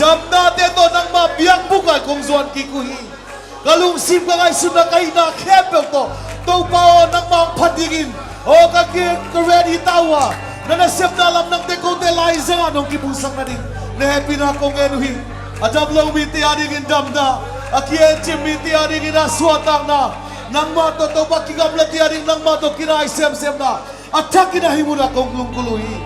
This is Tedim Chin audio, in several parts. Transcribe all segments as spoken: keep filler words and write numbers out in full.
Damnate tawh nangmah biakbuk ah kong zuan kik uh hi. Ka lungsim, ka ngaihsutna, ka itna khempeuh tawh Topa aw, nangmah hong phat dingin aw, ka ki-, ka ready ta uh a, na nasepna lamdangte kote laizang ah nong kipulsak nading na hehpihna kong ngen uh hi. A dam lo mite adingin damna, a kiencim mite adingin a suahtakna, nangmah tawh Topa kigamlate ading nangmah tawh kinai semsemna a thakin a hih munah kong lunggulh uh hi.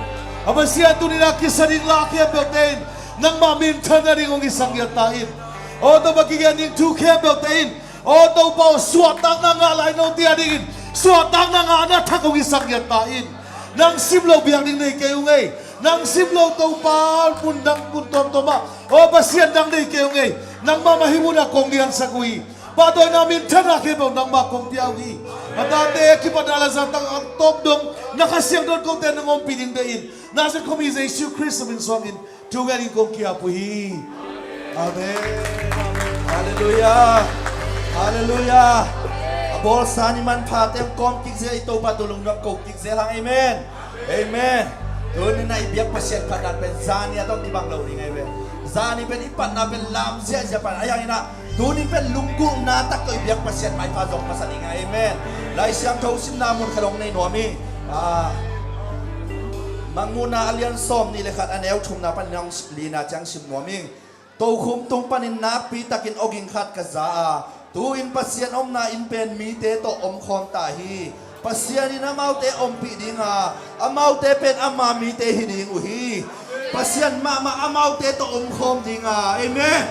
A Pasian, tuni-in a kisa ding la khempeuhte in nangmah minthan nading hong hisak ngiat ta in. Aw Topa, kigen ding thu khempeuhte in aw Topa aw, suahtakna ngah lai note adingin suahtakna ngahna thak hong hisak ngiat ta in. Nang sim lo biak ding nei kei ung ei. Nang sim lo Topa mun dang mun tuamtuam ah aw Pasian dang nei kei ung ei. Nangmah mah hih munah kong liansak uh hi. Pahtawina minthana khempeuh nangmah kong pia uh hi. A tate kipatna le zahtakna tawp dong na Kha Siangtho kote nong ompih ding deih in, Nazareth khuami Jesu Khrist min suangin thungen in kong ki-ap uh hi. Amen. Halleluiah. Halleluiah. A bawlsa ni manphate hong kawm kik zel, i Topa tawh lungdam ko kik zel hang. Amen. Amen. Tuni-in a i biak Pasian phatna pen zani a tawh kibang lo ding ahi ve. Zani pen i patna pen lam ziahziah pan a, ahi hangin a tuni pen lunggulhna tak tawh i biak Pasian maipha zong masa ding ahi. Amen. Lai Siangtho simna mun khat hong nei nuam hi. Ah, Mangmuhna a lian sawmnih le khat, a neu thumna panin a hong lina ciang sim nuam hi. Tokhom tung panin nakpi takin awging khat ka za a, tu-in Pasian omna inn pen mite tawh omkhawm ta hi. Pasian in amaute ompih ding a, amaute pen ama mite hi ding uh hi. Pasian mahmah amaute tawh omkhawm ding a, amen.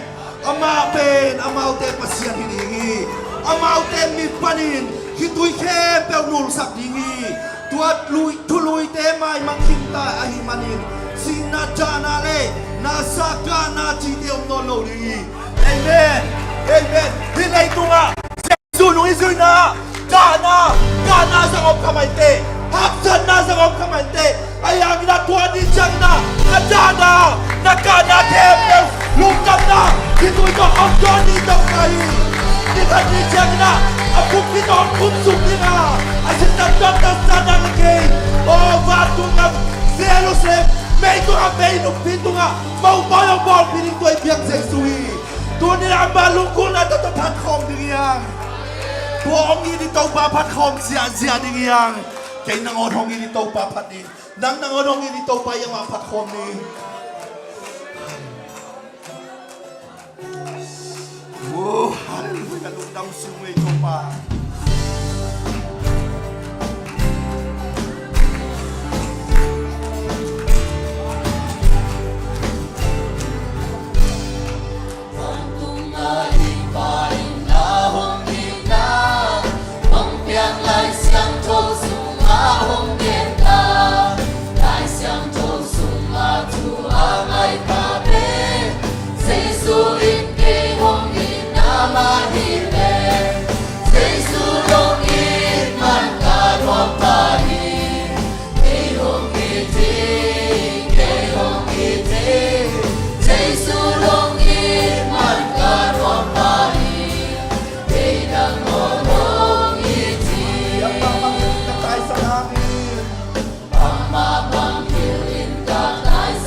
Amah pen amaute Pasian hi ding hi. Amaute mit panin khitui khempeuh nulsak ding hi. Tua lui, thuluite maimang khinta ahih manin sihna, dahna le nasa, kahna cihte om nawn lo ding hi. Amen. Amen. Hih leitungah Jesu nung i zuihna, dahna, kahna zang om kha mai teh, haksatna zang om kha mai teh, ahi hangin a tua ni ciangin a na dahna, na kahna khempeuh lungdamna khitui tawh hong dawn ni Topa hi. Ni khat ni ciangin a a khumpi tawh hong khumsuk ding a, a sisan tawh na sa na kei, aw vantung gam Jerusalem, mei tungah mei nukpi tungah mopawi hong bawlpih ding tua i biak Jesu hi. Tuni-in amah lunggulhna tawh phatkhawm ding hi hang. Tua hong it i Topa phatkhawm ziahziah ding hi hang. Kei nangawn hong it i Topa phat ding. Nang nangawn hong it i Topa i amah phatkhawm ni. Oh, halleluiah, lungdam sung ei Topa.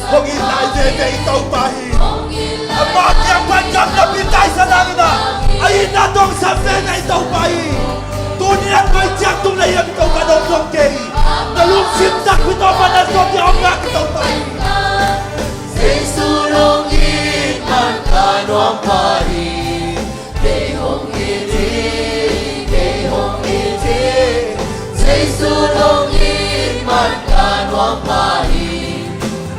Hong it lai veve i Topa hi. Amah kiang pan gam napi taisan hangin a, a itna tawh sam veve i Topa hi. Tuni-in a koi ciang tung na hiam i Topa dong dong kei. Na lungsim takpi tawh pan na sawt dia hong ngak i Topa hi. Jesu hong it man ka nuam pah hi. Kei hong it hi, kei hong it hi. Jesu hong it man ka nuam pah hi.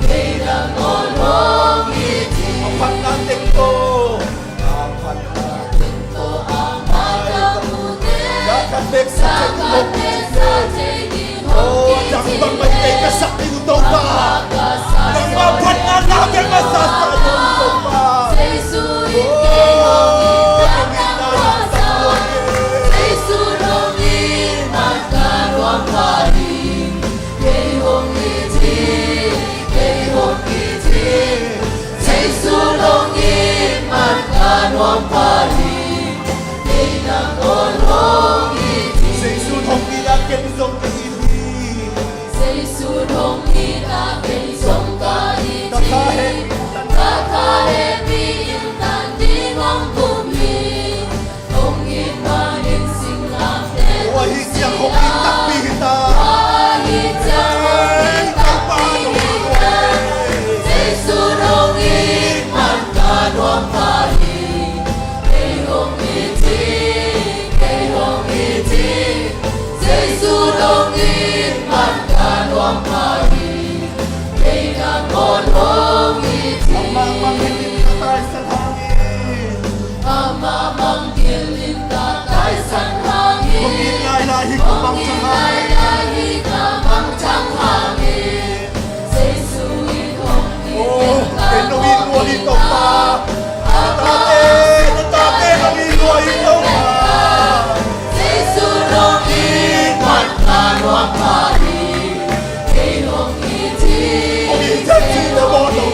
Kei nangawn hong it hi. A phatna teng tawh, a phatna teng tawh, a phatna teng tawh. Ka khat bek sa thei hong it hi. Oh, dang bang mai tei ka sak ding uh Topa. Nangmah phatna na kei masa sa ding uh Topa. Oh, kei na na sa ding uh. Jesu hong it a, kei zong ka it hi. Jesu hong it a, kei zong ka it hi. Ka kha heh, ka kha heh Topa. Na tate, na tate, na mi lua in Topa. Jesu dong in man ka nuam pah hi. Kei hong it hi. Hong it hi, na bawl lo.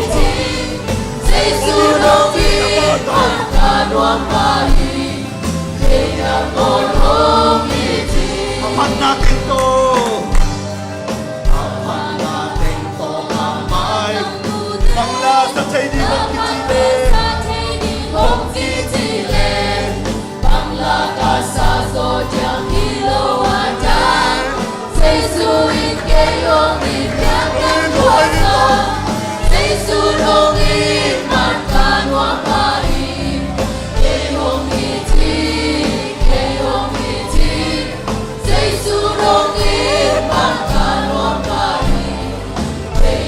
Jesu dong in man ka nuam pah hi. Kei nang bawl hong it hi. A phatna teng tawh. A phatna teng tawh amah in bang la sa thei ding hong kici leh, hong kici leh, bang la ka sa zaw diam hi lo a dan. Jesu in kei hong it, kei hong it. Jesu dong in man ka nuam pah hi. Kei hong it hi, kei hong it hi. Jesu dong in man ka nuam pah hi. Kei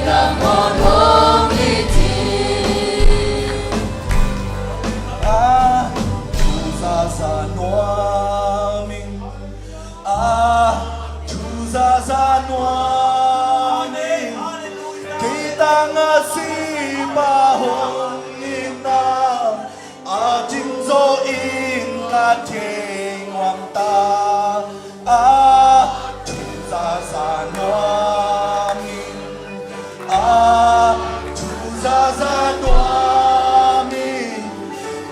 nang bawl hong it hi. A, thu zaza nuam ing. A, thu zaza nuam ing. Kei tang a sipa hong it na. A cing zaw in ka thei nuam ta. A, thu zaza nuam ing. A, thu zaza nuam ing.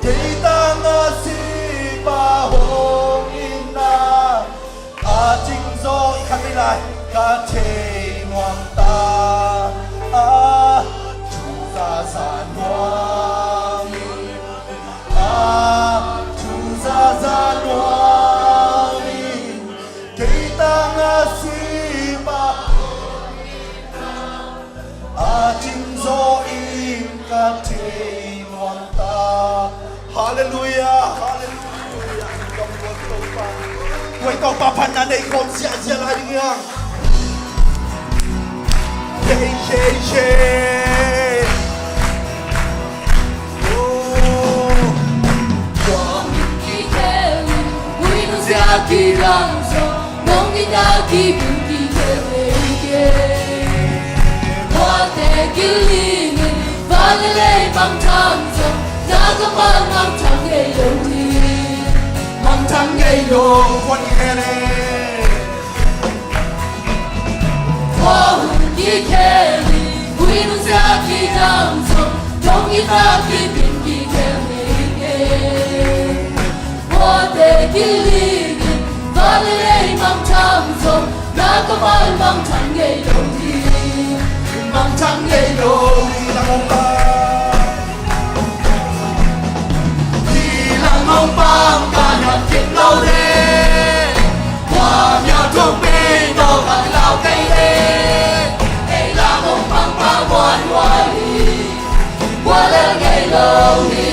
Kei tang a sipa hong it na. A cing zaw in ka thei lai, ka thei nuam ta. A, thu zaza nuam ing. A, thu zaza nuam ing. Kei tang a sipa a cing zaw in ka thei nuam ta. Halleluiah, halleluiah. Tua Topa phatna nei khawm ziahziah lai ding hi hang. Hey, hey, hey. Oh. Tua hong kikhel in, ui nung sia kidang zong, nong in a kibin kikhel ei ke. Tuate kilingin, van le lei mangthang zong, na kammal mangthang ngei lo hi. Mangthang ngei lo, wan khel e. Tua hong kikhel in, ui nung sia kidang zong, nong in a kibin kikhel ei ke. Tuate kilingin, van le lei mangthang zong, na kammal mangthang ngei lo hi. Mangthang ngei lo hi, lam hong pang. Hi lam hong pang, ka nat khin lo le. Tua mia thong pei tawh ka lau kei le. Ei lam hong pang pa muan muan hi. Ua lel ngei lo hi.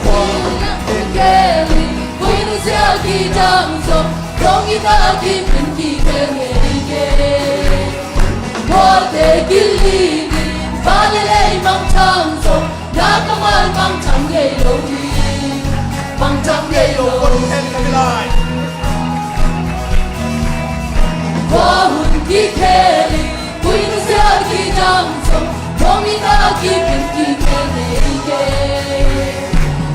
Ua lel ngei lo hi. Ua lel ngei lo hi. Vale lei mangthang zong na kammal mangthang ngei lo hi. Mangthang ngei lo. Khua hun kikhel in, khuinu sia kidang zong, mawngin a kipin kikhel nei kei.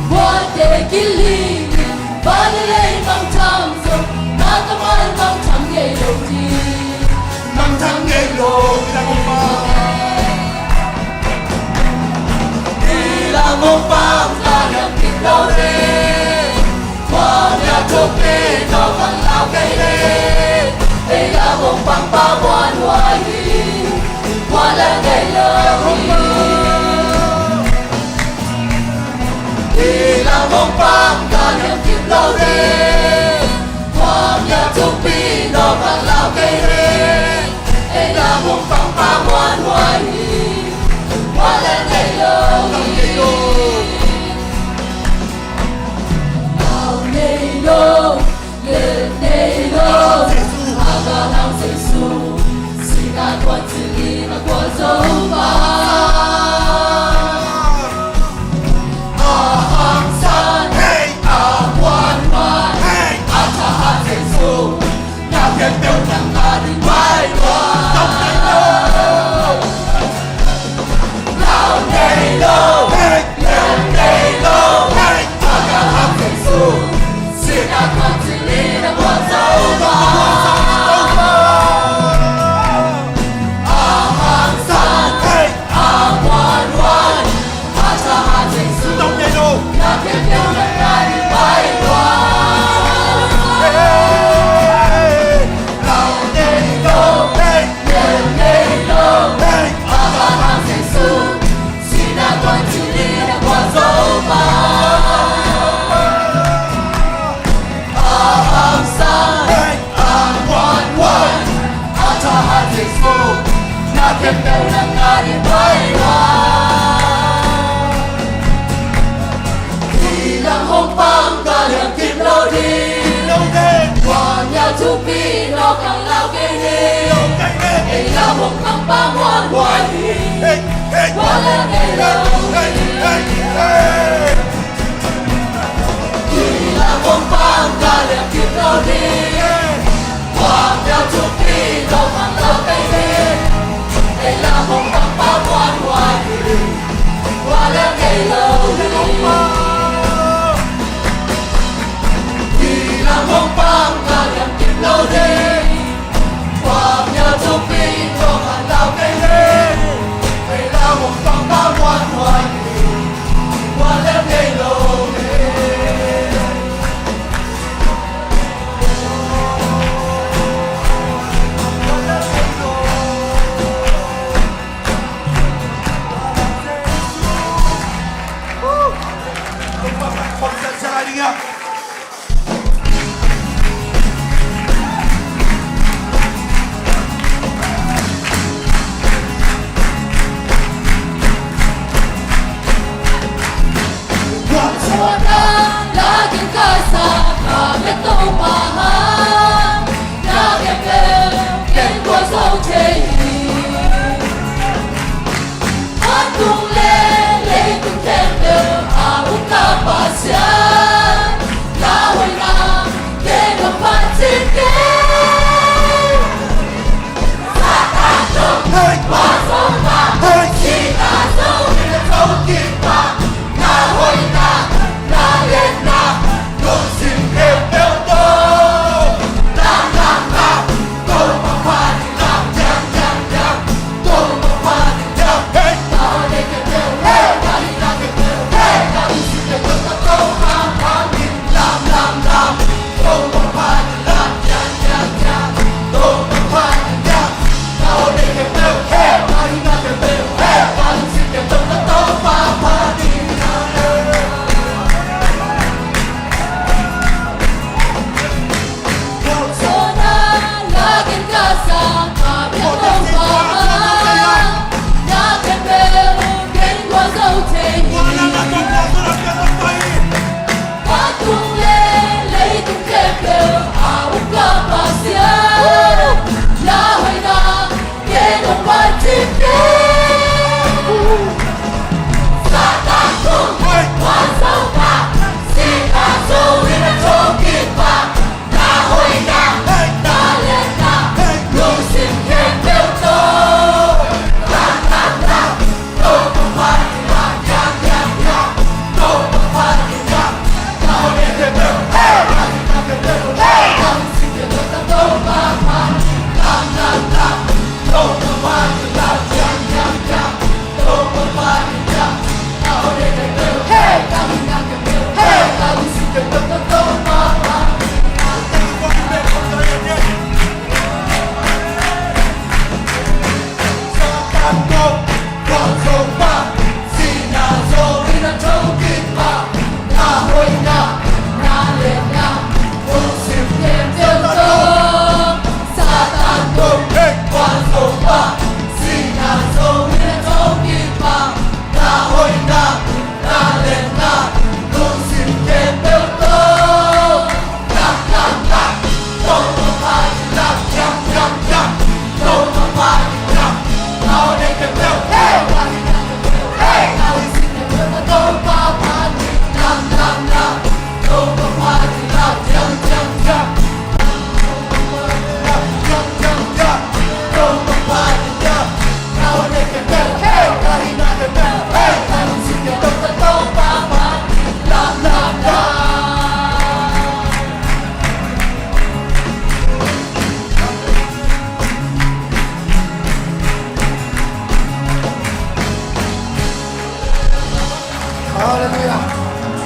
Khuate kiling in, vale lei mangthang zong, na kammal mangthang ngei lo hi. Mangthang ngei lo, i la ngong pang. I la ngong pang, ka liam kip lo ding. Khuamial thupi, no kan lau kei ding. Ei la ngong pang pa muanhuai hi. Khua le ngei lo hi. I la ngong pang, ka liam kip lo ding. Khuamial thupi, no kan lau kei ding. Ei la ngong pang pa muanhuai hi. Khua le ngei lo hi. Lau ngei lo, le ngei lo. Abraham Jesu, sina kuan cili na kuan zo pa. A hangsan, hey, a muanhuai, hey, a thahat Jesu, na khempeuh nang a ding pai lua. Lau ngei lo, hey, lau ngei lo, hey, a thahat Jesu, sina kuan cili na kuan zo pa. A hangsan, hey, a muanhuai, a thahat Jesu, na khempeuh nang a ding pai lua. Lau ngei lo, hey, lau ngei lo, hey, a thahat Jesu, sina kuan cili na kuan zo pa. A hangsan, a muanhuai, a thahat Jesu, na khempeuh nang a ding pai lua. I la ngong pang, ka liam kip lo ding. Khuamial thupi, no kan lau kei ding. Ei la ngong pang pa muanhuai hi. Khua le ngei lo hi. I la ngong pang, ka liam kip lo ding. Khuamial thupi, no kan lau kei ding. Ei la ngong pang pa muanhuai hi. Khua le ngei lo hi. I la ngong pang, ka liam kip lo ding. Khuamial thupi, no kan lau kei ding. Ei la ngong pang pa muanhuai hi. Khua le ngei lo hi.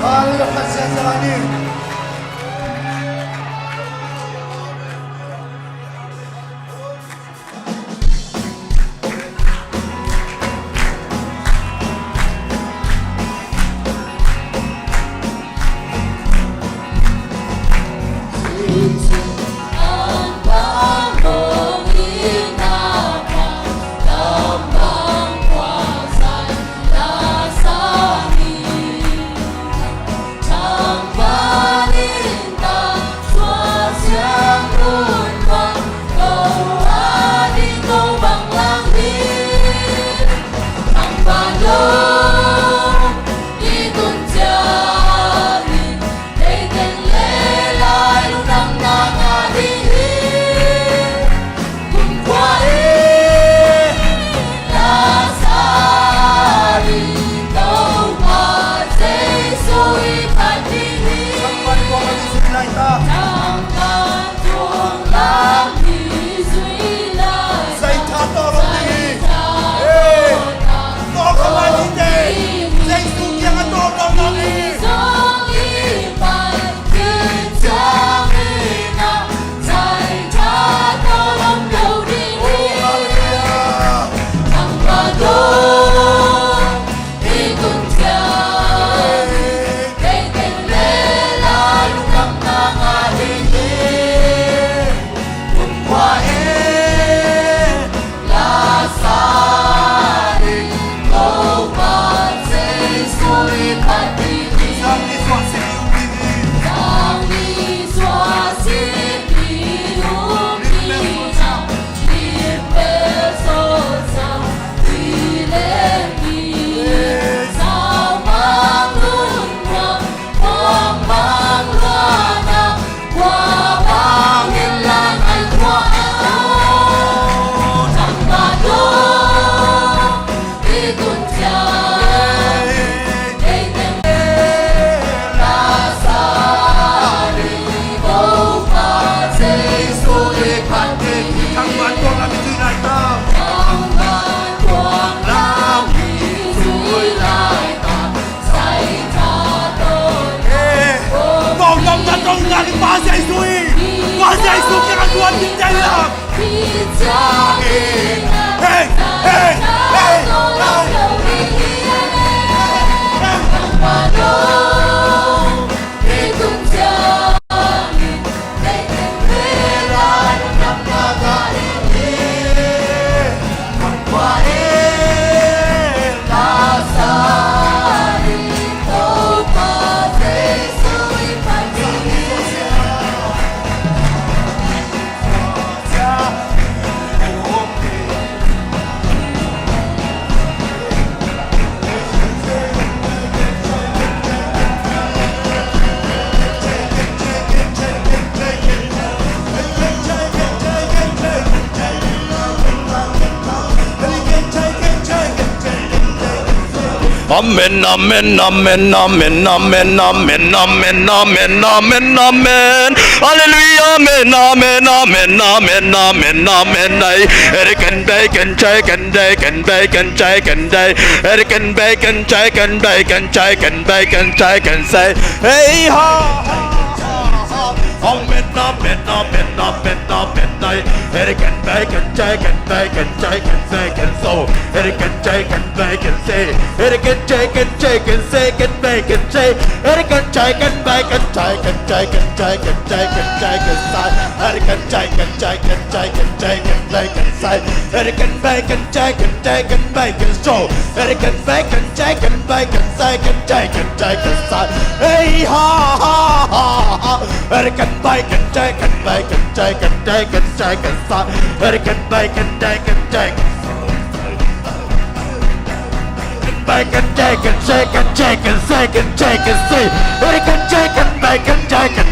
Haleluya, Pasian salangin. Amen, amen, amen, amen, amen, amen, amen, amen, amen, amen. Hallelujah, amen, amen, amen, amen, amen, amen. Hey, hey, can, hey, can, hey, can, hey, can, hey, can, hey, can, hey. Hey, can, hey, can, hey, can, hey, can, hey, can, hey, can say. Hey, ha, ha, ha, ha. Amen, amen, amen, amen, amen, hey. Hey, can, hey, can, hey, can, hey, can, hey, can, hey, can, so. Hey, can, hey, can, hey, can say. Hey, can, hey, can, hey, can say, can, hey, can say. Hey, can, hey, can, hey, can, hey, can, hey, can, hey, can, hey, can say. Hey, can, hey, can, hey, can, hey, can, hey, can say. Hey, can, hey, can, hey, can, hey, can, hey, can, so. Hey, can, hey, can, hey, can, hey, can, say, can, hey, can, hey, can say. Hey, ha, ha, ha, ha. Hey, can, hey, can, hey, can, hey, can, hey, can, hey, can say, can say. Hey, can, hey, can, hey, can, hey, can. Bacon, bacon, shake and shake and shake and shake and see. Bacon, bacon, bacon, bacon,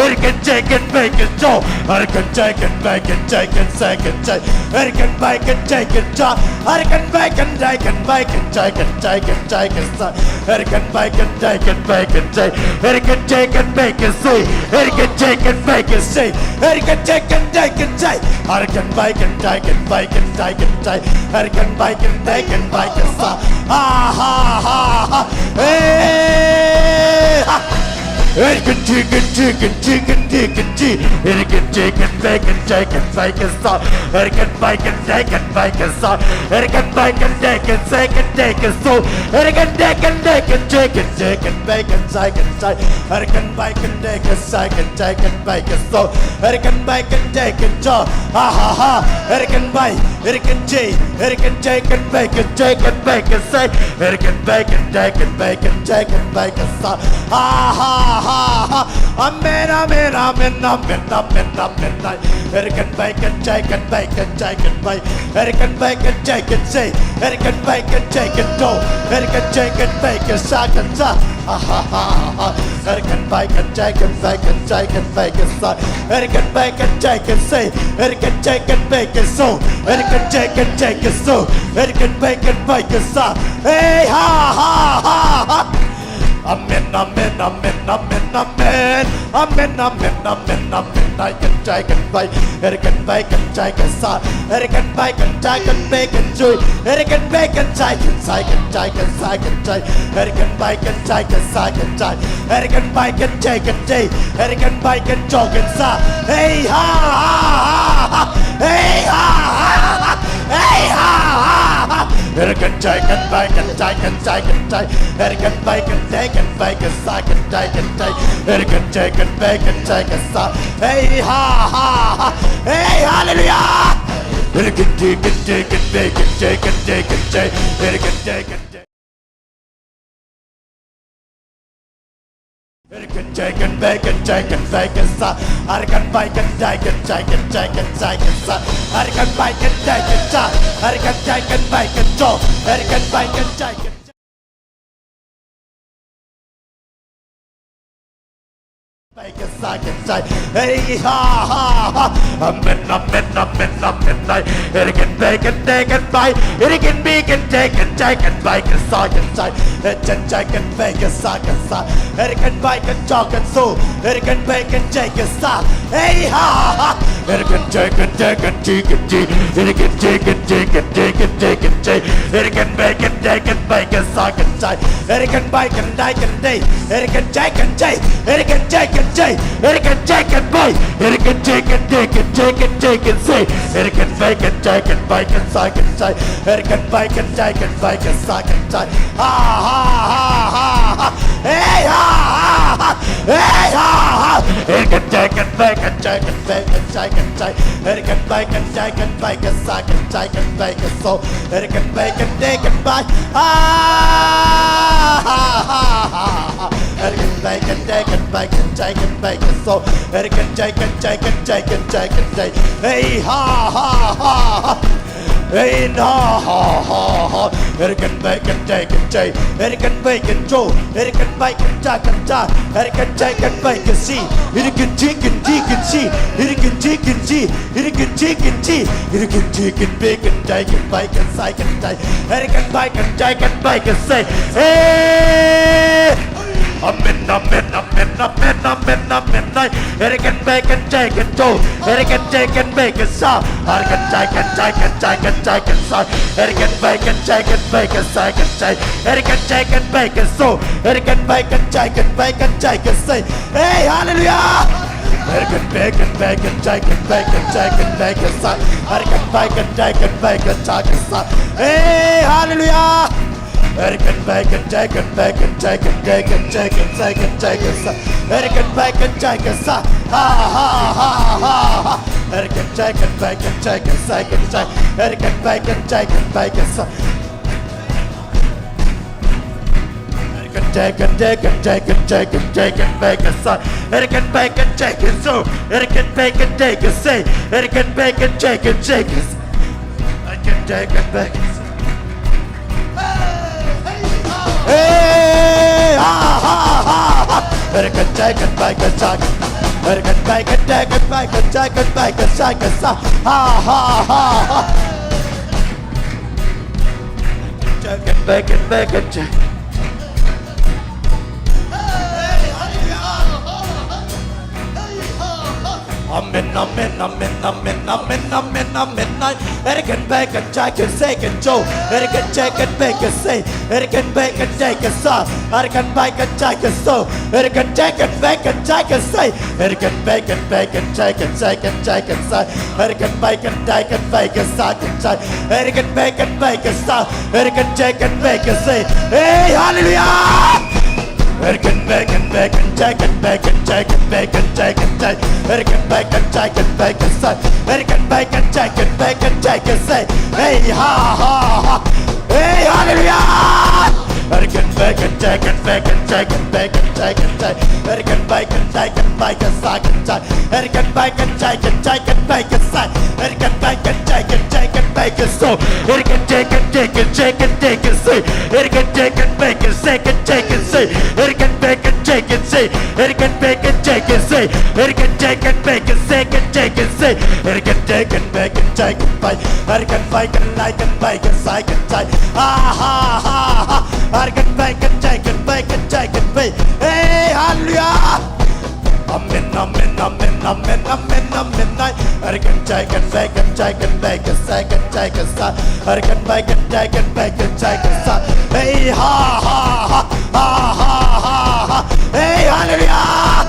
Hurricane, chicken, bacon, Joe. Hurricane, chicken, bacon, chicken, second, chicken. Hurricane, bacon, chicken, Joe. Hurricane, bacon, chicken, bacon, chicken, chicken, chicken, son. Hurricane, bacon, chicken, bacon, chicken. Hurricane, chicken, bacon, see. Hurricane, chicken, bacon, see. Hurricane, chicken, chicken, see. Hurricane, bacon, chicken, bacon, chicken, chicken. Hurricane, bacon, chicken, bacon, son. Ha, ha, ha, ha. Hey, ha. Hurricane, chicken, chicken, chicken, chicken, chi. Hurricane, chicken, bacon, chicken, bacon, son. Hurricane, bacon, chicken, bacon, son. Hurricane, bacon, chicken, chicken, chicken, so. Hurricane, chicken, chicken, chicken, chicken, bacon, chicken, chi. Hurricane, bacon, chicken, chicken, chicken, bacon, so. Hurricane, bacon, chicken, cho. Ha, ha, ha. Hurricane, bacon. Hurricane, chi. Hurricane, chicken, bacon, chicken, bacon, say. Hurricane, bacon, chicken, bacon, chicken, bacon, son. Ha, ha, ha, ha. Amen, amen, amen, amen, amen, amen. Hurricane, bacon, chicken, bacon, chicken, bacon. Hurricane, bacon, chicken, say. Hurricane, bacon, chicken, do. Hurricane, chicken, bacon, second, son. Ha, ha, ha, ha. Hurricane, bacon, chicken, bacon, chicken, bacon, son. Hurricane, bacon, chicken, say. Hurricane, chicken, bacon, so. Hurricane, chicken, chicken, so. Hurricane, bacon, bacon, son. Hey, ha, ha, ha, ha. Amen, amen, amen, amen, amen. Amen, amen, amen, amen. Hurricane, chicken, bacon. Hurricane, bacon, chicken, son. Hurricane, bacon, chicken, bacon, cheese. Hurricane, bacon, chicken, chicken, chicken, chicken, chicken. Hurricane, bacon, chicken, chicken, chicken. Hurricane, bacon, chicken, day. Hurricane, bacon, chicken, son. Hey, ha, ha, ha, ha. Hey, ha, ha, ha. Hey, ha, ha, ha. Hurricane, chicken, bacon, chicken, chicken, chicken. Hurricane, bacon, chicken, bacon, chicken, chicken, chicken. Hurricane, chicken, bacon, chicken, son. Hey, ha, ha, ha. Hey, hallelujah. Hurricane, chicken, chicken, bacon, chicken, chicken, chicken. Hurricane, chicken, chicken. Hurricane, chicken, bacon, chicken, bacon, son. Hurricane, bacon, chicken, chicken, chicken, chicken, son. Hurricane, bacon, chicken, son. Hurricane, chicken, bacon, Joe. Hurricane, bacon, chicken. Bacon, Sa kan cai. Hey, ha, ha, ha. Amen, amen, amen, amen. Nai. Ere kan bai kan dai kan bai. Ere kan bai kan dai kan cai kan bai kan sa kan cai. Ere kan cai kan bai kan sa kan sa. Ere kan bai kan cai kan so. Ere kan bai kan cai kan sa. Hey, ha, ha, ha. Ere kan cai kan dai kan ci kan ci. Ere kan cai kan dai kan dai kan dai kan cai. Ere kan bai kan dai kan bai kan sa kan cai. Ere kan bai kan dai kan dai. Ere kan cai kan cai. Ere kan cai kan cai. Ere kan cai kan bai. Ere kan cai kan dai kan cai kan cai kan sei. Ere kan bai kan cai kan bai kan sa kan cai. Ere kan bai kan cai kan bai kan sa kan cai. Ha, ha, ha, ha, ha. Hey, ha, ha, ha. Hey, ha, ha. Ere kan cai kan bai kan cai kan bai kan cai kan cai. Ere kan bai kan cai kan bai kan sa kan cai kan bai kan so. Ere kan bai kan dai kan bai. Ha, ha, ha, ha, ha. Ere kan bai kan dai kan bai kan cai kan bai kan so. Ere kan cai kan cai kan cai kan cai kan cai. Hey, ha, ha, ha, ha. Hey, na, ha, ha, ha. Ere kan bai kan dai kan cai. Ere kan bai kan co. Ere kan bai kan ca kan ca. Ere kan cai kan bai kan si. Ere kan ci kan ci kan si. Ere kan ci kan ci. Ere kan ci kan ci. Ere kan ci kan bai kan dai kan bai kan sai kan cai. Ere kan bai kan cai kan bai kan sai. Hey! Amen, amen, amen, amen, amen, amen, nai. Ere kan bai kan cai kan co. Ere kan cai kan bai kan sa. Ere kan cai kan cai kan cai kan cai kan sa. Ere kan bai kan cai kan bai kan sai kan cai. Ere kan cai kan bai kan so. Ere kan bai kan cai kan bai kan cai kan sai. Hey, hallelujah! Ere kan bai kan bai kan cai kan bai kan cai kan bai kan sa. Ere kan bai kan dai kan bai kan sa kan sa. Hey, hallelujah! Ere kan bai kan cai kan bai kan cai kan dai kan cai kan sai kan cai kan sa. Ere kan bai kan cai kan sa. Ha, ha, ha, ha, ha. Ere kan cai kan bai kan cai kan sai kan cai. Ere kan bai kan cai kan bai kan sa. Ere kan cai kan dai kan cai kan cai kan cai kan bai kan sa. Ere kan bai kan cai kan so. Ere kan bai kan dai kan sai. Ere kan bai kan cai kan cai kan sa. Ere kan cai kan bai kan sa. Hey, ha, ha, ha, ha. Ere kan cai kan bai kan sa. Ere kan bai kan dai kan bai kan cai kan bai kan sai kan sa. Ha, ha, ha, ha. Cai kan bai kan bai kan cai. Amen, amen, amen, amen, amen, amen, amen, nai. Ere kan bai kan cai kan sai kan co. Ere kan cai kan bai kan sai. Ere kan bai kan cai kan sa. Ere kan bai kan cai kan so. Ere kan cai kan bai kan cai kan sai. Ere kan bai kan bai kan cai kan sai kan cai kan sai. Ere kan bai kan dai kan bai kan sa kan cai. Ere kan bai kan bai kan sa. Ere kan cai kan bai kan sai. Hey, hallelujah! Ere kan bai kan bai kan cai kan bai kan cai kan bai kan cai kan cai. Ere kan bai kan cai kan bai kan sa. Ere kan bai kan cai kan bai kan cai kan sai. Hey, ha, ha, ha. Hey, hallelujah! Ere kan bai kan cai kan bai kan cai kan bai kan cai kan cai. Ere kan bai kan dai kan bai kan sa kan cai. Ere kan bai kan cai kan cai kan bai kan sai. Ere kan bai kan cai kan cai kan bai kan so. Ere kan cai kan cai kan cai kan cai kan sai. Ere kan cai kan bai kan sai kan cai kan sai. Ere kan bai kan cai kan sai. Ere kan bai kan cai kan sai. Ere kan cai kan bai kan sai kan cai kan sai. Ere kan cai kan bai kan cai kan bai. Ere kan bai kan lai kan bai kan sai kan cai. Ha, ha, ha, ha. Ere kan bai kan cai kan bai kan cai kan bai. Hey, hallelujah! Amen, amen, amen, amen, amen, amen, nai. Ere kan cai kan bai kan cai kan bai kan sai kan cai kan sa. Ere kan bai kan dai kan bai kan cai kan sa. Hey, ha, ha, ha, ha, ha, ha, ha. Hey, hallelujah!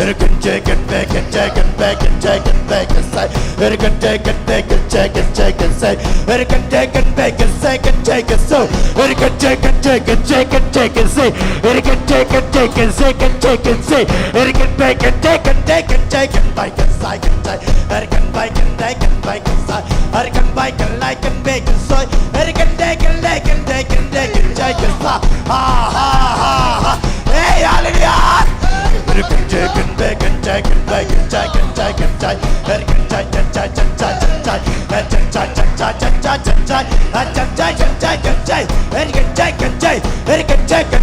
Ere kan cai kan bai kan cai kan bai kan cai kan bai kan sai. Ere kan cai kan bai kan cai kan cai kan sai. Ere kan cai kan bai kan sai kan cai kan so. Ere kan cai kan cai kan cai kan cai kan sai. Ere kan cai kan cai kan sai kan cai kan sai. Ere kan bai kan cai kan dai kan cai kan bai kan sai kan cai. Ere kan bai kan dai kan bai kan sai. Ere kan bai kan lai kan bai kan soi. Ere kan dai kan lai kan dai kan dai kan cai kan sa. Ha, ha, ha, ha. Hey, hallelujah! Ere kan cai kan bai kan cai kan bai kan cai kan cai kan cai. Ere kan cai kan cai kan cai kan cai. Ere kan cai kan cai kan cai kan cai. Ere kan cai kan cai kan cai. Ere kan cai kan cai. Ere kan cai kan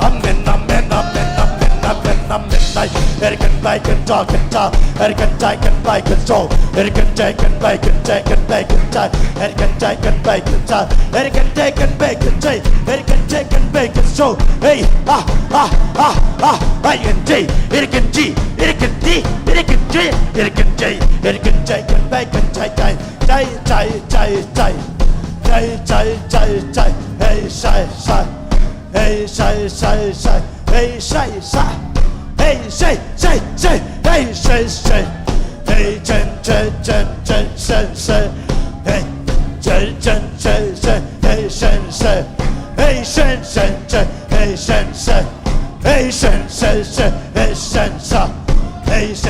Amen, amen, amen, amen, amen, amen. Ai, er kan bai kan ta kan ta, er kan tai kan bai kan so, er kan tai kan bai kan tai kan bai kan tai, er kan tai kan bai kan tai, er kan tai kan bai kan tai, er kan tai kan bai kan so. Hey, ah, ah, ah, ah, ai, en te, er kan ti, er kan ti, er kan ti, er kan tai, er kan tai kan bai kan tai tai, tai tai tai tai, tai tai tai tai. Hey, sai sai. Hey, sai sai sai. Hey, sai sai. Hey, sai sai sai. Hey, sai sai. Hey, chen chen chen chen sai sai. Hey, chen chen sai sai. Hey, sai sai. Hey, sai sai sai. Hey, sai sai. Hey, sai sai sai. Hey, sai sai sai. Hey, sai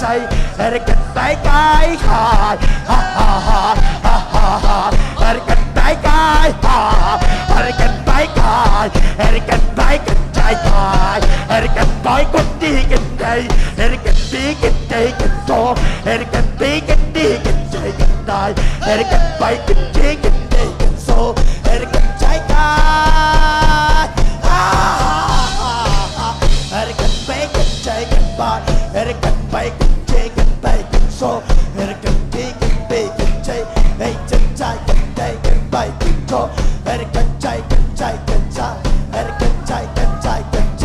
ใจ เอริกันไปไกลไกล ฮ่าฮ่าฮ่าฮ่าฮ่าฮ่า เอริกันไปไกลฮ่า เอริกันไปไกล เอริกันไปกันใจไกล เอริกันไปกันดีกันใจ เอริกันดีกันใจกันโต เอริกันดีกันดีกันใจกันได้ เอริกันไปกันดีกันใจกันโต เอริกันใจไกล ฮ่าฮ่าฮ่าฮ่าฮ่า เอริกันไปกันใจกันบาย เอริกันไปกันใจกันไปกันโซ เอริกันดีกันไปกันใจ ให้จันใจกันได้กันไปกันโซ เอริกันใจกันใจกันใจ เอริกันใจกันใจกันใจ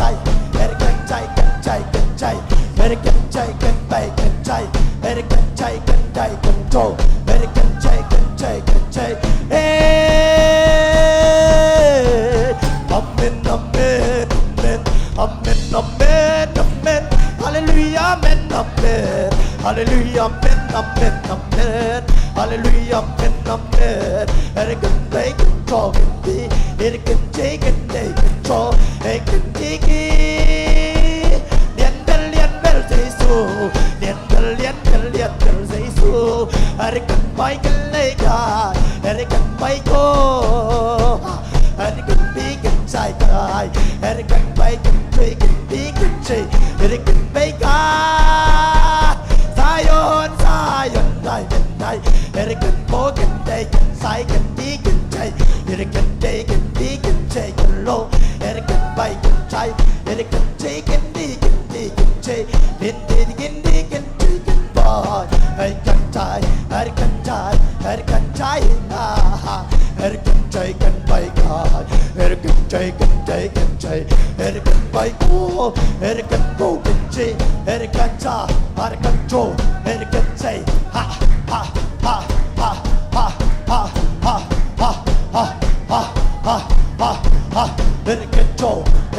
เอริกันใจกันใจกันใจ เอริกันใจกันไปกันใจ เอริกันใจกันได้กันโซ เอริกันใจกันใจกันใจ เอ Amen, amen, amen. Amen, amen, amen. Hallelujah, amen, amen. Hallelujah, amen, amen, amen. Hallelujah, amen, amen. Ere kan dei kan to kan di, ere kan jei kan dei kan to, ere kan di ki. Lian bel, lian bel Jesu, lian bel, lian bel, lian bel Jesu. Ere kan bai kan lei kai, ere kan bai ko. Ere kan bi kan jai kai, ere kan bai kan jei kan bi kan jei, ere kan bai kai. Zion, Zion, dai kan dai, ere kan bo kan dei kan sai kan di kan jai, ere kan dei kan bi kan jei kan lo, ere kan bai kan jai, ere kan jei kan di kan di kan jei, din di kan di kan Bai, ere kan jai, ere kan jai, ere kan jai na. Ere kan jai kan bai kai, ere kan jai kan jai kan jai, ere kan bai ko, ere kan ko kan jai, ere kan jai, ere kan jo, ere kan jai. Ha ha ha ha ha ha ha ha ha ha ha ha ha. Ere kan jo,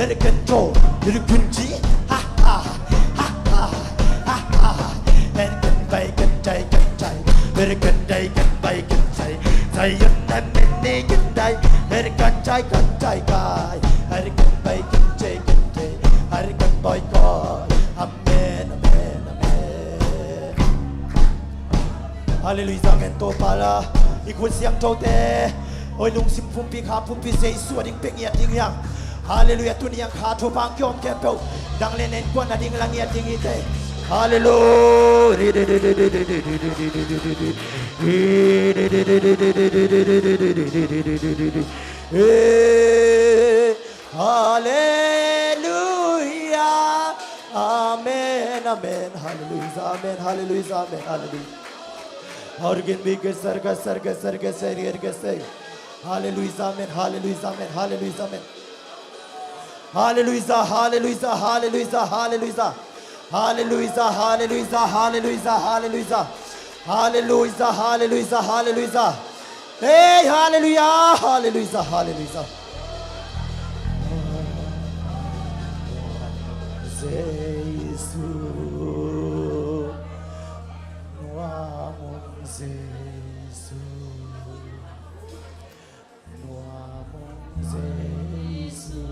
ere kan jo, ere kan ji. Ha ha ha ha ha ha. Ere kan bai kan jai kan jai, ere kan dei kan bai kan jai. Zion na men ni kan dai, ere kan jai kan jai kai, ere kan bai kan jai kan jai, ere kan bai kai. Amen, amen, amen. Halleluijah, amen. Topa la i khut siangthote, oi, lungsim pumpi, kha pumpi Jesu a ding pia ngiat ding hi hang. Halleluijah. Tuni a kha thupha kiom khempeuh dang le nen kuan a ding la ngiat ding hi te. Halleluijah. Halleluijah. Amen, amen. Halleluijah, amen. Halleluijah, amen. Halleluijah. Halleluijah, amen. Halleluijah, amen. Halleluijah, amen. Halleluijah, halleluijah, halleluijah, halleluijah. Halleluijah, halleluijah, halleluijah, halleluijah. Halleluijah, halleluijah, halleluijah. Hey, halleluijah, halleluijah, halleluijah. Jesu, nuam ung Jesu. Nuam ung Jesu,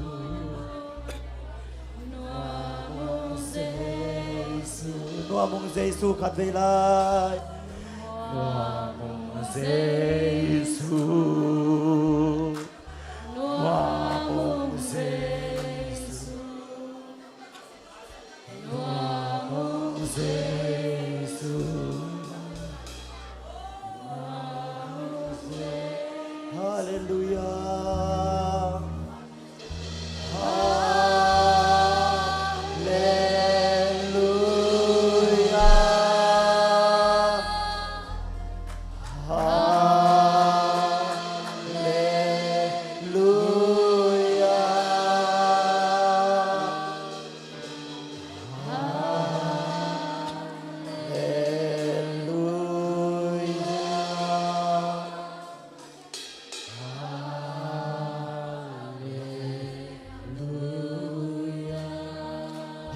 nuam ung Jesu, nuam ung Jesu khat vei lai. Nuam ung Jesu, nuam ung Jesu. Nuam ung Jesu. Halleluijah. Halleluijah.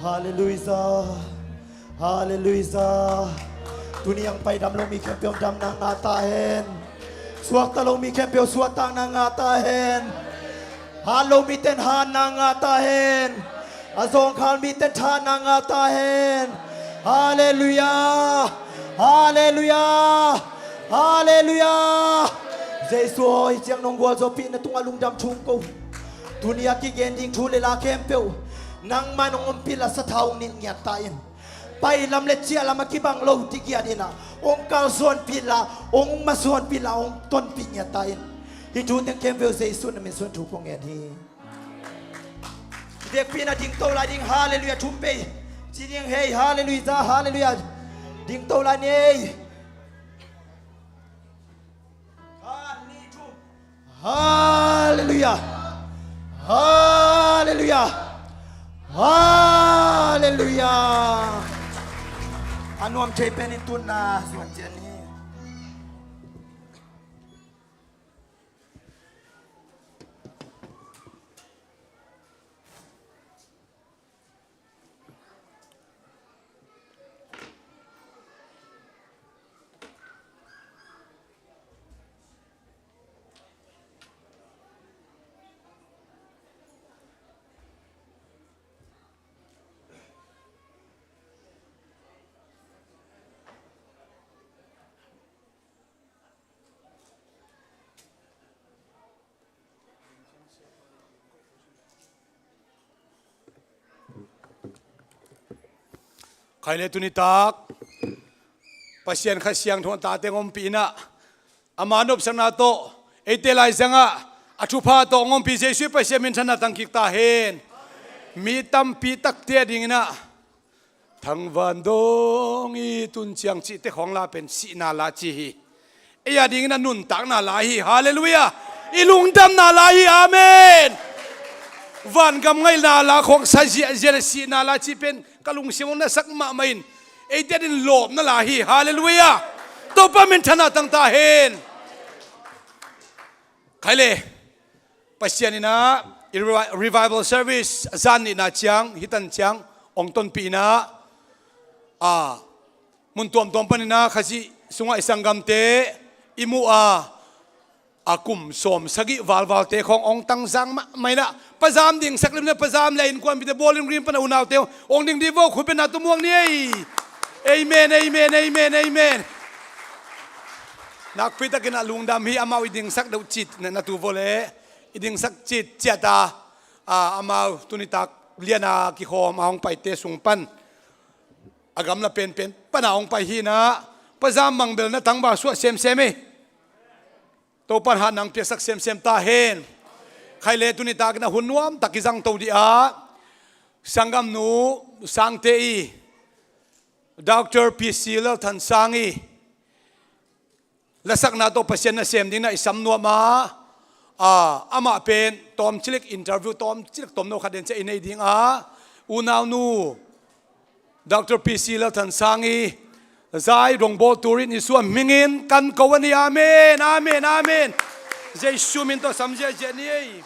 Halleluijah. Halleluijah. Halleluijah. Tuni a paidam lo mi khempeuh damna ngah ta hen. Suakta lo mi khempeuh suaktakna ngah ta hen. Hat lo mite in hatna ngah ta hen. A zawngkhal mite in thahatna ngah ta hen. Halleluiah. Halleluiah. Halleluiah. Jesu aw, hih ciang nong gualzawhpih na tungah lungdam thu ko. Tuni a kigen ding thu le la khempeuh nangman hong ompih la, sathau hong nit ngiat ta in. Pai lam le ciah lam a kibang lo ti giat in ah, hong kalsuanpih la, hong masuanpih la, hong tonpih ngiat ta in. Hih thu teng khempeuh Jesu na min suang thu kong ngen hi. Dekpih na dingto lai ding, halleluiah thum pei ci ding hei, halleluiah za, halleluiah. Dingto lai ni ei. Halleluiah. Halleluiah. Halleluiah. A nuam thei pen in tunna zuan cian ni. Khai le tuni tak Pasian Kha Siangtho a tate hong ompih in ah, ama nopsakna tawh eite laizangah a thupha tawh hong ompih Jesuh Pasian minthanna tangkik ta hen. Mi tampi takte a dingin ah thangvan dong i tun ciang cihte khawng la pen sihna la ci hi. Ei a dingin a nuntakna la hi. Halleluiah. I lungdamna la hi. Amen. Vangam ngaihna la khawng sa ziahziah le sihna la cih pen ka lungsim hong nasak mahmah in, eite a dingin lawpna la hi. Halleluiah. Topa minthanna tang ta hen. Khai le Pasian in ah i revi-, revival service a zan nihna ciang, hih tan ciang hong tonpih in ah, a, mun tuamtuam panin ah Khazih sungah i sanggamte i muh a, a kum sawm sagih valvalte khawng hong tangzang mahmah in ah, pazam dingsak lim na pazam le a innkuanpihte bawlung rim pan a unaute hong ding dih vo, khut beng na tumuang ni ei. Amen, amen, amen, amen. Nakpi takin a lungdam hi, amau i dingsak deuh cit na, na tu vawh le i dingsak cit ciat a, a, amau tuni tak lian a kikhawm a hong paite sung pan a gamla penpen pan a hong pai hi in ah, pazam mangbelna tangval suah semsem hi. Topan hat nang piaksak semsem ta hen. Khai le tuni takin a hun nuam tak i zangto dih a, sanggamnu Sangte i Doctor P C Lalthansang i lasakna tawh Pasian nasem dingin ah i sam nuam a, a, amah pen tawmcilik interview tawmcilik tomno khat den ciah i nei ding a, unaunu Doctor P C Lalthansang i zai rongbawl turin Jesuh a hmingin kan ko a ni. Amen, amen, amen. Jesuh min tawh sam ziahziah ni ei.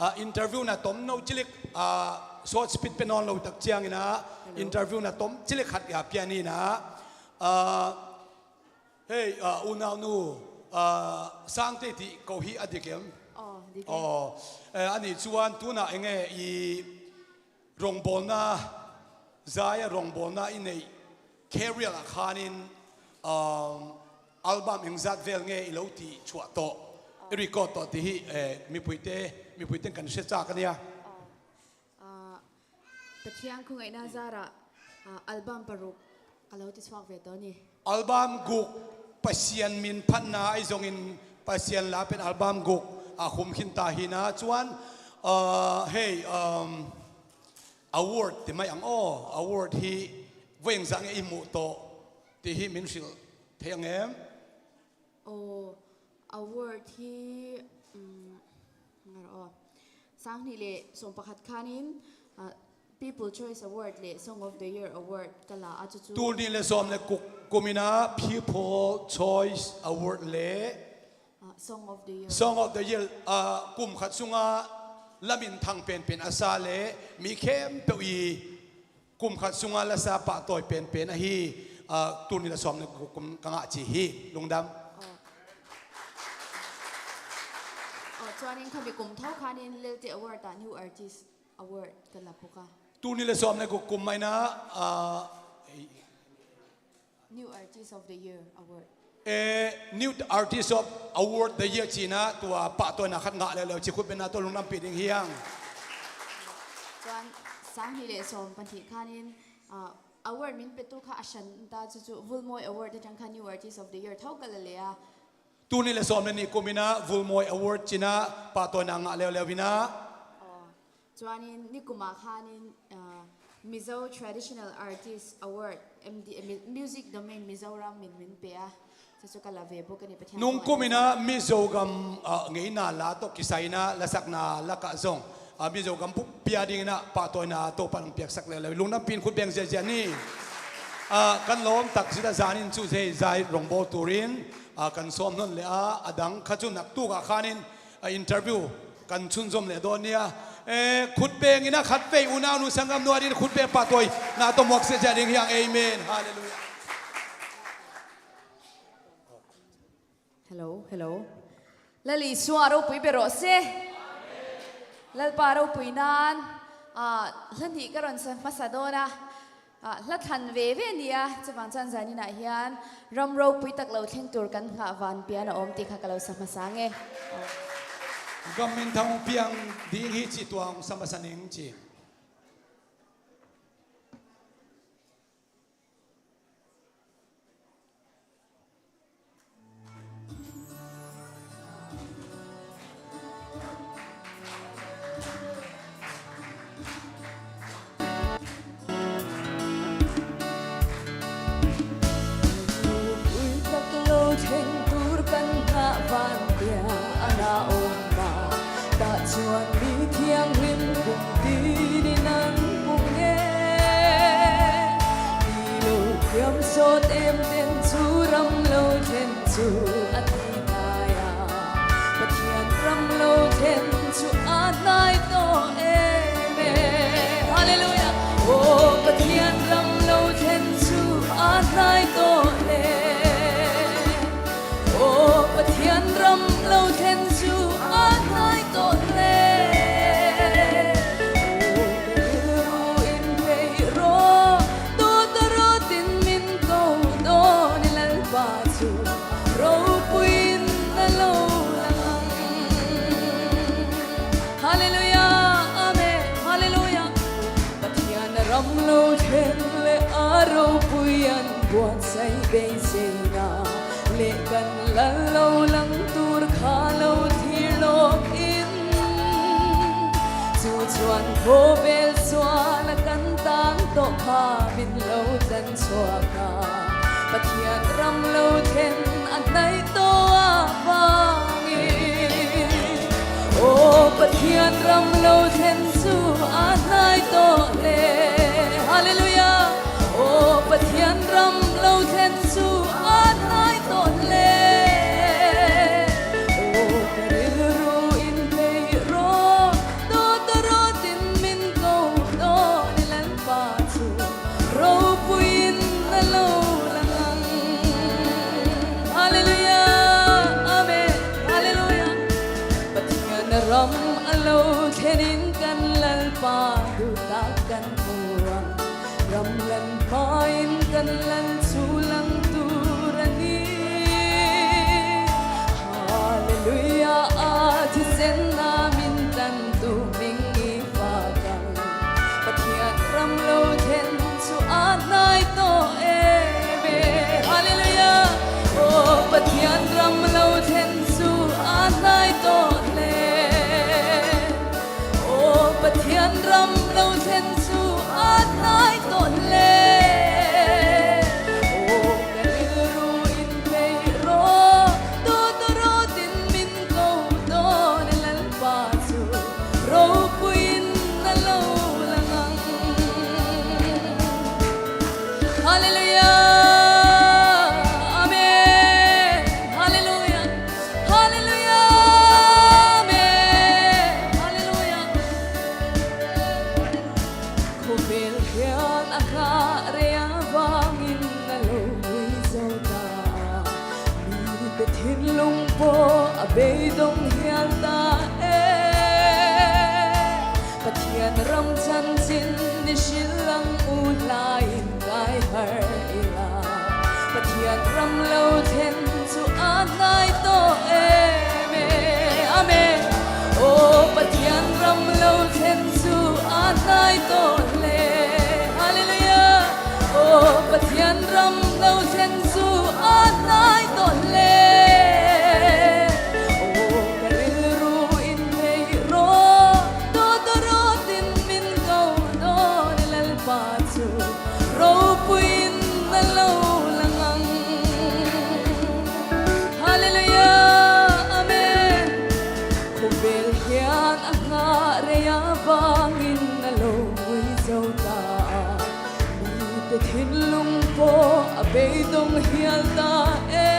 A, interview na tomno cilik, a, short speech pe nawn lo tak ciangin ah, interview na tom cilik khat a pia ni in ah, a, hei, a, unaunu, a, Sangte tih ko hi a dik em? Aw, dik em. Aw, eh, a nih chuan tunah enge i rongbawlna, zai a rongbawlna i neih career ah khanin, um, album engzat vel nge i lo tih chhuah tawh, i record tawh tih hi, eh, mipuite, mipuiten kan hre chak a nia. Aw. Ah, Pathian khawngaihna zarah, ah, album paruk ka lo ti chhuak ve tawh ni. Album guk, Pasian min phatna ahi zongin Pasian la pen album guk a khum khin ta hi in ah chuan, ah, hei, um, award ti mai ang aw, award hi vawiin zah nge i hmuh tawh tih hi min hrilh thei ang em? Aw, award hi, um, ngar aw. Sanghnih leh sawmpakhat khanin, ah, People Choice Award leh Song of the Year Award ka la a, chu chu. Tul hnih leh sawm leh guk kumin ah People Choice Award leh, ah, Song of the Year. Song of the Year, ah, kum khat sunga lamin thang penpen a sa le mi khempeuh i kum khat sunga lasa pahtawi penpen ahi, ah, tul nih le sawm le guk kum ka ngah ci hi. Lungdam. Oh. Oh, chuanin khami kum tho khanin Lelte Award ah New Artist Award ka la bawk a. Tul nih le sawm le guk kum maina, ah, New Artist of the Year Award. Eh, New Artist of Award the Year cina tua pahtawina khat ngah leuleu ci khut bengna tua lungdampih ding hiang. Chuan sang hnih le sawm pahnih khanin, ah, award min petu kha a hran ta chu chu Vulmawi Award aṭang kha New Artist of the Year tho ka la leh a. Tul nih le sawm le nih kum ina Vulmawi Award cina pahtawina ngah leuleu ina. Aw. Chuanin nikumah khanin, ah, Mizo Traditional Artist Award, M D, eh, mi-, Music Domain Mizoram min min pe a. Chu chu ka la ve bawk a ni, Pathian nung kum ina Mizo gam, ah, ngeina la tawh kisai ina lasakna lakah zawng, ah, Mizo gam buppi a dingina pahtawina Topan hong piaksak leuleu. Lungdampih in khut beng ziahziah ni. Ah, kan lawm tak zita zanin chu zei zai rawngbawl turin, ah, kan sawm nawn leh a, a dang kha chu naktukah khanin, a interview kan chhunzawm leh dawn nia. Eh, khut beng ina khat vei unau nu sanggam nu adin khut beng pahtawina tawh muak ziahziah ding hiang. Amen. Hallelujah. Hello, hello. Lal Isua ropui beh rawh se. Lalpa ropui nan, ah, hla hnih ka rawn sa hmasa dawn a. Ah, hla thlan ve ve nia, chuvang chuan zaninah hian ram ropui tak lo thleng tur kan nghah van pian a awm tih kha ka lo sa hmasa ang e. Gam minthang piang ding hi chi tua hong sa hmasa ning chi. Ropui tak lo thleng tur kan nghah van pian a awm a, tah chuan mi thianghlim pum tinin an pung e. Mi lo thiam sawt em ten chu ram lo thlen chu a ti ngai a, Pathian ram lo thlen chu a hnai tawh em e. Hallelujah. Aw, Pathian ram lo thlen chu a hnai tawh le. Aw, Pathian ram lo thlen chu a hnai tawh le. Aw, rilru in phei rawh, tawtawrawtin min ko dawn i Lalpa chu ropuiin a lo lang ang. Hallelujah, amen, hallelujah. Pathian ram lo thlen leh a ropui an buatsai beiseina leh kan lal lo lang tur kha lo thlir lawkin, chu chuan khawvel suala kan tang tawh kha min lo tan chhuak a, Pathian ram lo thlen a hnai tawh avangin, aw, Pathian ram lo thlen chu a hnai tawh le. Hallelujah. Aw, Pathian ram lo thlen chu a hnai tawh le. Aw, ka rilru in phei rawh, tawtawrawtin min ko dawn i Lalpa chu ropuiin a lo lang ang. Hallelujah. Amen. Hallelujah. Pathian ram a lo thlenin kan Lalpa duhtak kan hmu ang. Ram lan hmain kan lal chu lang tur a ni. Hallelujah, a thisenna min tan tu hming i fak ang. Pathian ram lo thlen chu a hnai tawh em e. Hallelujah. Aw, Pathian ram lo thlen chu a hnai tawh le. Aw, Pathian ram lo thlen chu a hnai tawh le. Aw, ka rilru in phei rawh, tawtawrawtin min ko dawn i Lalpa chu ropuiin a lo lang ang. Hallelujah. Amen. Hallelujah. Belkhial a khah rei a vangin a lo nui zo ta a, mite thinlung pawh a beidong hial ta e. Pathian ram chanchin i hrilh lang uh lai-in kaihar i la, Pathian ram lo thlen cu a nai tawh em e. Amen. Aw Pathian ram lo thlen cu a nai tawh hle. Halleluiah. Aw Pathian ram lo thlen cu a nai tawh hle. Aw ka rilru in hei rawh, dawtdawrawt in min ko dawn i Lalpa cu ropui in na lo lang ang. Halleluiah. Amen. Khawvel hian a ngah rei a vangin a lo nui zo ta a, mite thinlung pawh a beidong hial ta e.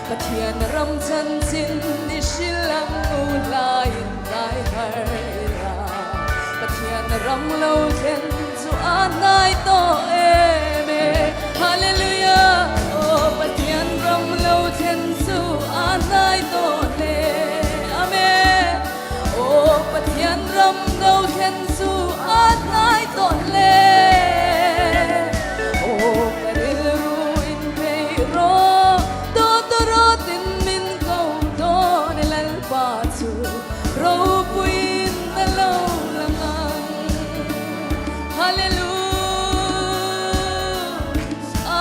Pathian ram chanchin i hrilh lang uh lai-in kaihar i la, Pathian ram lo thlen cu a nai tawh em e. Halleluiah. Aw Pathian ram lo thlen cu a nai tawh hle. Amen. Aw Pathian ram lo thlen cu a nai tawh hle. Aw ka rilru in hei rawh, dawtdawrawt in min ko dawn i Lalpa cu ropui in na lo lang ang. Halleluiah.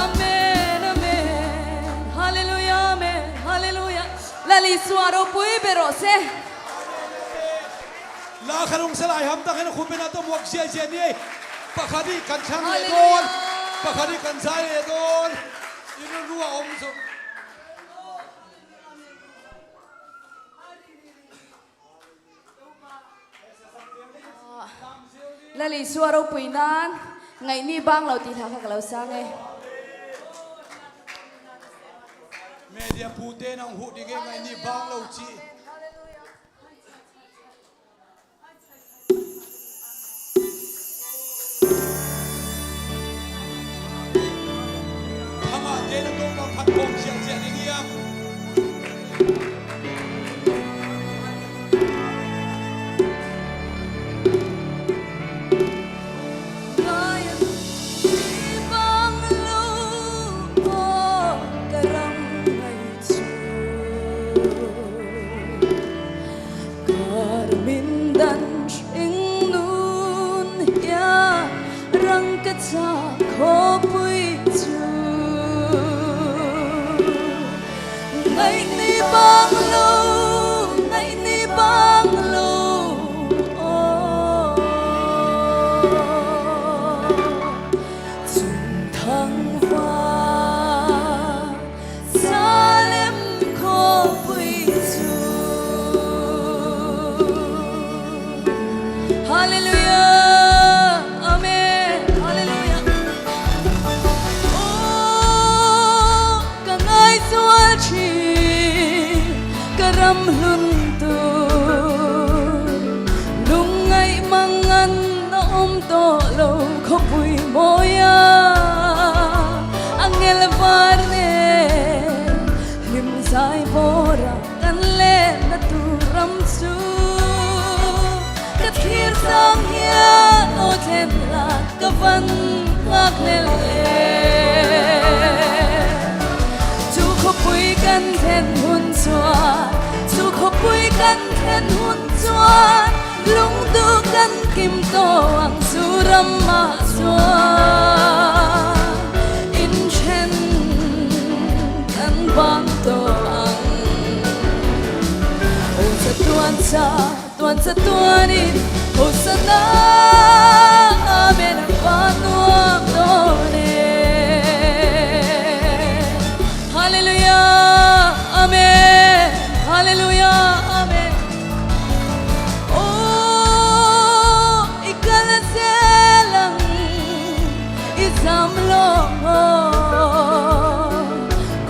Amen, amen. Halleluiah, amen. Halleluiah. Lal Isua ropui bia rawh se. La khat hong sa lai hamtang hen a khutbeng a tawh muak ziahziah ni. Pakhat ih kan thlang leh dawn, pakhat ih kan zai leh dawn. I rilru a om zo. Lal Isua ropui nan ngaih ni bang lo ti hla kha ka lo sang e. Media pute nang huh ding e, ngaih ni bang lo ci. Amahte na tawh ka phat khawm ziahziah ding hiam? Ngaih ni bang lo aw ka ram ngaih cu. Kar min dan hring nun hian rang ka chah khawpui cu. Ngaih ni bang lo, ngaih ni bang lo aw. Cun thangvak Salem khawpui cu. Halleluiah. Amen. Halleluiah. Aw, ka ngaihsual ṭhin ka ram hlun tu. Lungngaih mangan a om tawh lo khawpui mawi-ah a ngelvar nen hlimzai bawra kan lenna tu ram cu ka thir sang hian aw thlen la ka van ngak lel e. Cu khawpui kan thlen hun chuan, cu khawpui kan thlen hun chuan, lungduh kan kim tawh ang, cu ram mah chuan in ṭhen kan bang tawh ang. Aw, chatuan cha tuan chatuan in Hosanna, amen, a pan nuam dawn e. Halleluiah, amen. Halleluiah, amen. Aw, i kal a zel ang i zam lawng aw,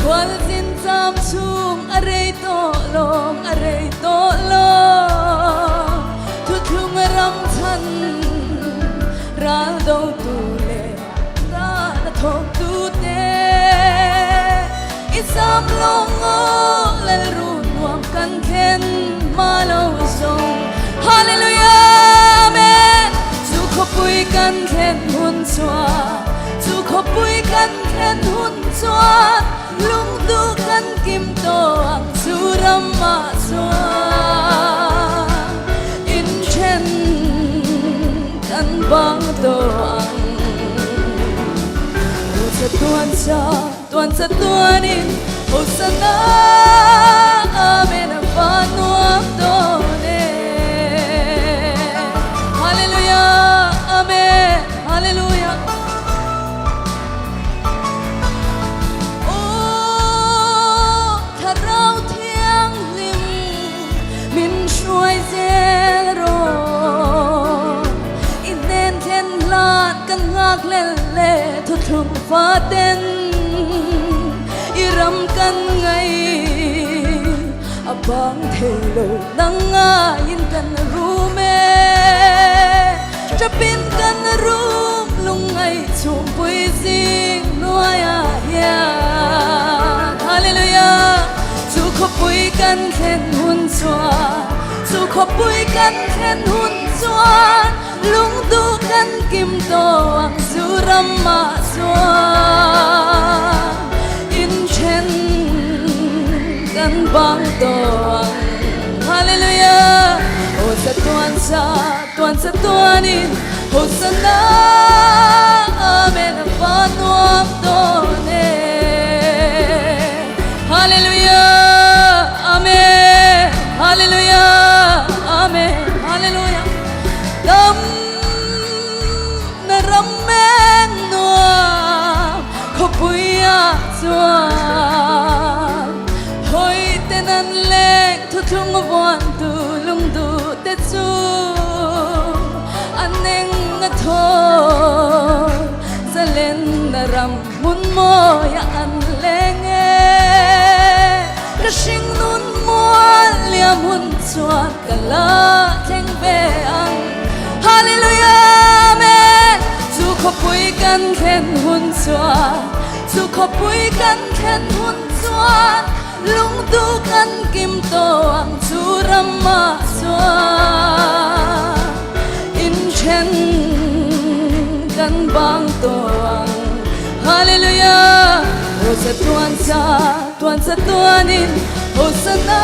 khualzin cam chung a rei tawh lawng, a rei tawh lawng, thuthlung a ram chan Raldotu le dahna thawktute i zam lawng aw, Lalruh nuam kan khen mah lo zong. Halleluiah, amen. Cu khuapui kan khen hun cuan, cu khuapui kan khen hun cuan, lungduh kan kim tawh ang, cu ram mah cuan inn ṭhen kan bang tawh ang. Tuanca tuanca, tuanca tuanin, Hosanna, amen, a va nuam tawh ne. Halleluiah, amen. Halleluiah. Aw Thlarau Thianghlim, min hruai zel rawh. I nen thlen hlan kan ngak lel le, thuthlung faten i ram kan ngai. A bang thei lo nang ngai-in kan rum e, ṭapin kan rum, lungngaih chumpui zing nuai-ah hian. Halleluiah. Cu khuapui kan thlen hun cuan, cu khuapui kan thlen hun cuan, lungduh kan kim tawh ang, cu ram mah cuan inn ṭhen kan bang tawh ang. Halleluiah. Aw tuanca, tuanca tuanin, Hosanna, amen, a va nuam tawh ne. Halleluiah, amen. Halleluiah, amen. Halleluiah. Damna ram meng nuam khuapui ah cuan, hoihte nan leng, thuthlung vuantu lungduhte cu a neng a thawi, zalenna ram hmun mawi-ah an leng e. Ka hringnun mual liam hun cuan ka lah thleng ve ang. Halleluiah, amen. Cu khuapui kan thlen hun cuan, cu khuapui kan thlen hun cuan, lungduh kan kim tawh ang, cu ram mah cuan inn ṭhen kan bang tawh ang. Halleluiah. Aw tuanca, tuanca tuanin, Hosanna,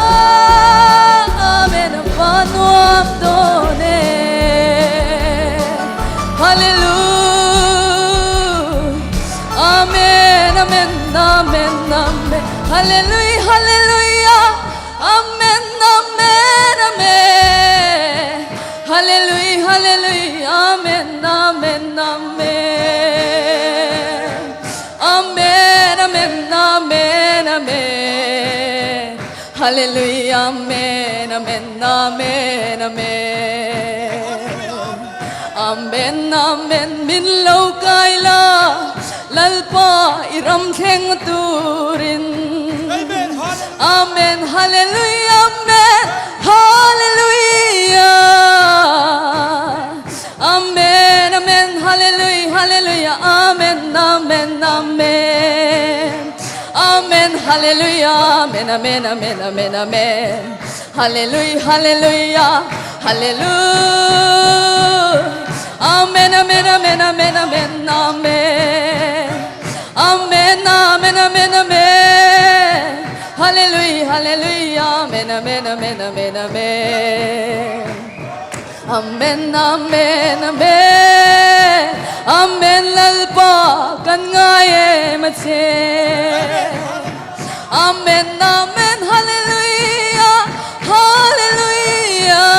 amen, a va nuam tawh ne. Halleluiah. Amen, amen, amen, amen. Halleluiah, halleluiah. Amen, amen, amen. Halleluiah, halleluiah. Amen, amen, amen. Amen, amen, amen, amen. Halleluiah, amen, amen, amen, amen. Amen, amen, min lo kai la, Lalpa i ram thleng turin. Amen, halleluiah, amen, halleluiah. Amen, amen, halleluiah, halleluiah, amen, amen, amen. Amen, halleluiah, amen, amen, amen, amen, amen. Halleluiah, halleluiah, halleluiah. Amen, amen, amen, amen, amen, amen. Amen, amen, amen, amen. Halleluiah, halleluiah, amen, amen, amen, amen, amen. Amen, amen, amen. Amen, Lalpa kan ngai e, ma ce. Amen, amen, halleluiah, halleluiah.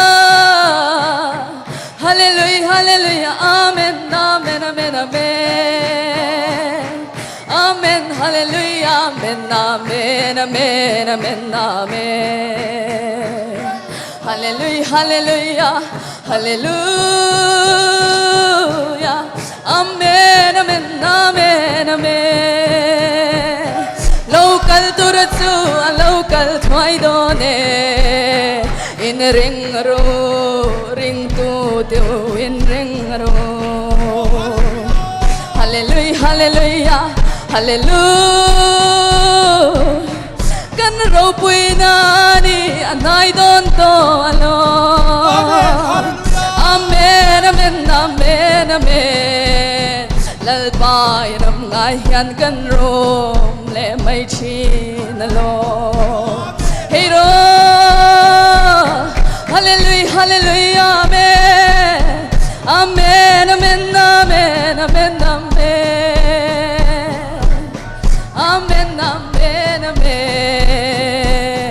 Halleluiah, halleluiah, amen, amen, amen, amen. Amen, halleluiah, amen, amen, amen, amen, amen. Halleluiah, halleluiah, halleluiah. Amen, amen, amen, amen. Lo kal tura cu a lo kal thuai dawn e. In ring ru, ringtu tiu in ring ru. Halleluia, halleluia. Kan ropuina ni a nai dawn tawh a lo. Amen, amen, amen, amen. Lalpa i nam ngai hian kan rom le mai chin a lo. Hei ro. Halleluia, halleluia, amen. Amen, amen, amen, amen, amen. Amen, amen, amen.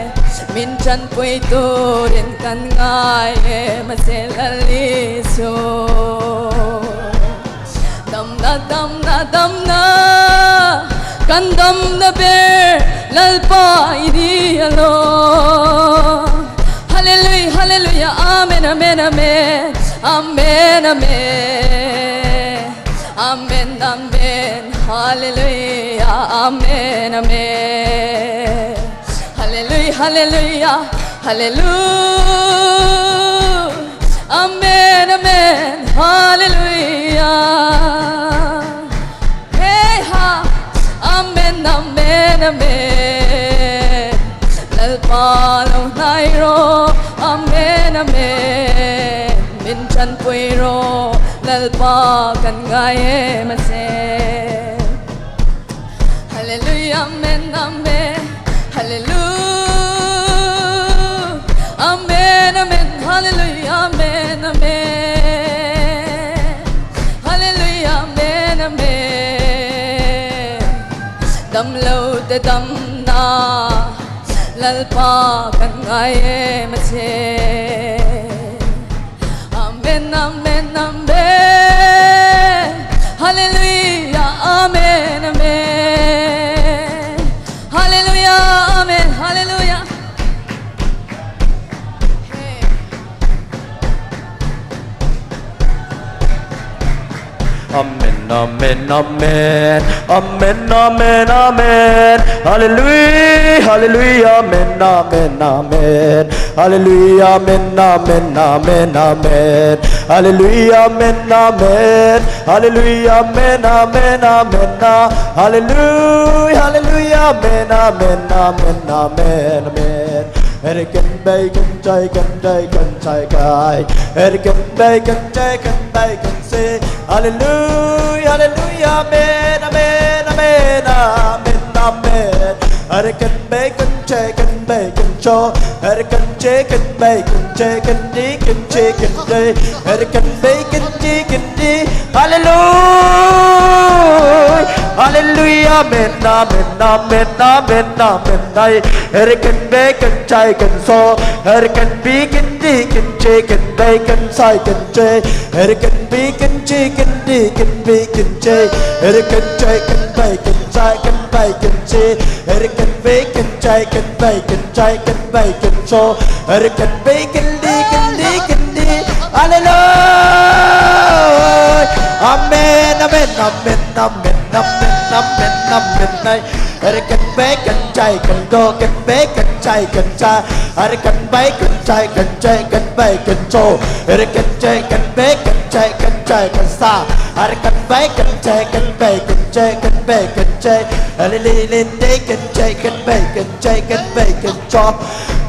Min chanpui turin kan ngai e mase Lal Isu. Damna, damna, damna. Kan damna ber Lalpa i ni a lo. Halleluia, halleluia, amen, amen, amen. Amen, amen. Amen, amen. Halleluia, amen, amen. Halleluia, halleluia, halleluia. Amen, amen, halleluia. Hei ha. Amen, amen, amen. Lalpa lo nai ro. Amen, amen. Min chanpui ro. Lalpa kan ngai e mase. Halleluia, amen, amen. Halleluia. Amen, amen. Halleluia, amen, amen. Halleluia, amen, amen. Damlote damna Lalpa kan ngai e mase. Amen, amen, amen. Halleluia, amen, amen. Halleluia, amen, halleluia. Amen, amen, amen. Amen, amen, amen. Halleluia, halleluia, amen, amen, amen. Halleluia, amen, amen, amen, amen. Halleluia, amen, amen. Halleluia, amen, amen, amen, ah. Halleluia, halleluia, amen, amen, amen, amen, amen. Hei kan bei kan chai kan bei kan chai kai. Hei kan bei kan chai kan bei kan si. Halleluia, halleluia, amen, amen, amen, amen, amen. Hei kan bei kan chai kan bei kan cho. Hei kan chai kan bei kan chai kan di kan chai kan dei. Hei kan bei kan di kan di. Halleluia. Halleluia, amen, amen, amen, amen, amen. Hei kan bei kan chai kan so. Hei kan bi kan di kan chai kan bei kan sai kan chai. Hei kan bi kan chai kan di kan bi kan chai. Hei kan chai kan bei kan sai kan bei kan chai. Hei kan bei kan chai kan bei kan chai kan bei kan so. Hei kan bei kan di kan di kan di. Halleluia. Amen, amen, amen, amen, amen, amen, amen, amen. Hei kan bei kan chai kan do kan bei kan chai kan sa. Hei kan bei kan chai kan chai kan bei kan so. Hei kan chai kan bei kan chai kan chai kan sa. Hei kan bei kan chai kan bei kan chai kan bei kan chai. Hei li li li kan chai kan bei kan chai kan bei kan so.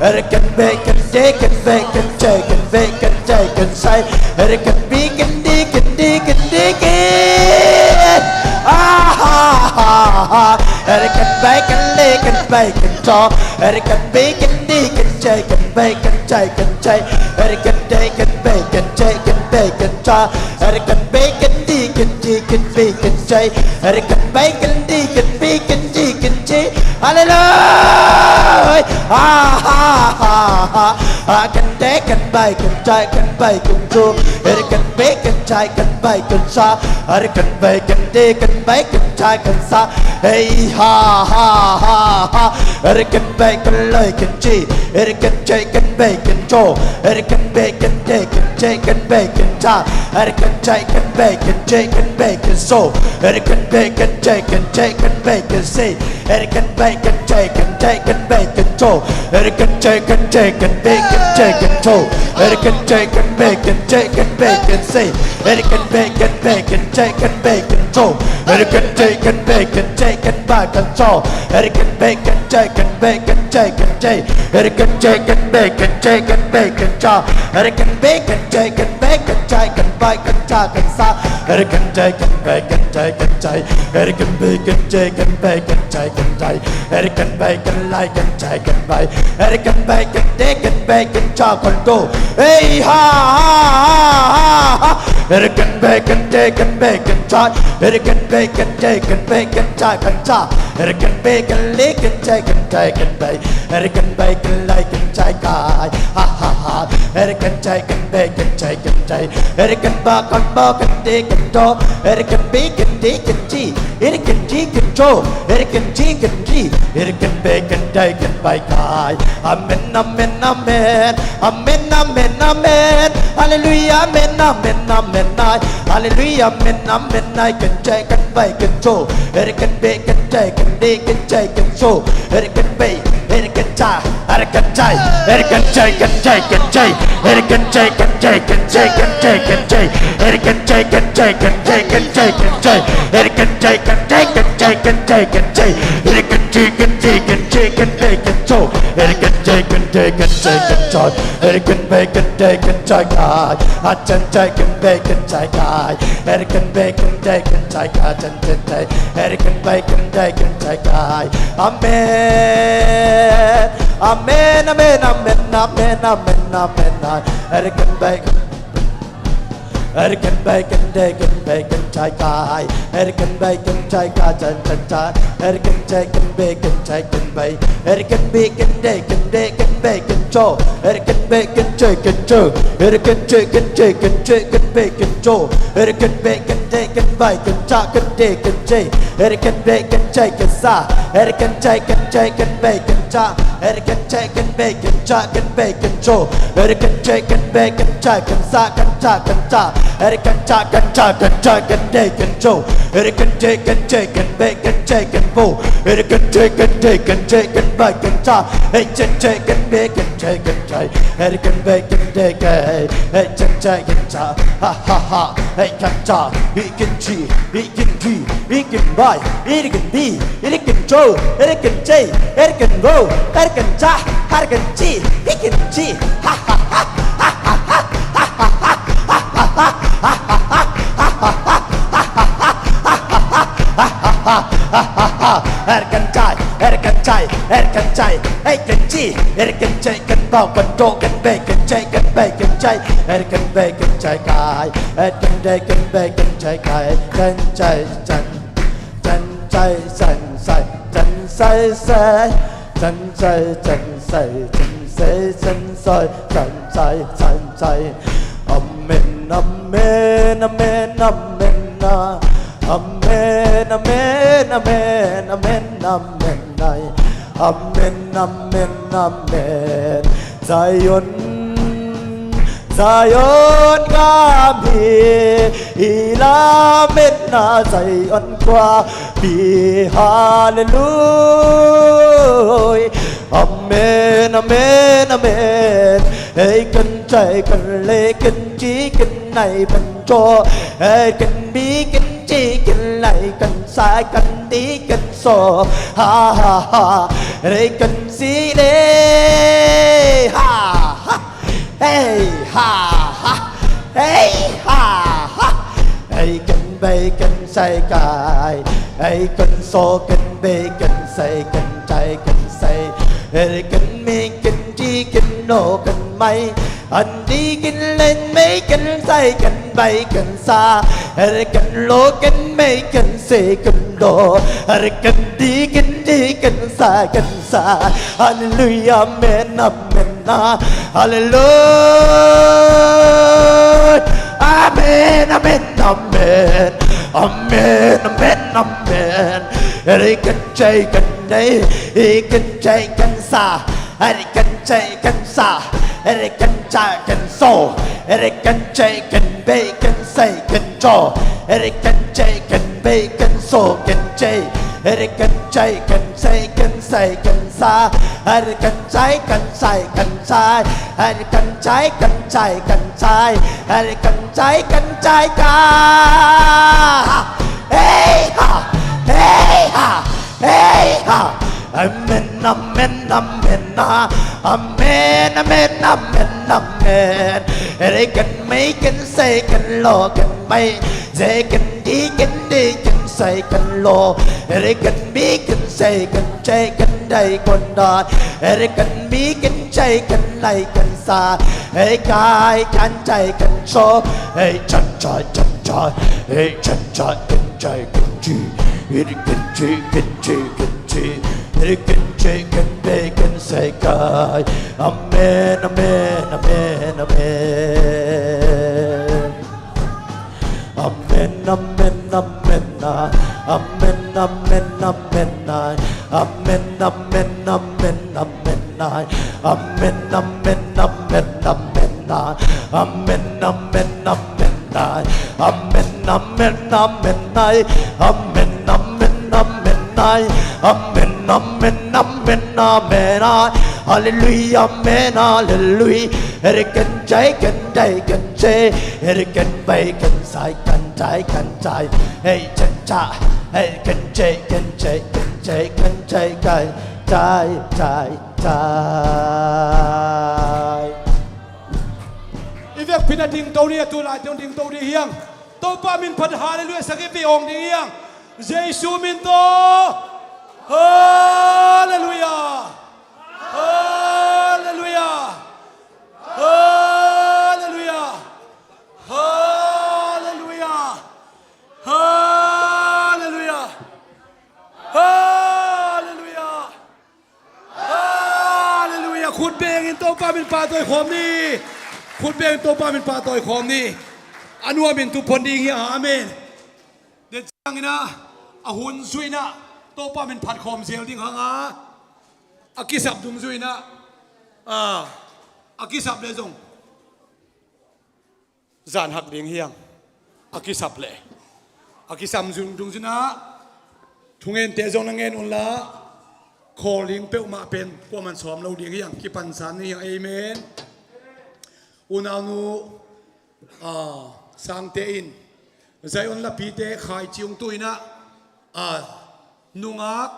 Hei kan bei kan chai kan bei kan chai kan bei kan chai kan sai. Hei kan bi kan di kan di kan di kan. Ah ha ha ha. Hei kan bei kan di kan bei kan so. Hei kan bi kan di kan chai kan bei kan chai kan chai. Hei kan di kan bei kan chai kan bei kan sa. Hei kan bei kan di kan di kan bi kan chai. Hei kan bei kan di kan bi kan di kan chai. Halleluia. Ah ha ha ha. Hei kan di kan bei kan chai kan bei kan so. Hei kan bi kan chai kan bei kan sa. Hei kan bei kan di kan bei kan chai kan sa. Hei ha ha ha ha. Hei kan bei kan loi kan chi. Hei kan chai kan bei kan cho. Hei kan bei kan di kan chai kan bei kan sa. Hei kan chai kan bei kan chai kan bei kan so. Hei kan bei kan chai kan chai kan bei kan si. Hei kan bei kan chai kan chai kan bei kan cho. Hei kan chai kan chai kan bei kan chai kan cho. Hei kan chai kan bei kan chai kan bei kan si. Hei kan bei kan bei kan chai kan bei kan cho. Eri kan tei kan bei kan tei kan bai kan so. Eri kan bei kan tei kan bei kan tei kan tei. Eri kan tei kan bei kan tei kan bei kan so. Eri kan bei kan tei kan bei kan tei kan bai kan ta kan sa. Eri kan tei kan bei kan tei kan tei. Eri kan bei kan tei kan bei kan tei kan tei. Eri kan bei kan lai kan tei kan bai. Eri kan bei kan tei kan bei kan ta kan do. Hey ha ha ha ha ha. Eri kan bei kan tei kan bei kan tei. Eri kan bei kan tei kan bei kan tei kan tei. Eri kan bei kan lei kan tei kan tei kan bei. Eri kan bei kan lei kan tei kai. Ha ha ha. Eri kan tei kan bei kan tei kan tei. Eri kan ba kan ba kan tei kan to. Eri kan bei kan tei kan ti. Eri kan ti kan to. Eri kan ti kan ti. Eri kan bei kan tei kan bei kai. Amen, amen, amen. Amen, amen, amen. Halleluia, amen, amen, amen, ai. Halleluia, amen, amen, ai. Kan tei kan bei kan to. Eri kan bei kan tei kan dei kan tei kan to. Eri kan bei, eri kan ta, eri kan tei, eri kan tei kan tei kan tei. Eri kan tei kan tei kan tei kan tei kan tei. Eri kan tei kan tei kan tei kan tei kan tei. Eri kan tei kan tei kan tei kan tei kan tei. Eri kan tei kan tei kan tei kan tei kan to. Eri kan tei kan tei kan tei kan tei. Eri kan bei kan tei kan tei kai. A kan tei kan bei kan tei kai. Eri kan bei kan tei kan tei kai. Kan tei tei. Eri kan bei kan tei kan tei kai. Amen. Amen, amen, amen, amen, amen, amen. Eri kan bei kan Eri kan bei kan tei kan bei kan tei kai. Eri kan bei kan tei kai kan tei tei. Eri kan tei kan bei kan tei kan bei. Eri kan bei kan tei kan dei kan bei kan to. Eri kan bei kan tei kan to. Eri kan tei kan tei kan tei kan bei kan to. Eri kan bei kan tei kan bei kan ta kan dei kan tei. Eri kan bei kan tei kan sa. Eri kan tei kan tei kan bei kan ta. Eri kan tei kan bei kan ta kan bei kan to. Eri kan tei kan bei kan tei kan sa kan ta kan ta. Eri kan ta kan ta kan ta kan dei kan to. Eri kan tei kan tei kan bei kan tei kan bo. Eri kan tei kan tei kan tei kan bei kan ta. Ei kan tei kan bei kan tei kan tei. Eri kan bei kan tei kan. Ei kan tei kan ta. Ha ha ha. Ei kan ta. Ei kan ti. Ei kan ti. Ei kan bai. Ei kan bi. Eri kan to, eri kan tei, eri kan bo, eri kan ta, eri kan ti, eri kan ti. Ha ha ha. Eri kan tei, eri kan tei, eri kan tei, eri kan ti, eri kan tei, kan bo, kan to, kan bei, kan tei, kan bei, kan tei, eri kan bei, kan tei kai, eri kan tei, kan bei, kan tei kai, kan tei, kan San sai, san sai, san sai sai. San sai, san sai, san sai, san sai, san sai, san sai. Amen, amen, amen, amen, ah. Amen, amen, amen, amen, amen, ai. Amen, amen, amen. Zion, Zion gam hi, i lametna Zion khua pi, hallelujah. Amen, amen, amen. Ei kan tei kan lei kan ti kan nai kan to. Ei kan bi kan ti kan lai kan sai kan di kan so. Ha ha ha. Ei kan si le. Ha ha. Hey ha ha. Hey ha ha. Ei kan bei kan sai kai. Ei kan so kan bei kan sai kan tai kan sai. Ei kan mi kan ti kan no kan mai. An di kan len mai kan sai kan bai kan sa. Ei kan lo kan mai kan se kan do. Ei kan di kan di kan sa kan sa. Hallelujah, amen, amen, ah. Hallelujah. Amen, amen, amen. Amen, amen, amen. Eri kan tei kan dei, eri kan tei kan sa, eri kan tei kan sa, eri kan tei kan so, eri kan tei kan bei kan sai kan to, eri kan tei kan bei kan so kan tei, eri kan tei kan sai kan sai kan sa, eri kan tei kan sai kan sai, eri kan tei kan tei kan sai, eri kan tei kan tei ka. Ei ha Amen, amen, ah. Amen, amen, amen, amen. Ere kan mei kan sei kan lo kan mei. Ze kan di kan di kan sei kan lo. Ere kan mi kan sei kan che kan dai kan dai. Ere kan mi kan che kan lai kan sa. Ere kai kan che kan cho. Ere chan chai chan chai. Ere chan chai kan chai kan chi. Ere kan chi kan chi kan chi. Ere kan chi kan be kan sei kai. Amen, amen, amen, amen. Amen, amen, amen, ah. Amen, amen, amen, ah. Amen, amen, amen, amen, ah. Amen, amen, amen, amen, ah. Amen, amen, amen, ah. Amen, amen, amen, ah. Amen, amen, amen, ah. Amen, amen, amen, amen, ah. Hallelujah, amen, hallelujah. Ere kan chai kan dai kan che. Ere kan bai kan sai kan chai kan chai. Hey cha cha. Hey kan che kan che kan che kan chai kai chai chai chai. I vekpi-in a dingto ni, a tu lai ding dingto ni hiang. Topa min phat hallelujah sak i vei awng ding hiang. Jesu min tawh. Hallelujah. Hallelujah. Hallelujah. Hallelujah. Hallelujah. Hallelujah. Hallelujah. Khut bengin Topa min pahtawi khawm ni. Khut bengin Topa min pahtawi khawm ni. A nuamin tu pon ding hi. Amen. Den ciangin ah, a hun zuihna Topa min phat khawm zel ding hang a, a kisap dungzuihna, a, a kisap le zong zan hak ding hiang. A kisap le, a kisam zung dungzuihna, thungente zong na ngen unla, khawl ding peuhmah pen kuaman sawm lo ding hiang. Kipansan ni hiang. Amen. Unaunu, a, sangte in Zion lapite khaici ung tuinah, a, nungak,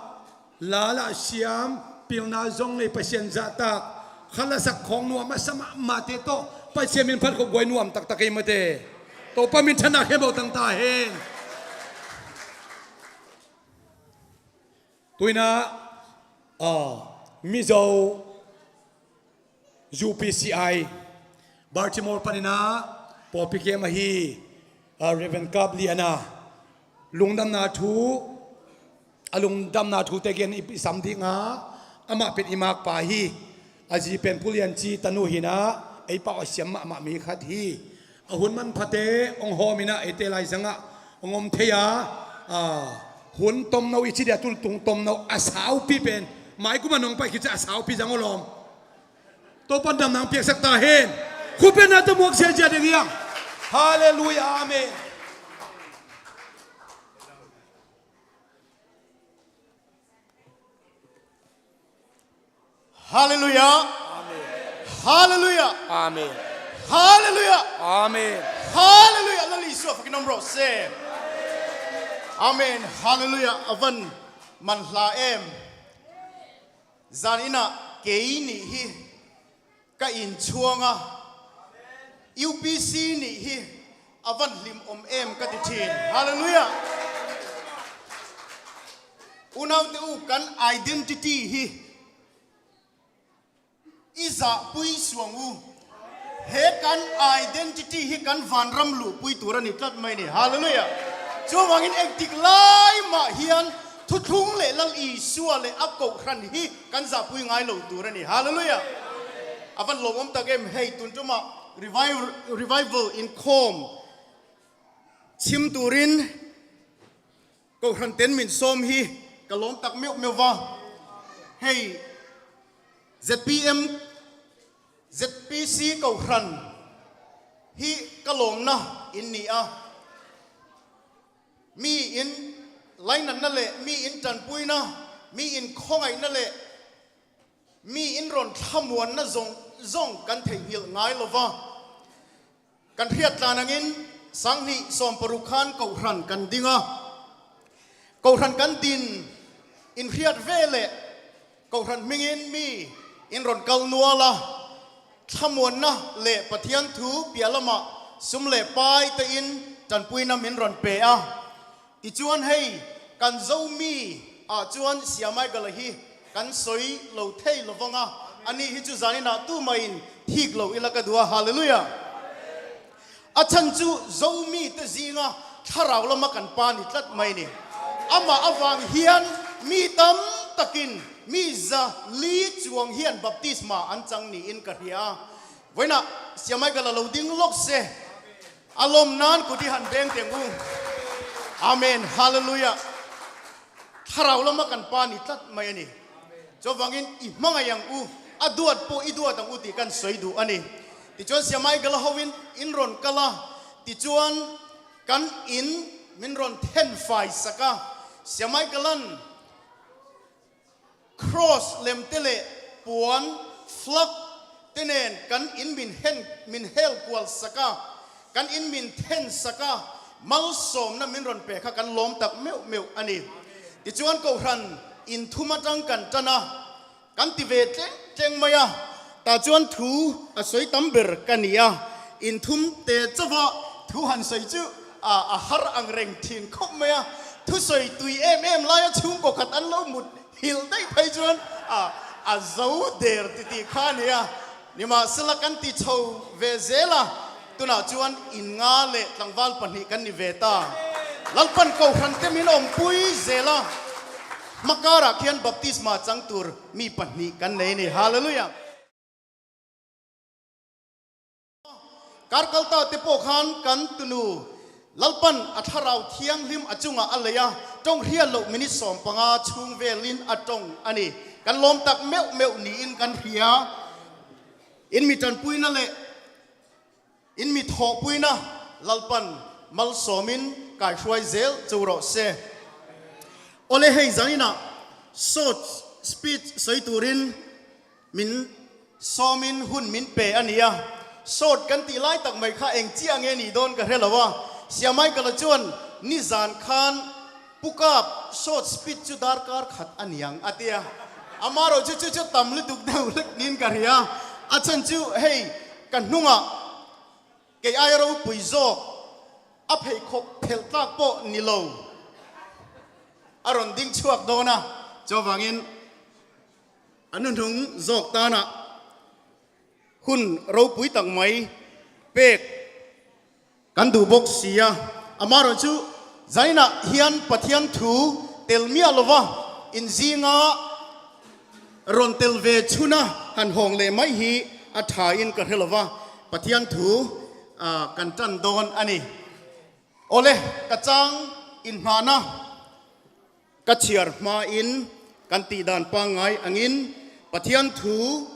lala siam, pilna zong nei, Pasian zahtak, khat lasak khawng nuam a sa mahmahte tawh Pasian min phat khop guai nuam taktak ei mate. Topa min thanna khempeuh tang ta hen. Tuinah, a, Mizo U P C I Baltimore paninah pawlpi kem ahi, a, Reverend Kap Liana lungdamna thu, a lungdamna thute gen i sam ding a, amah pen i makpa hi. A zi pen Pu Lian Ci tanu hinah ei pau a siam mahmah mi khat hi. A hun manphate hong hawm inah eite laizangah hong om thei a, a, hun tomno i ci dia, tultung tomno a saupi pen mai kuma nong pai khit ciah a saupi zang aw lawm. Topan damna hong piaksak ta hen. Khut bengna tawh muak ziazia ding hiang. Halleluiah. Amen. Halleluiah. Amen. Halleluiah. Amen. Halleluiah. Amen. Halleluiah. Lal Isu a fakin om rawh se. Amen. Halleluiah. A van manhla em. Zan inah kei nih hi ka inn chuang a, U P C nih hi a van hlim om em ka ti thin. Halleluiah. Unaute uh, kan identity hi i zahpui suang uh. He kan identity hi kan vanram luhpui tur a ni tlat mai ni. Halleluiah. Chuvangin engtik lai mah hian thuthlung leh Lal Isua leh a kohhran hi kan zahpui ngai lo tur a ni. Halleluiah. A van lawm om tak em. Hei, tun tumah revival, revival in khawm chim turin kohhran ten min sawm hi ka lawm tak meuh meuh va. Hei, Z P M, Z P C kohhran hi ka lawmna in ni a, mi in lainatna leh mi in ṭanpuina, mi in khawngaihna leh mi in rawn thlamuanna zawng zawng kan theihnghilh ngai lo va. Kan hriat tlan angin sanghnih sawm paruk khan kohhran kan ding a, kohhran kan din in hriat ve leh Kohhran hmingin mi in ron kal nual a, thlamuanna le Pathian thu pialamah sum le paite in tanpuina min ron pe a. Tichuan hei, kan Zomi ah chuan Sia Michael hi kan sawi lo thei lo vang a, ani hi chu zaninah tumahin thik lo ila ka duh a, Hallelujah. A chhan chu Zomite zinga thlarau lama kan pa ni tlat mai ni. Amah avang hian mi tam takin mi za li chuang hian baptisma an chang niin ka hria a. Vawiinah Sia Michael a lo ding lawk se. A lawm nan kut i han beng teng u. Amen. Hallelujah. Thlarau lama kan pa ni tlat mai a ni. Chuvangin i hmangaih ang u, a duat pawh i duat ang u tih kan sawi duh a ni. Tichuan Sia Michael a hoin in rawn kal a, tichuan kan in min rawn thenfai sak a. Sia Michael-an cross lemte leh puan flag te nen kan in min hen, min hel kual sak a, kan in min then sak a, malsawmna min rawn pe kha kan lawm tak meuh meuh a ni. Tichuan, kohhran in thum aṭang kan ṭan a, kan ti ve tleng tleng mai a, tah chuan thu a sawi tam ber ka ni a, in thum te chauha thu han sawi chu a, a har ang reng ṭhin khawp mai a, thusawi tui em em laia chhungkaw khat an lo mut hilh daih phei chuan a, a zo der titih kha a ni a. Nimahsela, kan ti chho ve zel a, tunah chuan in nga leh tlangval pahnih kan ni ve ta. Lalpan kohhrante min awmpui zel a, hmakarah khian baptisma chang tur mi pahnih kan nei ni. Hallelujah. Karkaltate pawh khan kan tunu Lalpan a thlarau thianghlim a chungah a lei a, ṭawng hriat loh minute sawm panga chhung velin a ṭawng a ni. Kan lawm tak meuh meuh niin kan hria. In mi ṭanpuina leh in mi thawhpuina Lalpan malsawmin kaihruai zel cho rawh se. Awle, hei zaninah short speech sawi turin min sawmin hun min pe a ni a. Short kan tih lai tak mai kha eng chiah nge nih dawn ka hre lo a. Sia Michael-a chuan nizan khan pukap short speech chu darkar khat a ni ang a tia. Amaherawhchu chu chu tam lutuk deuh hlek niin ka hria. A chhan chu hei, ka hnungah kei aia ropui zawk a pheikhawk phelh tlak pawh ni lo a rawn ding chhuak dawn a. Chuvangin a nunung zawk tana hun ropui tak mai pek kan duh bawk si a. Amaherawhchu zaninah hian Pathian thu tel miah lova in zinga rawn tel ve chhuna han hawng leh mai hi a ṭhain ka hre lova, Pathian thu, a, kan ṭan dawn a ni. Awle, ka chang innghahna ka chhiar hmain kan tih dan pangngai angin Pathian thu,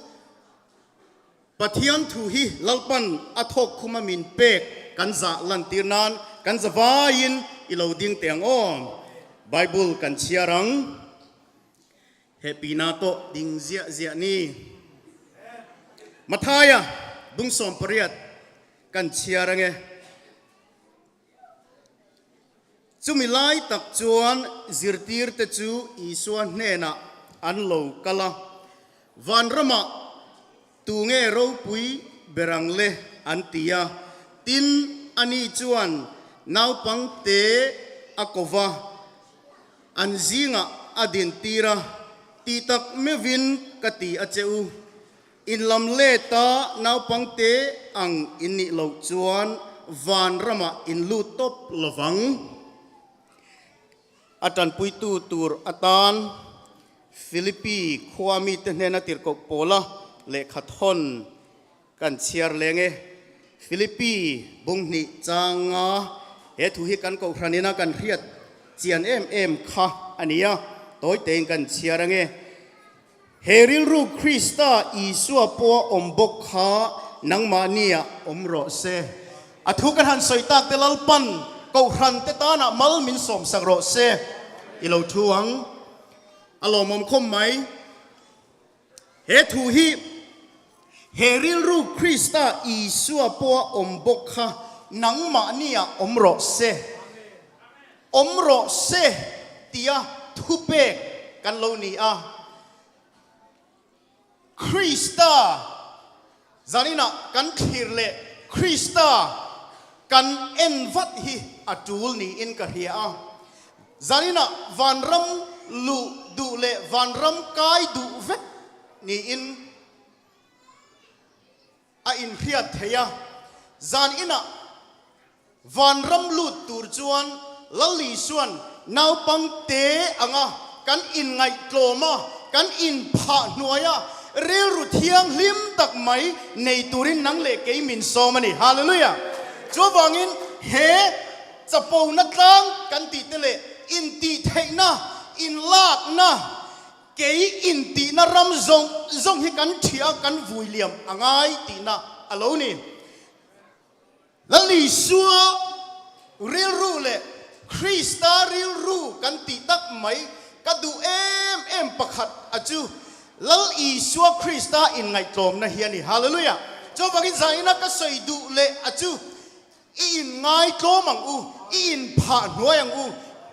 Pathian thu hi Lalpan a thawkkhuma min pek kan zah lantir nan kan zavaiin i lo ding teh ang aw. Bible kan chhiar ang. Hehpihna tawh ding ziah ziah ni. Mathaia bung sawm pariat kan chhiar ang e. Chumi lai tak chuan zirtirte chu Isua hnenah an lo kal a, "Vanramah tu nge ropui ber ang le?" an ti a. Tin, ani chuan naupangte a ko va, an zingah a dintir a, "Tih tak meuhin ka ti a che u, in lam leta naupangte ang in nih loh chuan vanramah in lut tawp lo vang." A ṭanpuitu tur atan Philippi khua mite hnena tirhkoh Paula lehkhathawn kan chhiar leng e. Philippi bung hnih chang nga, he thu hi kan kohhranina kan hriat chian em em kha a ni a, tawitein kan chhiar ang e. He rilru Krista Isua pawha awm bawk kha nangmah niah awm rawh se. A thu kan han sawi takte Lalpan kohhrante tanah mal min sawmsak rawh se. I lo thu ang. A lawmawm khawm mai. He thu hi, he rilru Krista Isua pawha awm bawk kha nangmah niah awm rawh se. Awm rawh se tia thupek kan lo ni a. Khrista zaninah kan thlir leh Khrista kan envat hi a tul ni-in ka hria a, zaninah vanram luh duh leh vanram kai duh vek ni-in a inhriat thei a, zaninah vanram lut tur cuan Lal Isuan naupangte anga kan inngaihtlawm a, kan inphah hnuai a, rilru thianghlim tak mai nei turin nang le kei min sawm a ni. Halleluiah. Cuavangin he capona tlang kan tihte le intihtheihna, inlakna, kei intihna ram zong zong hi kan thia kan vui liam a ngai tihna a lo ni. Lal Isua rilru le Khrista rilru kan tihtak mai ka duh em em pakhat a cu Lal Isua Khrista inngaihtlawmna hi a ni. Halleluiah. Cuavangin zaninah ka soi duh le a cu i inngaihtlawm ang u, i inphah hnuai ang u,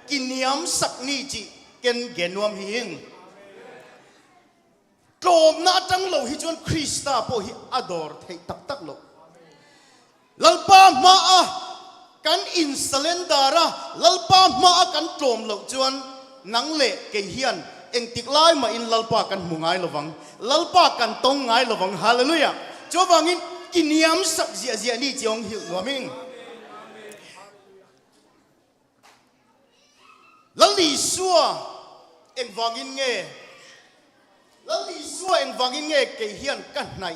kiniamsak ni cih ken gen nuam hi ing. Tlawmna a tang lo hi cuan Khrista pawh hi a dawr theih taktak lo. Lalpa hma ah kan insalendar a, Lalpa hma ah kan tlawm loh cuan nang le kei hian engtik lai mahin Lalpa kan hmu ngai lo vang, Lalpa kan tong ngai lo vang. Halleluiah. Cuavangin kiniamsak ziahziah ni ci hong hilh nuam ing. Lal Isua engvangin nge, Lal Isua engvangin nge kei hian ka hnaih?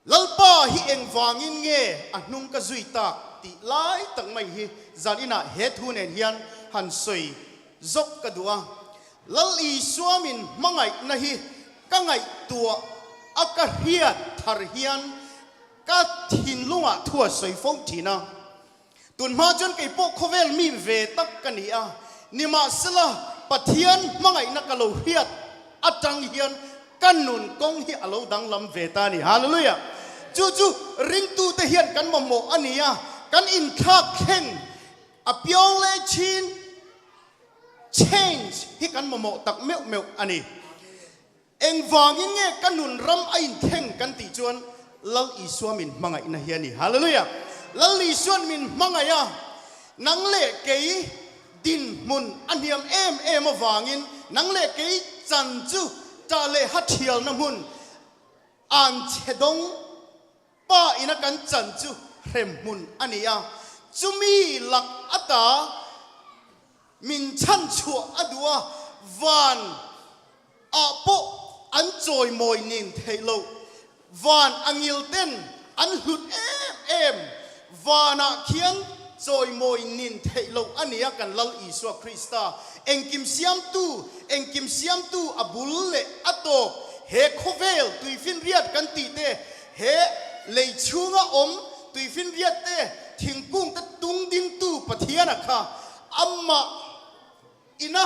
Lalpa hi engvangin nge a hnung ka zui tak tih laitak mai hi zaninah he thu nen hian han soi zok ka duh a. Lal Isua min hmangaihna hi ka ngaihtuah a ka hriat thar hian ka thinlungah thu a soi fo ṭhin a. Tun hma chuan kei pawh khawvel mi ve tak ka ni a, nimahsela Pathian hmangaihna ka lo hriat aṭang hian ka nun kawng hi a lo danglam ve ta ni. Halleluiah. Chu chu ringtute hian kan mamawh a ni a, kan inthlak thleng a piawl le chin change hi kan mamawh tak meuh meuh a ni. Engvangin nge ka nunram a inthleng kan tih chuan Lal Isua min hmangaihna hi a ni. Halleluiah. Lal Isuan min hmangaih a, nang le kei dinhmun a hniam em em avangin nang le kei chan chu ṭah leh ha ṭhialna hmun anchhe dong pa ina kan chan chu hremhmun a ni a, chumi lak ata min chhanchhuah a duh a, van ah pawh an chawimawi nin theih loh, van angilten an hlut em em, vanah khian chawimawi nin theih loh a ni a, kan Lal Isua Krista. Engkim siamtu, engkim siamtu a bul leh a tawp, he khawvel tuifinriat kan tihte, he lei chhunga awm tuifinriatte, thingkungte tung dingtu Pathian a kha, amah ina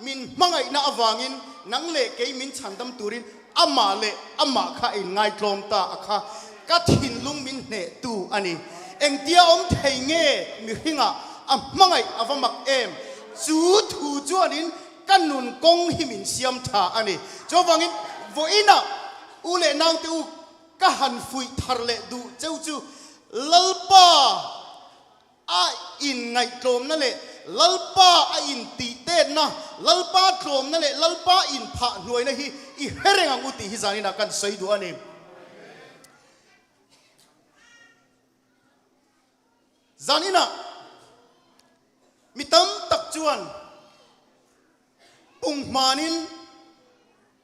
min hmangaihna avangin nang le kei min chhandam turin amah le amah kha inngaihtlawm ta a kha ka thinlung min hnehtu a ni. Engtia awm thei nge mihringah a hmangaih a va mak em? Chu thu chuanin ka nun kawng hi min siam ṭha a ni. Chuavangin vawiinah u leh naute u, ka han fuih thar leh duh cheu chu Lalpa a inngaihtlawmna leh Lalpa a intihtetna, Lalpa tlawmna leh Lalpa inphah hnuaina hi i he reng ang u tih hi zaninah kan sawi duh a ni. Zaninah mi tam tak chuan punghmanin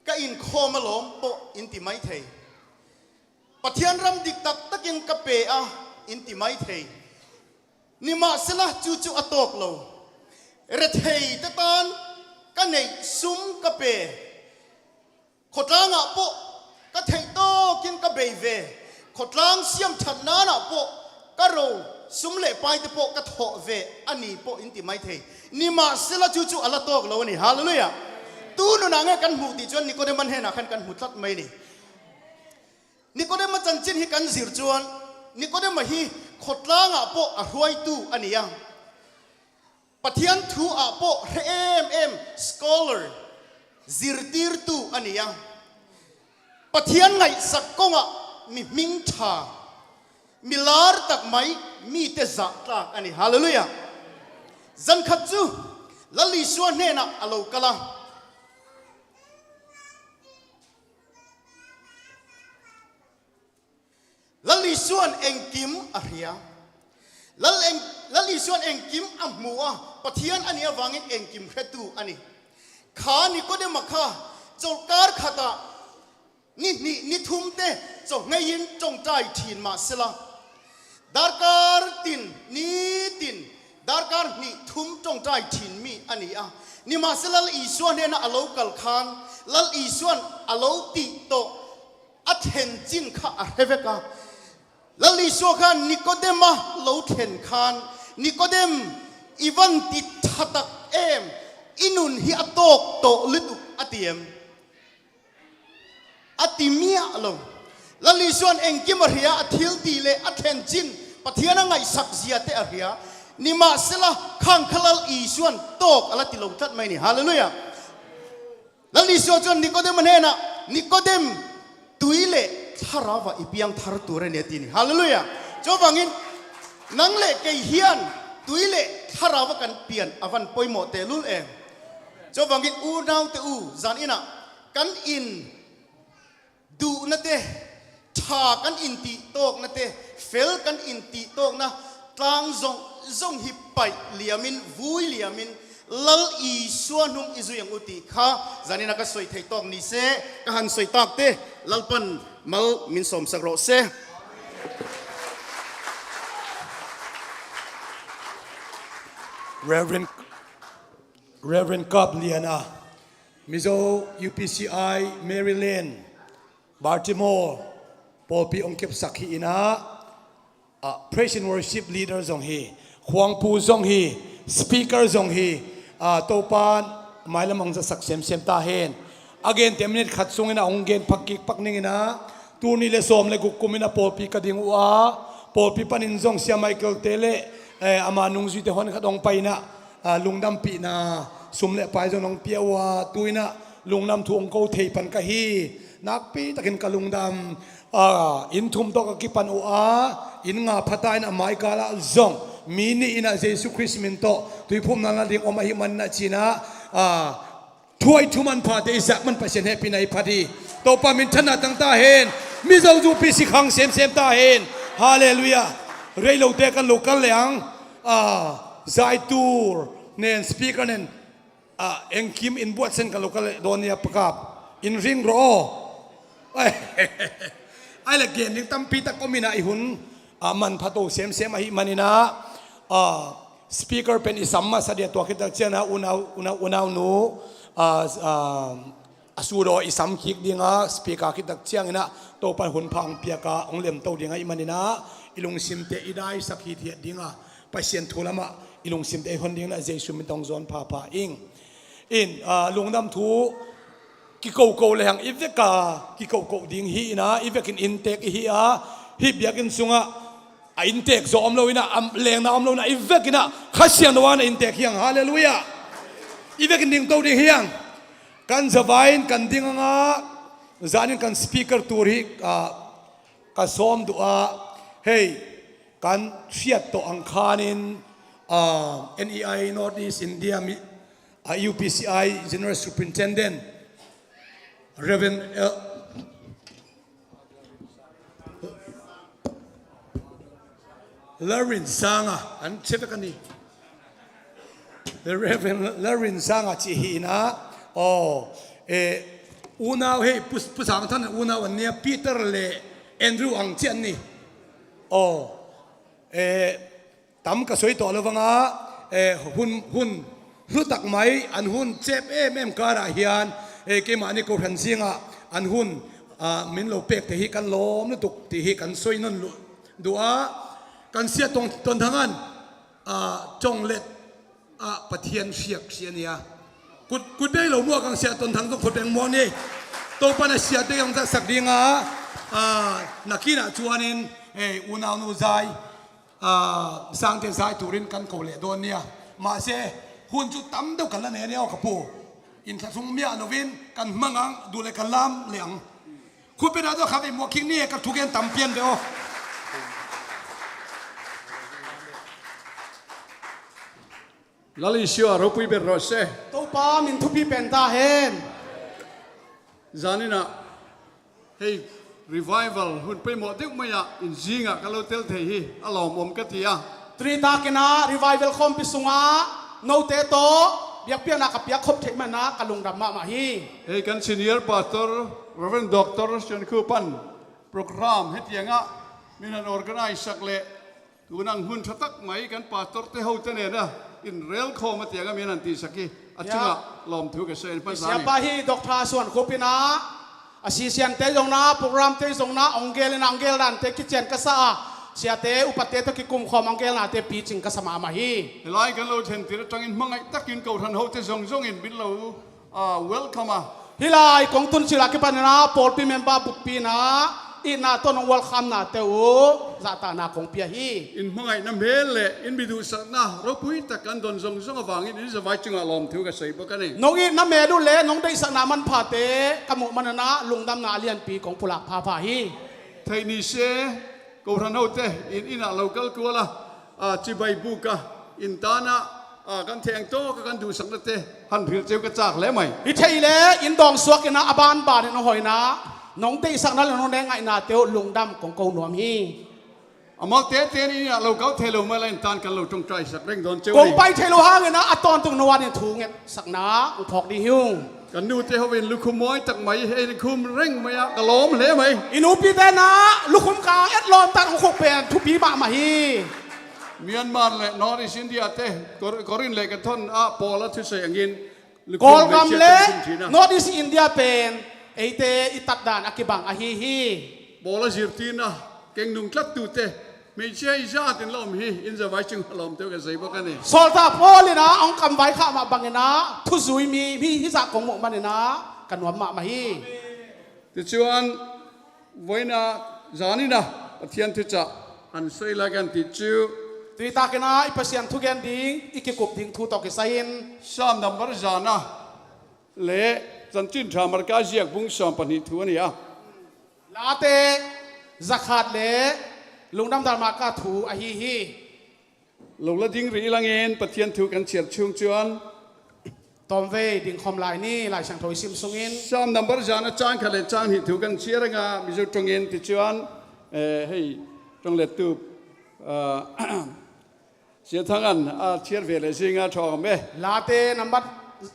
ka inkhawm alawm pawh in ti mai thei. Pathian ram dik tak takin ka pe a, in ti mai thei. Nimahsela chu chu a tawk lo. Rethei te tan ka neih sum ka pe. Khawtlangah pawh ka theih tawkin ka bei ve. Khawtlang siam ṭhat nanah pawh ka ro sum leh paite pawh ka thawh ve a ni pawh in ti mai thei. Nimahsela chu chu a la tawk lo a ni. Halleluiah. Tu nunah nge kan hmuh tih chuan Nikodema hnenah khan kan hmu tlat mai ni. Nikodema chanchin hi kan zir chuan Nikodema hi khawtlangah pawh a hruaitu a ni a. Pathian thu ah pawh hre em em scholar, zirtirtu a ni a. Pathian ngaihsak kongah mi hmingtha, mi lar tak mai, mite zahtlak a ni. Halleluiah. Zan khat cu Lal Isua hnenah a lo kal a, Lal Isuan engkim a hria. Lal, eng, Lal Isuan engkim a hmu a, Pathian a nih avangin engkim hretu a ni. Kha Nikodem a kha, colkar khatah ni hnih ni thumte caw ngei-in ṭawngṭai ṭhin mah sela, darkar tin, nitin, darkar hnih thum ṭawngṭai ṭhin mi a ni a. Nimahsela Lal Isua hnenah a lo kal khan, Lal Isuan a lo tih tawh a thencin kha a hre vek a. Lal Isua kha Nikodem a lo thlen khan, Nikodem, i van ti thatak em, i nun hi a tawk tawh lutuk a ti em? A ti miah lo. Lal Isuan engkim a hria, a thil ti le a thlencin, Pathian a ngaihsak ziate a hria. Nimahsela khangkha Lal Isuan tawk a la ti lo tlat mai ni. Halleluiah. Lal Isua cun Nikodem a hnenah, Nikodem, tui le thlarau ah i piangthar tur a ni a ti ni. Halleluiah. Cuvangin nang le kei hian tui le thlarau ah kan pian a van poimawh te lul e. Cuvangin unaute u, zan innah kan in duhnate, ṭha kan in tih tawknate, fel kan in tih tawkna tlang zong zong hi paih liamin, vui liamin, Lal Isua hnung i zui ang uh ti kha zanin a ka soi thei tawk ni seh, ka han soi takte Lalpan mal min sawmsak rawh seh. Reverend, Reverend Kap Liana, Mizo U P C I, Maryland, Baltimore, pawlpi hong kepsak hi inah, ah, praise and worship leader zong hi, khuangpu zong hi, speaker zong hi, ah, Topan mailam hong zatsak semsem ta hen. A gente minute khat sungin a hong gen phak kik pak ning inah, tul nih le sawm le guk kum inah pawlpi ka ding uh a, pawlpi panin zong Sia Michael te le, eh, ama nungzuite hon khat hong pai inah, ah, lungdampihna sum le pai zong hong pia uh a, tu inah lungdam thu hong ko thei pan ka hi. Nakpi takin ka lungdam. Ah, inn thum tawh ka kipan uh a, inn nga phata in a maikal ah zong mi nih inah Jesu Khrist min tawh tuiphumna nading om ahih manin ah cinah, ah, thuai thu manphate i zak man Pasian hehpihna i phat hi. Topa minthanna tang ta hen. Mizo zupi sikhang semsem ta hen. Halleluiah. Rei lote kan lo kal leng, ah, zaitur nen, speaker nen, ah, engkim in buatsen ka lo ka leh dawn nia pakap in ring rawh aw. Ai, ai le gen ding tampi tak om inah i hun, ah, manpha to semsem ahih maninah, ah, speaker pen i sam masa dia, tua khit tak ciangah unau, unau, unaunu, ah, ah, a sudaw i sam kik dinga speaker khit tak cianginah Topan hun pha hong piaka hong lemto ding ahih maninah i lungsimte i daisak hithiat dinga Pasian thu lamah i lungsimte i hon dinginah Jesu min tawh hong zawn phapha ing. In, ah, lungdam thu kikoko le hang i veka kikoko ding hi inah i vekin inntek i hi a, hih biakinn sungah a inntek zaw om lo inah, a lengna om lo inah i vekinah Kha Siangtho ah na inntek hi hang. Halleluiah. I vekin dingto ding hi hang. Kan zavai in kan ding hangah zanin kan speaker tur hi, ah, ka sawm duh ah, hei, kan hriat tawh ang khanin, ah, N E I North East India mi, ah, U P C I General Superintendent Reverend L-, Larin Sanga an chevek ani. The Reverend Larin Sanga ci hi inah. Oh, eh, unau hei, pus-, pusang than unau an nia Peter le Andrew ang ci an ni. Oh, eh, tam ka soi tawh lo vanga, eh, hun, hun hlutak mai, an hun cep em em karah hian, eh, keimahni kohran zingah an hun, ah, min lo pek te hi kan lawm lutuk ti hi kan soi nawn luh duh a, kan sia tawng, tawn thangan, ah, tawng let ah Pathian hriak hria nia. Kut, kut bei lo muak ang sia tawn thang zong kut beng muak ni. Topan a siate ang zatsak dinga, ah, nakinah chuanin, eh, unaunu zai, ah, sangte zai turin kan ko leh dawn nia. Mahse, hun cu tam deuh kan la ne nia aw ka pu. In thla sung miah lovin kan hmang ang, duh le kan lam le ang. Kuapena tawh kha vei muak kik ni e, ka thugen tam pian ve aw. Lal Isua ropui ber rawh se. Topa min thupi pen ta hen. Zaninah hei revival hun pei mawh deuh mai-ah in zingah ka lo tel thei hi, a lawm om ka ti a. Tuni takinah revival khawmpi sungah note tawh biakpiakna ka piak khop theih manah ka lungdam mahmah hi. Hei kan senior pastor Reverend Doctor Sian Khu pan program hetiangah min han organize sak leh tunang hun thatak mai kan pastor te hote nena in relkhawm a tiangah min han tihsak hi. A cingah lawmthu ka sa in pan sa ni. Siapa hi Doctor Suan Khup inah a sisiante zongna program te zongna ong gel inah ong gel dante kician ka sa a, siate upate tawh kikumkhawm ong gelnate picing ka sa mahmah hi. Helai kan lo thentir atangin hmangaih takin kohran hote zongzongin min lo a welcome a. Hih lai kong tun cil a kipanin ah pawlpi member buppi in ah itna tawh nong welcome nate uh zahtakna kong pia hi. In hmangaihna hmel le in mi duhsakna ropui tak kan don zongzong avangin in zavai cingah lawmthu ka sei bawk a ni. Nong itna hmel uh le nong deihsakna manphate ka muh manin ah lungdamna a lianpi kong pulak phapha hi. Theih ni se, kohran hote in innah lo kal kuala a cibai buka in tanah a kan thengtawka kan duhsaknate han hril ceu ka cak le mai. Hi thei le in dawngsuak inah a banbanin a hoina nong deihsakna le nong neng ngaihnate uh lungdam kong ko nuam hi. Amaute ten in innah lo kal thei lo mah la in tan kan lo ṭawngṭaisak reng dawn ceu kong ni. Pai thei lo hangin ah a tawntung no anin thu ngetsakna hong phawk ding hi ung. Kan nute ho in lukhum mawi tak mai, hei lukhum reng mai ah ka lawm hle mai. I nupite na lukhum kang et lawm tak hong khuk pen thupi mahmah hi. Myanmar le North East India te Kor-, Korin le ka thon ah Paul a thusei angin lukhum Kawlgam le North East India pen eite i tatdan a kibang ahi hi. Paul a zirtina keng nungtlattute Meisia i zatin lawm hi, in zavai cing lawmte uh ka zei bawk a ni. Sawltak Paul in ah hong kamvai khah mah bangin ah thuzui mi, mi hizah kong muh manin ah ka nuam mahmah hi. Tichuan vawiina zanin ah Pathian thucah han soi lai kan ti chu. Tui takin ah i Pasian thugen ding i kikup ding thu tawh kisai in Sam nambar zana le Chanchin Ṭha Marka ziak bung sawm pahnih thu a ni a. Late zakhat le lungdam dal Marka thu ahi hi. Lo la ding rih langin Pathian thu kan chiar chung chuan tawmvei ding khawm lai ni, Lai Siangtho i sim sungin Sam nambar zana chang khat le chang hnih thu kan chiar anga Mizo ṭawngin tichuan, eh, hei ṭawng lettup, ah, Sia Thang an a chiar ve le zinga ṭhawng me. Late nambat,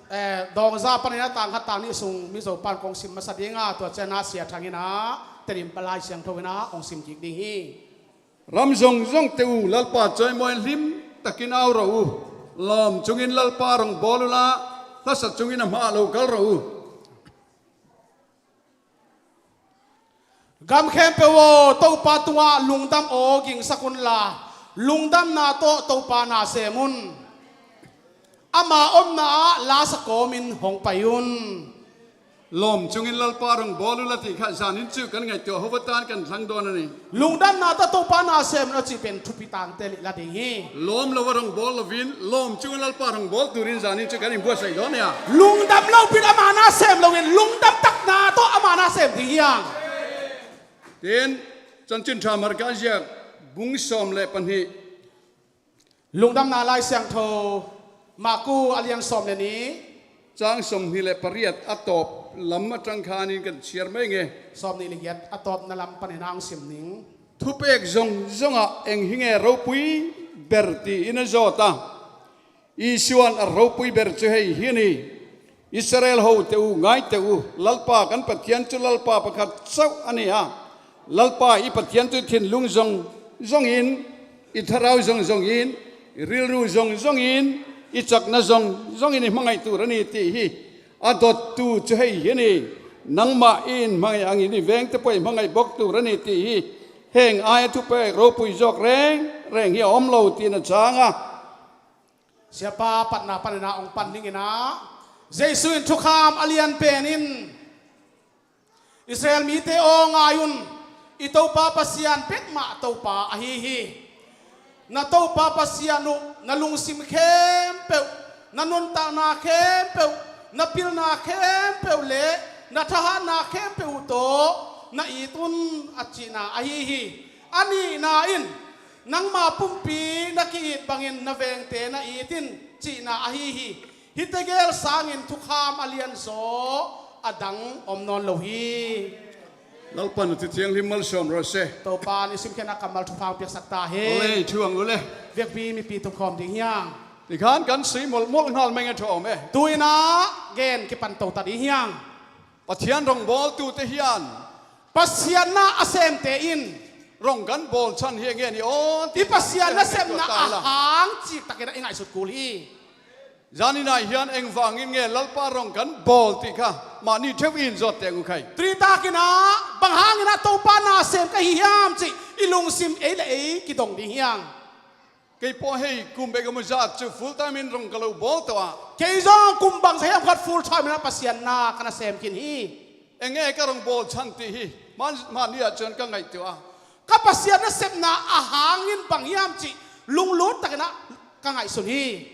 eh, dawngza panin a tang khat tang nih sung Mizo pan kong sim masa dinga tua chiana Sia Thang ina Tedim palai siangtho ina hong sim kik ding hi. Ram zong zong te uh Lalpa chawimawi hlim takin au ro uh. Lawm chungin Lalpa rong bawl ula, hlasa chungin a hma lo kal ro uh. Gam khempeuh aw, Topa tungah lungdam aw gingsak unla, lungdamna tawh Topa na sem un. Ama omna ah lasa kawmin hong pai un. Lawm chungin Lalpa rong bawl ula tih kha zanin chu kan ngaihtuah ho vatan kan thlang dawn a ni. Lungdamna tawh Topa na sem un a cih pen thupi tangte lih la ding hi. Lawm lo a rong bawl lovin lawm chungin Lalpa rong bawl turin zanin chu kan inbuatsaih dawn nia. Lungdam lo pin ama na sem loin lungdam takna tawh ama na sem ding hiang. Tin, Chanchin Ṭha Marka ziak bung sawm le pahnih. Lungdamna Lai Siangtho Maku a lian sawm le nih. Chang sawm hnih le pariat a tawp lam a ṭang khanin kan chiar mai nge. Sawm hnih le giat a tawpna lam panin a hong sim ning. Thupek zong zongah eng hi nge ropui ber tiin a zawt a. Isuan a ropui ber chu hei hi a ni. Israel hote uh ngaite uh, Lalpa kan Pathian chu Lalpa pakhat chauh a ni a. Lalpa i Pathian chu thinlung zong zongin, i thlarau zong zongin, i rilru zong zongin, i chakna zong zongin i hmangaih tur a ni tih hi. A dottu chu hei hi a ni. Nangmah i in hmangaih angin i vengte pawh i hmangaih bawk tur a ni tih hi. Heng aia thupek ropui zawk reng reng hi a om lo tiin a chang a. Siapa patna panina hong pan dingin ah Jesu in thukham a lian pen in Israel mite aw ngai un, i Topa Pasian bek mah Topa ahi hi. Na Topa Pasian uh na lungsim khempeuh, na nuntakna khempeuh, na pilna khempeuh le na thahatna khempeuh uh tawh na it un, a cihna ahi hi. A nihna in, nangma pumpi na ki-it bangin na vengte na it in, cihna ahi hi. Hih tegel sangin thukham a lianzaw a dang om nawn lo hi. Lalpan a thu thianghlim malsawm rawh se. Topa in i simkhiatna kammal thupha hong piaksak ta hen. Ole, thu ang ule. Vekpi mipi tung khawm ding hi hang. Tikhan kan sui molhmolh ngal meng a thu a om e. Tu-in ah gen kipan to ta ding hi hang. Pathian rongbawltute hi-in Pasian na a semte in rong kan bawlchan hi eng e ni aw. I Pasian nasepna a hang ciktakin ah i ngaihsut kul hi. Zanin ah hian engvangin nge Lalpa rong kan bawl tih kha mahni theuh i inzawt teng uh khai. Tui takin ah bang hangin ah Topa na sem ka hi hiam cih i lungsim ei le ei kidong ding hi hang. Kei pawh hei kum bek a mu zat chu full time in rong ka lo bawl tawh a. Kei zong kum bangzah hiam khat full time in ah Pasian na ka na sem khin hi. Eng nge ka rong bawlchan tih hi mahni ah chuan ka ngaihtuah a. Ka Pasian nasepna a hangin bang hiam cih lunglut takin ah ka ngaihsun hi.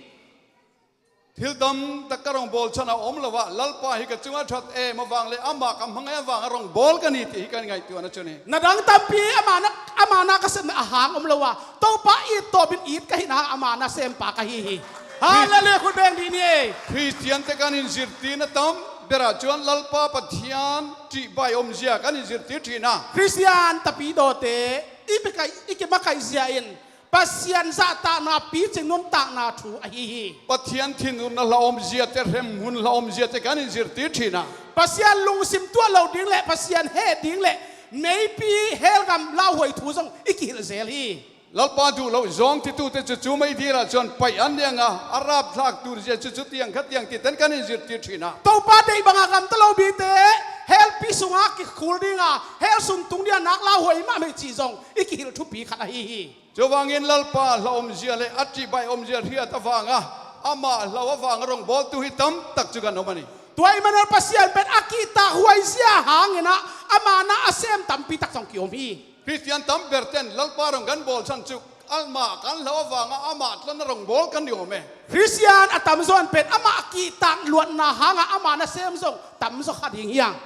Thil tam tak ka rong bawlchan a om lo a, Lalpa hi ka chunga that em avang le amah ka hmangaih avanga rong bawl ka ni tih hi ka ngaihtuahna chu ni. Na dang tampi ama na, ama na ka sepna a hang om lo a, Topa it tawpin it ka hihna hang ama na sempa ka hi hi. Hallelujah, khut beng dih ni. Khristiante kan inzirtirna tam berah chuan Lalpa Pathian ṭihbai awmzia kan inzirtir ṭhin a. Khristian tapi dawte i makaih, i kimakaih zia in Pasian zahtakna picing nuntakna thu ahi hi. Pathian thinurna hlauhawmziate, hremhmun hlauhawmziate kan inzirtir ṭhin a. Pasian lungsim tuah lo ding leh Pasian heh ding leh meipi hell gam lauhuai thu zong i kihilh zel hi. Lalpa duh loh zawng titute chu chu mei dirah chuan paih an ni ang a, a rapthlak tur zia chu chutiang khatiang titen kan inzirtir ṭhin a. Topa deih banga gamta lo mite hell pi sunga kikhul dinga, hell sung tung dinga nak lauhuai mahmah hi cih zong i kihilh thupi khat ahi hi. Chuvangin Lalpa hlauhawmzia leh a ṭihbai awmzia hriat avanga, amah hlauh avanga rawngbawltu hi tam tak chu kan awm a ni. Tua Immanuel Pasian pen a kihtakhuai zia hangin ah ama na a sem tampi tak zong kiawm hi. Khristian tam berten Lalpa rong kan bawlchhan chu amah kan hlauh avanga amah tlanna rawngbawl kan ni awm e. Khristian a tamzaw in pen amah a kihtak luatna hanga ama nasem zong tamzaw kha ding hi hang.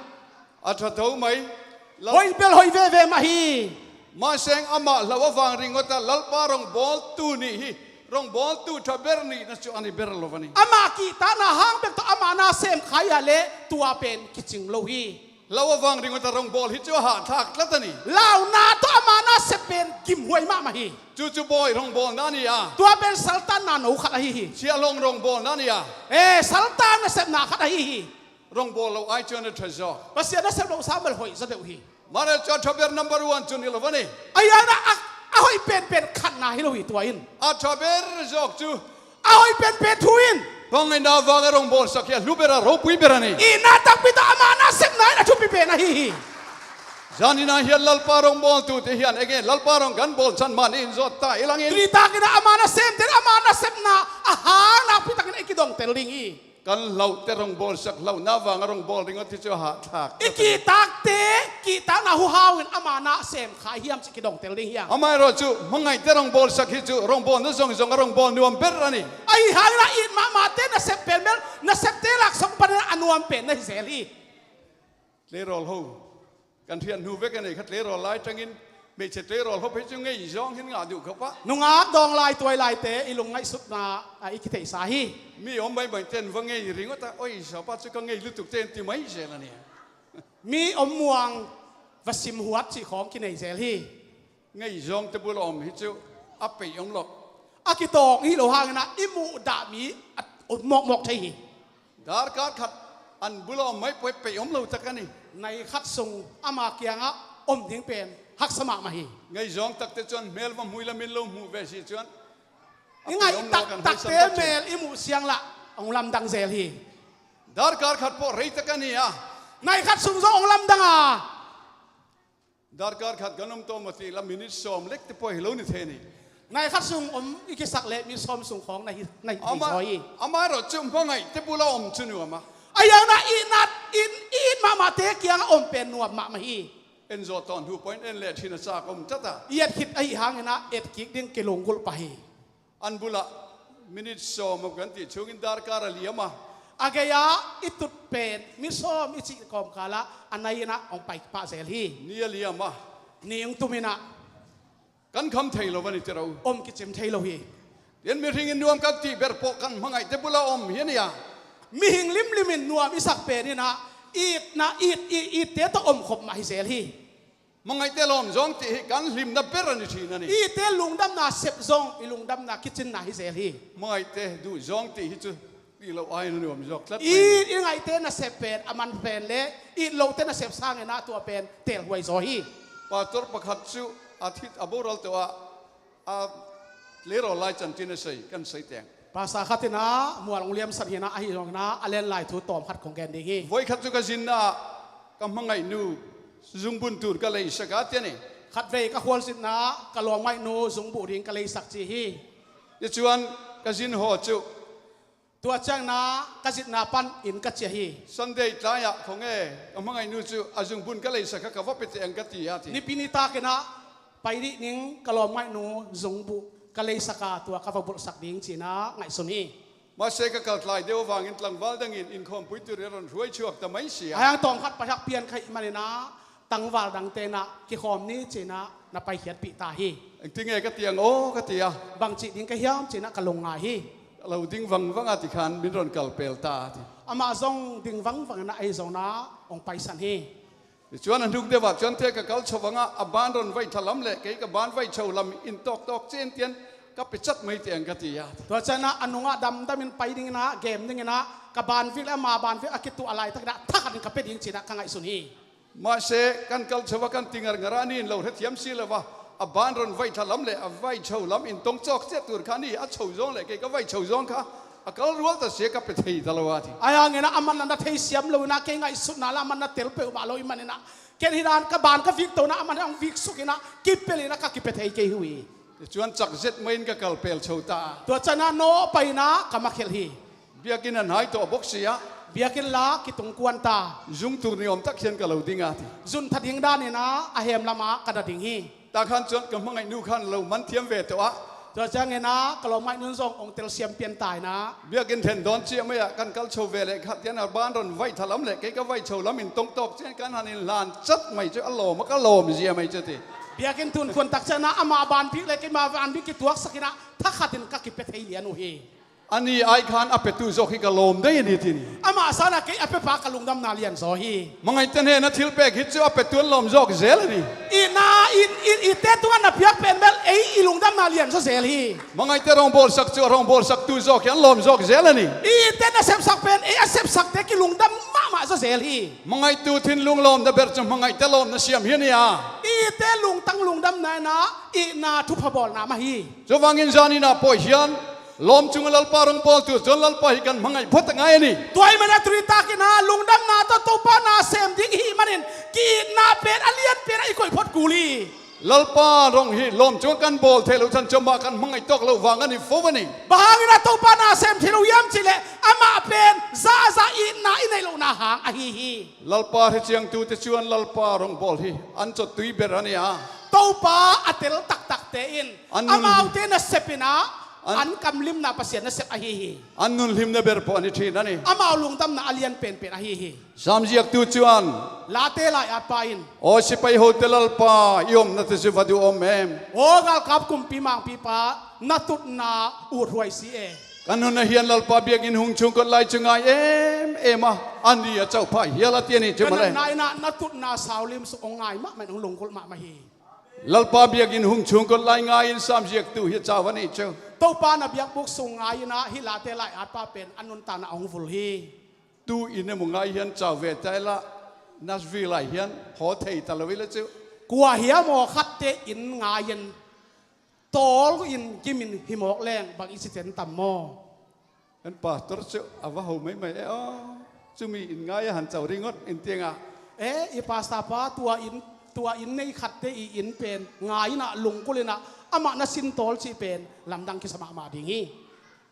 A ṭha tho mai. Hoih bel hoih veve mah hi. Mahse, amah hlauh avang ringawta Lalpa rawngbawltu nih hi rawngbawltu ṭha ber nihna chu a ni ber lo a ni. Amah kihtakna hang bek tawh ama na sem kha hi a leh tua pen kicing lo hi. Hlauh avang ringawta rawngbawl hi chu a hahthlak tlat a ni. Launa tawh ama na sep pen gimhuai mahmah hi. Chu chu bawi rawngbawlna a ni a. Tua pen saltanna no khat ahi hi. Siahlawng rawngbawlna a ni a. E, saltan nasepna khat ahi hi. Rawngbawlh loh ai chuan a ṭha zawk. Pasian nasep loh sang bel hoih zaw deuh hi. Mahse chu a ṭha ber number one chu ni lo a ni. Ahi hangin ah a, a hoih penpen khatna hi lo hi tua in. A ṭha ber zawk chu. A hoih penpen thu in. Hmangaihna vanga rawngbawlsak hi a hlu ber a ropui ber a ni. Itna takpi tawh ama nasepna in a thupi pen ahi hi. Zanin ah hian Lalpa rawngbawltute hian eng nge Lalpa rawng kan bawlchhan mahni inzawt ta ila ngei. Tui takin ah ama nasemte in ama nasepna a hang nakpi takin i kidong tel ding hi. Kan hlauhte rawngbawlsak hlauhna vanga rawngbawl ringawt hi chu a hahthlak. I kihtakte kihtakna huhau in ama na sem kha hiam cih kidong tel ding hi hang. Amaherawhchu hmangaihte rawngbawlsak hi chu rawngbawlna zawng zawng a rawngbawl nuam ber a ni. Ahi hangin ah it mahmahte nasep pen bel nasepte lak sawng panin a nuam pen na hi zel hi. Tleirawl ho kan hriat hnu vek a nei kha, tleirawl lai aṭangin hmeichhe tleirawl ho phei chu ngei zawng hin ngah duh khawp a. Nungak dawng lai tuai laite i lungngaihsutna ah i kitheihsa hi. Mi awm mai mai ten va ngei ringawt a, oi, sapa chu ka ngei lutuk te an ti mai zel a nia. Mi awm muang va sim huat cih khawng kinei zel hi. Ngei zawngte bula awm hi chu a peih awm lo. A kitawng hi lo hangin ah i muh dah mi a awm mawkmawk thei hi. Darkar khat an bula awm mai pawh peih awm lo tak a ni. Nai khat sung ama kiangah awm ding pen haksa mahmah hi. Ngei zawng takte chuan hmel va hmui lamin lo hmuh ve si chuan a peih awm lo kan hawisan tak che. I ngaih taktakte hmel i muh siang lah hong lamdang zel hi. Darkar khat pawh rei tak a ni a. Nai khat sung zawng hong lamdang a. Darkar khat kan awm tawh maw tih la, minute sawm lek te pawh hi lo ni thei ni. Nai khat sung awm i kisak leh minute sawm sung khawng na hi, na hi thei zaw hi. Amaherawhchu hmangaihte bula awm chu nuam a. Ahi hangin ah itna, it, it mahmahte kiangah awm pen nuam mahmah hi. En zawh tawn hu pawhin en leh ṭhin a chak awm tlat a. I et khit ahi hangin ah et kik ding kilunggulh pah hi. An bulah minute sawm awm kan tih chhungin darkar a liam a, A gei-ah i tut pen mi sawm i cih kawmkalah a nai-in ah hong pai pah zel hi. Ni a liam a, ni hong tum in ah kan kham thei lo a ni teh ro. Om kicim thei lo hi. Tian mihring in nuam kan tih ber pawh kan hmangaihte bula om hi a ni a. Mihing limlim in nuam i sak pen in ah itna it, it, itte tawh omkhop mah hi zel hi. Hmangaihte lawm zawng tih hi kan hlimna ber a ni thin a ni. Itte lungdamna sep zong i lungdamna kicinna hi zel hi. Hmangaihte duh zawng tih hi cu tih lo ai na nuam zawk tlat. I, i ngaihte nasep pen a man pen le it lote nasep sangin ah tua pen telhuai zaw hi. Pastor pakhat cu a thit a boral tawh ah a lerawl lai can tin a sei kan sei teng. Pastor khat in ah mual hong liamsan hi in ah ahi zongin ah a len lai thu tawm khat kong gen ding hi. Voi khat cu ka zinna ah ka hmangaihnu zungbun tur ka leisak a tian hi. Khatvei ka khualzinna ah ka lawmngaihnu zungbuh ding ka leisak ci hi. Ticuan ka zin haw cu. Tua ciangin ah ka zitna pan inn ka ciah hi. Sunday tlai ah khong e ka hmangaihnu cu a zungbun ka leisak kha ka va pia teh ang ka ti a ti. Nipi nitak in ah pai dih ning ka lawmngaihnu zungbuh ka leisak a tua ka va bulhsak ding ci in ah ngaihsun hi. Mahse ka kaltlai deuh avangin tlangval dangin innkhawmpui tur in a ron hruai chuak ta mai si a. Ahi hang tawm khat paihak pian kha ahih manin ah tangval dangte in ah kikhawm ni ci in ah na paikhiatpih ta hi. Engtin nge ka ti ang aw ka ti a. Bangcih ding ka hiam ci in ah ka lungngai hi. Ka lo ding vangvang a ti khan min ron kalpel ta a ti. Amah zong ding vangvang in ah ahi zongin ah hong paisan hi. Cuan a hnuk deuh ah cuan te ka kalcho vang a, a ban ron vai thalam le kei ka ban vai cho lam in tawktawk cian tian ka pia cat mai teh ang ka ti a. Tua ciangin ah a nungah damdam in pai dingin ah gem dingin ah ka ban vik le ama ban vik a kituah a laitakin ah thakhat in ka pia ding ci in ah ka ngaihsun hi. Mahse kan kalcho va kan ti ngarngar a ni in lo hrethiam si lo va, a ban ron vai thalam le a vai cho lam in tong cawk ciah tur kha ni a cho zawng le kei ka vai cho zawng kha a kal rual ta si a ka pia thei ta lo a ti. Ahi hangin ah a man na na theisiam lo in ah kei ngaihsutna la a man na tel peuhmah lo ahih manin ah ken hi dan ka ban ka vik to in ah a man hong vik suk in ah kipel in ah ka kipia thei kei hi. Cuan cak zet mai in ka kalpel cho ta. Tua ciangin ah nawh pai in ah ka makhelh hi. Biakinn a hnai tawh bok si ah. Biakinn la kitung kuan ta. Zung tur ni awm tak hian ka lo ding a ti. Zun that ding dan in ah a hem lam ah ka na ding hi. Ta khan cuan ka hmangaihnu khan lo man thiam ve tawh ah. Tua ciangin ah ka lawmngaihnu zong hong telsiam pian ta in ah. Biakinn then dawn ciah mai ah kan kalcho ve leh khat tian a ban ron vai thalam le kei ka vai cho lam in tong tawk cian kan han in hlan cat mai cu a lawm a ka lawm zia mai cu ti. Biakinn tun khuan tak ciangin ah ama ban bik le keima ban bik kituaksak in ah thakhat in ka kipia thei lian uh hi. A ni ai khan a petu zawk hi ka lawm dai a ni ti ni. Amah san ah kei a pia pa ka lungdamna lian zaw hi. Hmangaihte hnenah thil pek hi cu a petu an lawm zawk zel a ni. Itna in, in, itte tungah na piak pen bel ei i lungdamna lian zaw zel hi. Hmangaihte rawngbawlsak cu a rawngbawlsaktu zawk hi an lawm zawk zel a ni. Itte na sepsak pen ei a sepsakte kilungdam mahmah zaw zel hi. Hmangaihtu thinlung lawmna ber cu hmangaihte lawmna siam hi a ni a. Itte lungtang lungdamna in ah itna thupha bawlna mah hi. Cuvangin zaninah pawi hian lawm cunga Lalpa rawng bawltu cun Lalpa hi kan hmangaih phawt a ngai a ni. Tua ahih manin a tuni takin ah lungdamna tawh Topa na sem ding i hih manin ki-itna pen a lian pen ah i koih phawt kul hi. Lalpa rawng hi lawm cunga kan bawl thei lo than cumah kan hmangaih tawk lo vang a ni fo a ni. Bang hangin a Topa na sem thei lo hiam cihleh amah pen zahzah itna i neih lohna hang ahi hi. Lalpa hre ciangtute cuan Lalpa rawng bawl hi an cawttui ber a ni a. Topa a tel taktakte in amaute nasep in ah an kamlimna Pasian nasep ahi hi. An nunhlimna ber pawh a ni ṭhin a ni. Amau lungdamna a lian penpen ahi hi. Sam ziaktu cuan Late lai-atpa in aw sipai hote Lalpa i omna te cu va duh om em. Aw galkap kumpi mangpipa na tutna uthuai si e. Kan hun a hian Lalpa biakinn hung chhungkawt lai cu ngai em em a, a ni a cauh phah hial a ti a ni cu maleh. Kan natna in ah na tutna saulim suk hong ngai mahmah in hong lunggulh mahmah hi. Lalpa biakinn hung chhungkawt lai ngai in sam ziaktu hi a cau a ni cu. Topa na biakbuk sung ngai in ah hih Late lai-atpa pen a nuntakna hong vul hi. Tu in emaw ngai hian cau ve ta ila Nashville ah hian haw thei ta lo ila cu. Kua hiam aw khatte in ngai in tawl in gimin hi mawk leng bang i ci ten tam maw? Kan pastor cu a va ho maimai e aw. Cumi in ngai a han cau ringawt in tiangah. E i pastor pa tua in tua in nei khatte i in pen ngai inah lungkul inah amah na sin tawl cih pen lamdang kisa mahmah ding hi.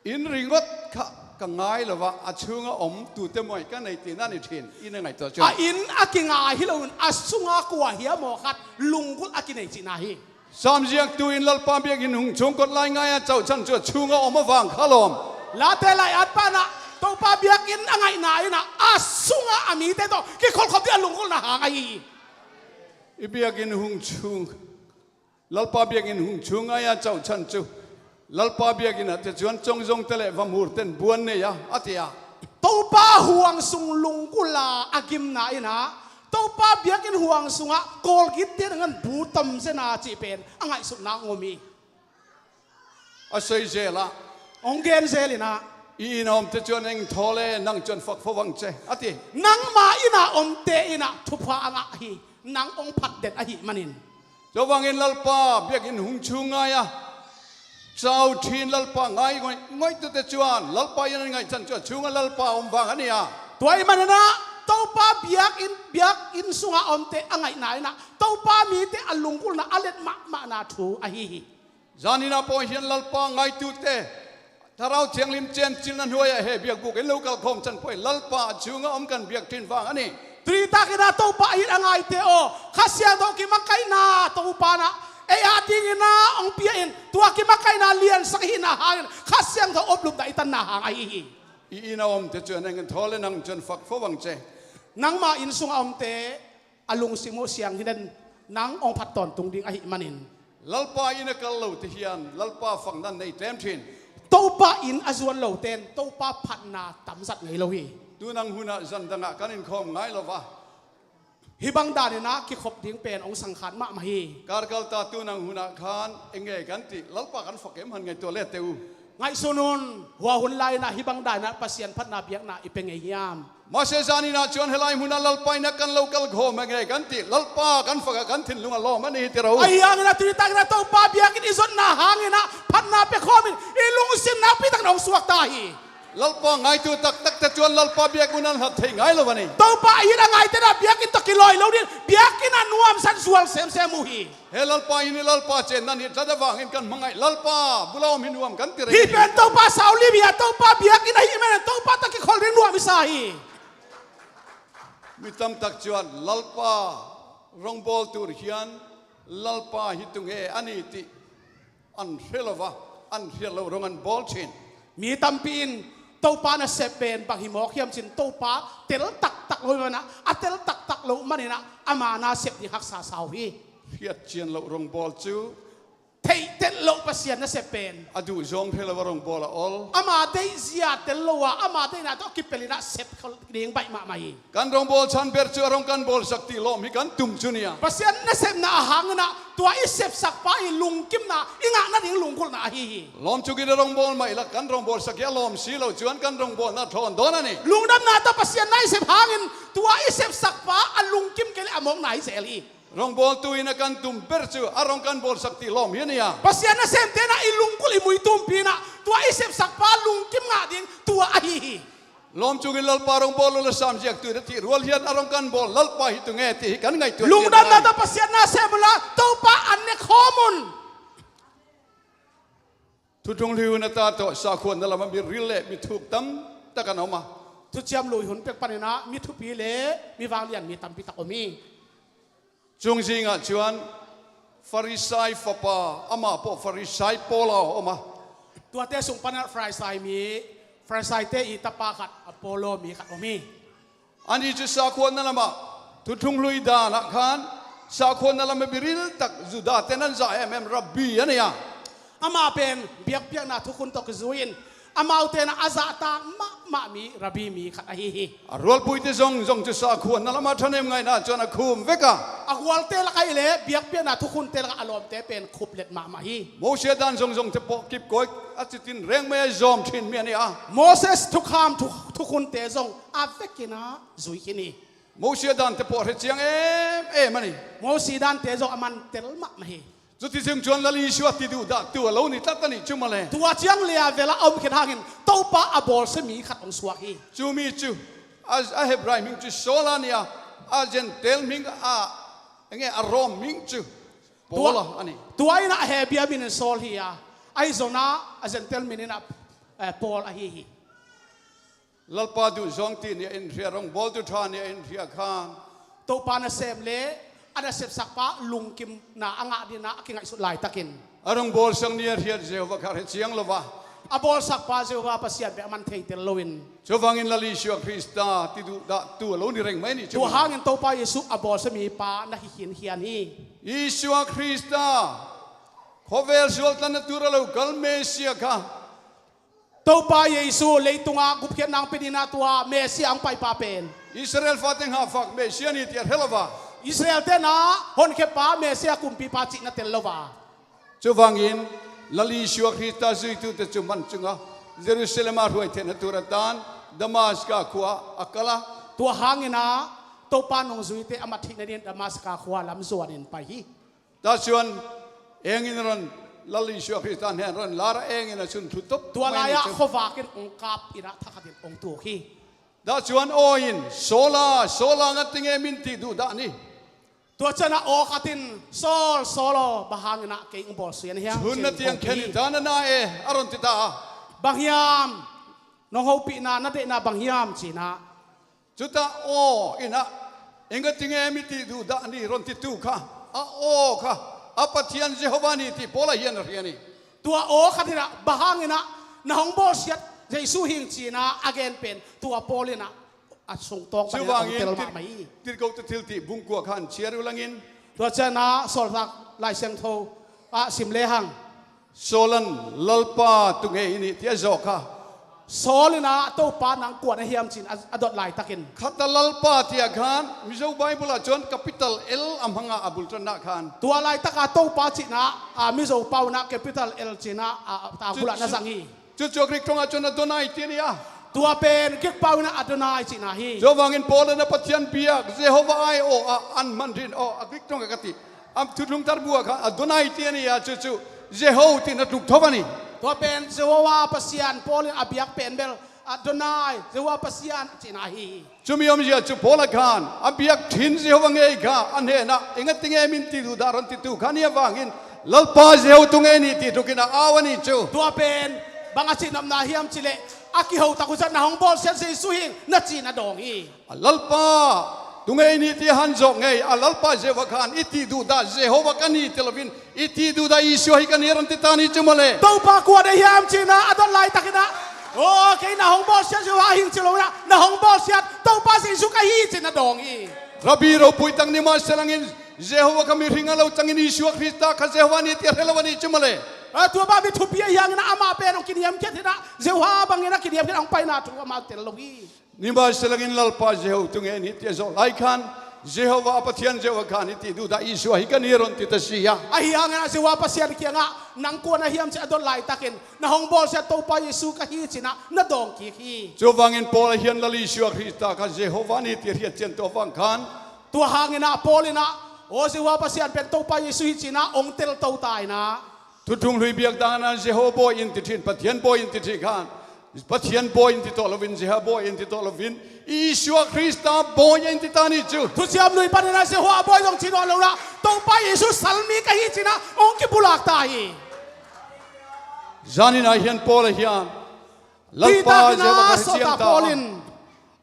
In ringawt kha ka ngai lo a, a chunga om tute muai ka nei tina ni ṭhin i na ngaihtuah chuan. A in a kingai hi loin a sunga kua hiam aw khat lunggulh a kinei cihna hi. Sam ziaktu in Lalpa biakinn hung chhungkawt lai ngai a chauh chan chu a chunga om avang kha lawm. Late lai at panah Topa biakinn a na in ah a sungah a mite tawh kikholhkhop ding a lunggulhna hang ahi hi. I biakinn hung chung, Lalpa biakinn hung chung ngai a cauhchan cu Lalpa biakinn ah te cuan congzongte le vamhurten buan nei a, a ti a. Topa huang sung lunggulh a a gimna in ah Topa biakinn huang sungah kawlgitte nangan bu tom zen a cih pen a ngaihsutna hong om hi. A soi zel ah, hong gen zel in ah, i inn a omte cuan eng thaw le nang cuan fakfo vang ce, a ti. Nangma inn a omte in ah thupha a ngah hi. Nang hong phat den ahih manin. Tua bangin Lalpa biakinn hung chung ngai a cau thin Lalpa ngai ngoih, ngoihtute cuan Lalpa inn an ngaihchan cuan chungah Lalpa om vang a ni a. Tua ahih manin ah Topa biakinn, biakinn sungah omte a ngaihna in ah Topa mite a lunggulhna a let mahmahna thu ahi hi. Zanin ah pawh hian Lalpa ngaitute Thlarau Thianghlim cencilna hnuai ah he biakbuk in lo kalkhawm chan pawh hi Lalpa a chungah om kan biak thin vang a ni. Tuni takin ah Topa a it a ngaite aw, Kha Siangtho kimakaihna Topa in ah ei a dingin ah hong pia in tua kimakaihna liansak i hihna hangin Kha Siangtho oplupna i tanna hang ahi hi. I inn a omte cuan eng thaw le nang cuan fakfo vang ce. Nangma inn sungah omte a lungsim uh siangtho in nang hong phat tawntung ding ahih manin. Lalpa inn a kal lote hian Lalpa fakna nei tlem thin. Topa inn a zuan lote in Topa phatna tamzat ngei lo hi. Tunang hunah zan dangah kan inkhawm ngai lo va. Hih bang danin ah kikhop ding pen hong sangkhat mahmah hi. Karkalta tunang hunah khan eng nge kan tih, Lalpa kan fak em han ngaihtuah lete uh. Ngaihsun un, hua hun lai-in ah hih bang danin ah Pasian phatna biakna i pe ngei hiam? Mahse zanin ah cuan helai hmunah Lalpa inn ah kan lo kalkhawm eng nge kan tih, Lalpa kan fak ah kan thinlung a lawm a ni hi ti ro. Ahi hangin ah tuni takin ah Topa biakinn i zotna hangin ah phatna pe khawmin i lungsim nakpi takin hong suakta hi. Lalpa ngaitu taktakte cuan Lalpa biakinn an hlat thei ngai lo a ni. Topa a it a ngaite in ah biakinn tawh kilawi lo ding, biakinn a nuamsa in zual semsem uh hi. He Lalpa inn hi, Lalpa cen nan hi, tlat a vangin kan hmangaih, Lalpa bula om hi nuam kan ti rei. Hih pen Topa saulim hi a, Topa biakinn ahih manin Topa tawh kikholh ding nuam i sa hi. Mi tamtak cuan Lalpa rongbawl tur hian Lalpa hi tung he a ni tih an hre lo va, an hriat loh rawng an bawl ṭhin. Mi tampi in Topa nasep pen bang hi mawk hiam cin, Topa tel taktak lo hi manah, a tel taktak loh maninah ama nasep ding haksa sa uh hi. Hriat cian loh rawngbawl cu. Theihtelh loh Pasian nasep pen. A duhzawng hre lo a rawngbawl a ol. Ama deihzia tel lo a, ama deihna tawh a kipelh inah sep ding baih mahmah hi. Kan rawngbawl chan ber cu a rawng kan bawlsak ti lawm hi kan tum cu nia. Pasian nasepna a hanginah tua i sepsakpa i lungkimna i ngah nading lunggulhna ahi hi. Lawm cu gin a rawngbawl mah i lak kan rawng bawlsak hi a lawm si lo cuan kan rawngbawlna thlawn dawn a ni. Lungdamna tawh Pasian na i sep hangin tua i sepsakpa a lungkim kei le a mawkna hi zel hi. Rawngbawltu in a kan tum ber cu a rawng kan bawlsak ti lawm hi a ni a. Pasian nasemte inah i lunggulh i mui tumpi inah tua i sepsakpa lungkim ngah ding tua ahi hi. Lawm cungin Lalpa rawngbawl lo la sam ziaktu in a thih rual hian a rawng kan bawl Lalpa hi tu nge ti hi kan ngaihtuah. Lungdamna tawh Pasian na sem unla Topa an ne khawm un. Thuthlung hlui hun a ta tawh sakhuanna lamah mi ril le mi thuk tam tak an om a. Thuciam lui hun pek paninah mi thupi le mi vanglian mi tampi tak om hi. Cungzingah cuan Farisai fapa amah pawh Farisai pawla a om a. Tuate sung panah Farisai mi, Farisaite i tapa khat a pawlaw mi khat om hi. Ani cu sakhuanna lamah thuthlung hlui danah khan sakhuanna lamah biril tak Judah te nan zah em em rabbi a nei a. Amah pen biakpiakna thukhun tawh kizui in amaute inah a zahtak mahmah mi rabbi mi khat ahi hi. A rualpuite zongzong cu sakhuanna lamah ṭhahnem ngaihna cuan a khum vek a. A gualte lakah i le biakpiakna thukhunte lakah a lawmte pen khuplet mahmah hi. Moses dan zongzong te pawh kipkawi a citin rengmei a zawm ṭhin mi a ni a. Moses thukham thu-, thukhunte zong a vekinah zui khin hi. Moses dan te pawh hre ciang em em a ni. Moses dan te zong a man tel mahmah hi. Cuticing cuan Lal Isua ti duhdah tu a lo ni tlat a nih cu mawle. Tua ciang lia vela a om khin hangin Topa a bawlsia mi khat hong suak hi. Cumi cu a, a Hebrai hming cu Saul a ni a, a Gentail hming a, enge a Rom hming cu Paul a ni. Tua inah Hebia min in Saul hi a, ahi zongah a Gentail min inah, eh, Paul ahi hi. Lalpa duhzawng ti nih a in hria, rawngbawltu ṭha nih a in hria khan. Topa nasem le a nasepsakpa lungkimna a ngah dinah a kingaihsut laitakin. A rawngbawlsak nih a hriat zeu va kha hre ciang lo va. a bawlsakpa Jehovah Pasian pen a man theitel loin. Cuvangin Lal Isua Krista tiduhdahtu a lo ni reng mai ni. Tua hangin Topa Jesu a bawlsia mipa na hi khinkhian hi. Isua Krista, khuavel sualtanna tura lo kal Messia kha. Topa Jesu leitungah gupkhiatna hong pia dinah tua Messia hong paipa pen Israel fate hong hafak Messia ni ti a hre lo a. Israel tenah honkhia pa Messia kumpipa cihna tel lo a. Cuvangin Lal Isua Krista zuitute cu man cungah Jerusalem ah hruai theihna tur a tan Damaska khua a kal a. Tua hanginah Topa nungzuite a mat theihna dingin Damaska khua lam zuanin pai hi. Tua cuan engin ron Lal Isua Krista hnen ron lar a engin a cun thutop tua lai-ah khuavak in hong kap inah thakhat in hong tuk hi. Tua cuan aw in Saul a, Saul a, ngat ding e min ti duhdah ni. Tua cianah aw khat in Saul, Saul aw, bang hanginah kei hong bawlsia na hiam? Cun na tiang khen hi ta na na e a ron ti ta a. Bang hiam? Nong hopihna na deihna bang hiam cinah? Cutah aw inah, e ngat ding e min ti duhdah ni ron titu kha, a aw kha a Pathian Jehovah ni ti Paul a hian a hrian hi. Tua aw khat inah bang hanginah na hong bawlsiat Jesu hing cinah a gen pen tua Paul inah a sungtawng panin a hong tel mahmah hi. Tirhkohte thiltih bungkua khan ciar uh langin. Tua cianah Sawltak Lai Siangtho ah sim lehang. Saul in Lalpa tungei nih tiah zawh kha. Saul inah Topa nang kua na hiam cin a, a dot laitakin. Khat a Lalpa tiah khan Mizo Bible ah cun capital L a hmang a, a bulṭanna khan. Tua laitakah Topa cinah a Mizo pau inah capital L cinah a, a, a, a bulah na zang hi. Cucu a Greek ṭongah cun Adonai ti ni a. Tua pen Greek pau inah Adonai cihna hi. Cuvangin Paul in a Pathian biak Jehovah ai aw a an hman rin aw a Greek ṭongah ka ti. A Thuthlung Tarbuah kha Adonai ti a ni a, cucu Jeho ti na tluk tho a ni. Tua pen Jehovah Pasian Paul in a biak pen bel Adonai, Jehovah Pasian cihna hi. Cumi omzia cu Paul a khan a biak ṭhin Jehovah ngei kha a hnenah i ngat ding e min ti duhdah ron titu kha ni a vangin Lalpa Jeho tungei nih ti tlukin a au a ni cu. Tua pen bang a cihnopna hiam cileh a kiho tak uh ciah na hong bawlsiat Jesu hing na ci na dawng hi. A Lalpa tungei nih ti han zawh ngei a Lalpa Jehovah khan i ti duhdah Jehovah ka ni ti loin i ti duhdah Isua hi ka ni ron ti ta ni cu maw le. Topa kua na hiam cinah a dot laitakinah aw kei na hong bawlsiat Jehovah hing ci loinah na hong bawlsiat Topa Jesu ka hi cin na dawng hi. Rabbi ropui tak ni mah selangin Jehovah kha mihring a lo cangin Isua Krista kha Jehovah ni ti a hre lo a ni cu maw le. A tua bang mi thupi a hiangin amah pen hong kiniamkhiat hinah Jehovah bangin a kiniamkhiat hong paina thu amah tel lo hi. Ni mah selangin Lalpa Jeho tungei nih ti a zawh lai khan Jehovah a Pathian Jehovah khan i ti duhdah Isua hi ka ni ron ti ta si a. Ahi hangin a Jehovah Pasian kiangah nang kua na hiam ci a dot laitakin na hong bawlsiat Topa Jesu ka hi cinah na dawng kik hi. Cuvangin Paul a hian Lal Isua Krista kha Jehovah ni ti a hriat cian tua vang khan. Tua hanginah Paul inah aw Jehovah Pasian pen Topa Jesu hi cinah hong telto ta inah. Thuthlung hlui biak danah Jeho bawi in ti ṭhin, Pathian bawi in ti ṭhin khan Pathian bawi in ti tawh loin, Jeho bawi in ti tawh loin Isua Krista bawi in ti ta ni cu. Thuciam lui paninah Jeho a bawi zong ci nawn lo lah Topa Jesu salmi ka hi cinah hong kipulak ta hi. Zaninah hian Paul a hian Lalpa Jehovah kha hre ciang ta a.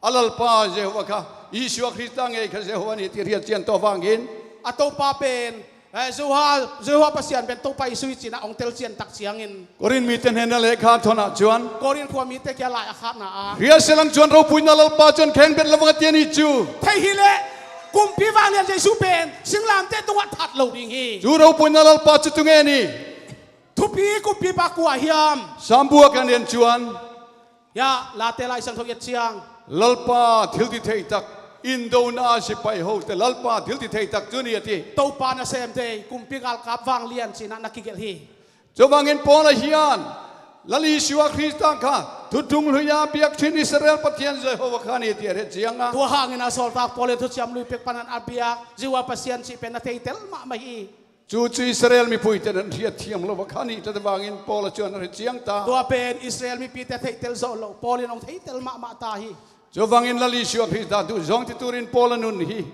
A Lalpa Jehovah kha Isua Krista ngei kha Jehovah ni ti hriat cian tua vangin a Topa pen eh, Jehovah, Jehovah Pasian pen Topa Jesu hi cinah hong tel cian tak ciangin Korin mite hnenah lekha thawnah cuan Korin khua mite kia lai a khatna ah hriat selang cuan ropuina Lalpa cuan khengbet lo vang a ti a ni cu. Thei hileh kumpi vanglian Jesu pen singlamteh tungah that lo ding hi. Cu ropuina Lalpa cu tungei ni. Thupi kumpipa kua hiam? Sambuak an en cuan. Ya, Late Lai Siangtho i et ciang Lalpa thilti theitak, indona a sipai hote Lalpa thilti theitak cu ni a ti. Topa nasem thei kumpi galkap vanglian cinah na kigelh hi. Cuvangin Paul a hian Lal Isua Krista kha thuthlung hlui a biak ṭhin Israel Pathian Jehovah kha ni ti a hre ciangah. Tua hangin a sawltak Paul in thuciam lui pek panin a biak Jehovah Pasian cih pen na theitel mahmah hi. Cucu Israel mipuite nan hriatthiam lo a kha nih tlat vangin Paul a cuan a hre ciang ta. Tua pen Israel mipite theihtel zawh lo Paul in hong theitel mahmah ta hi. Cuvangin Lal Isua Krista duhzawng ti turin Paul a nun hi.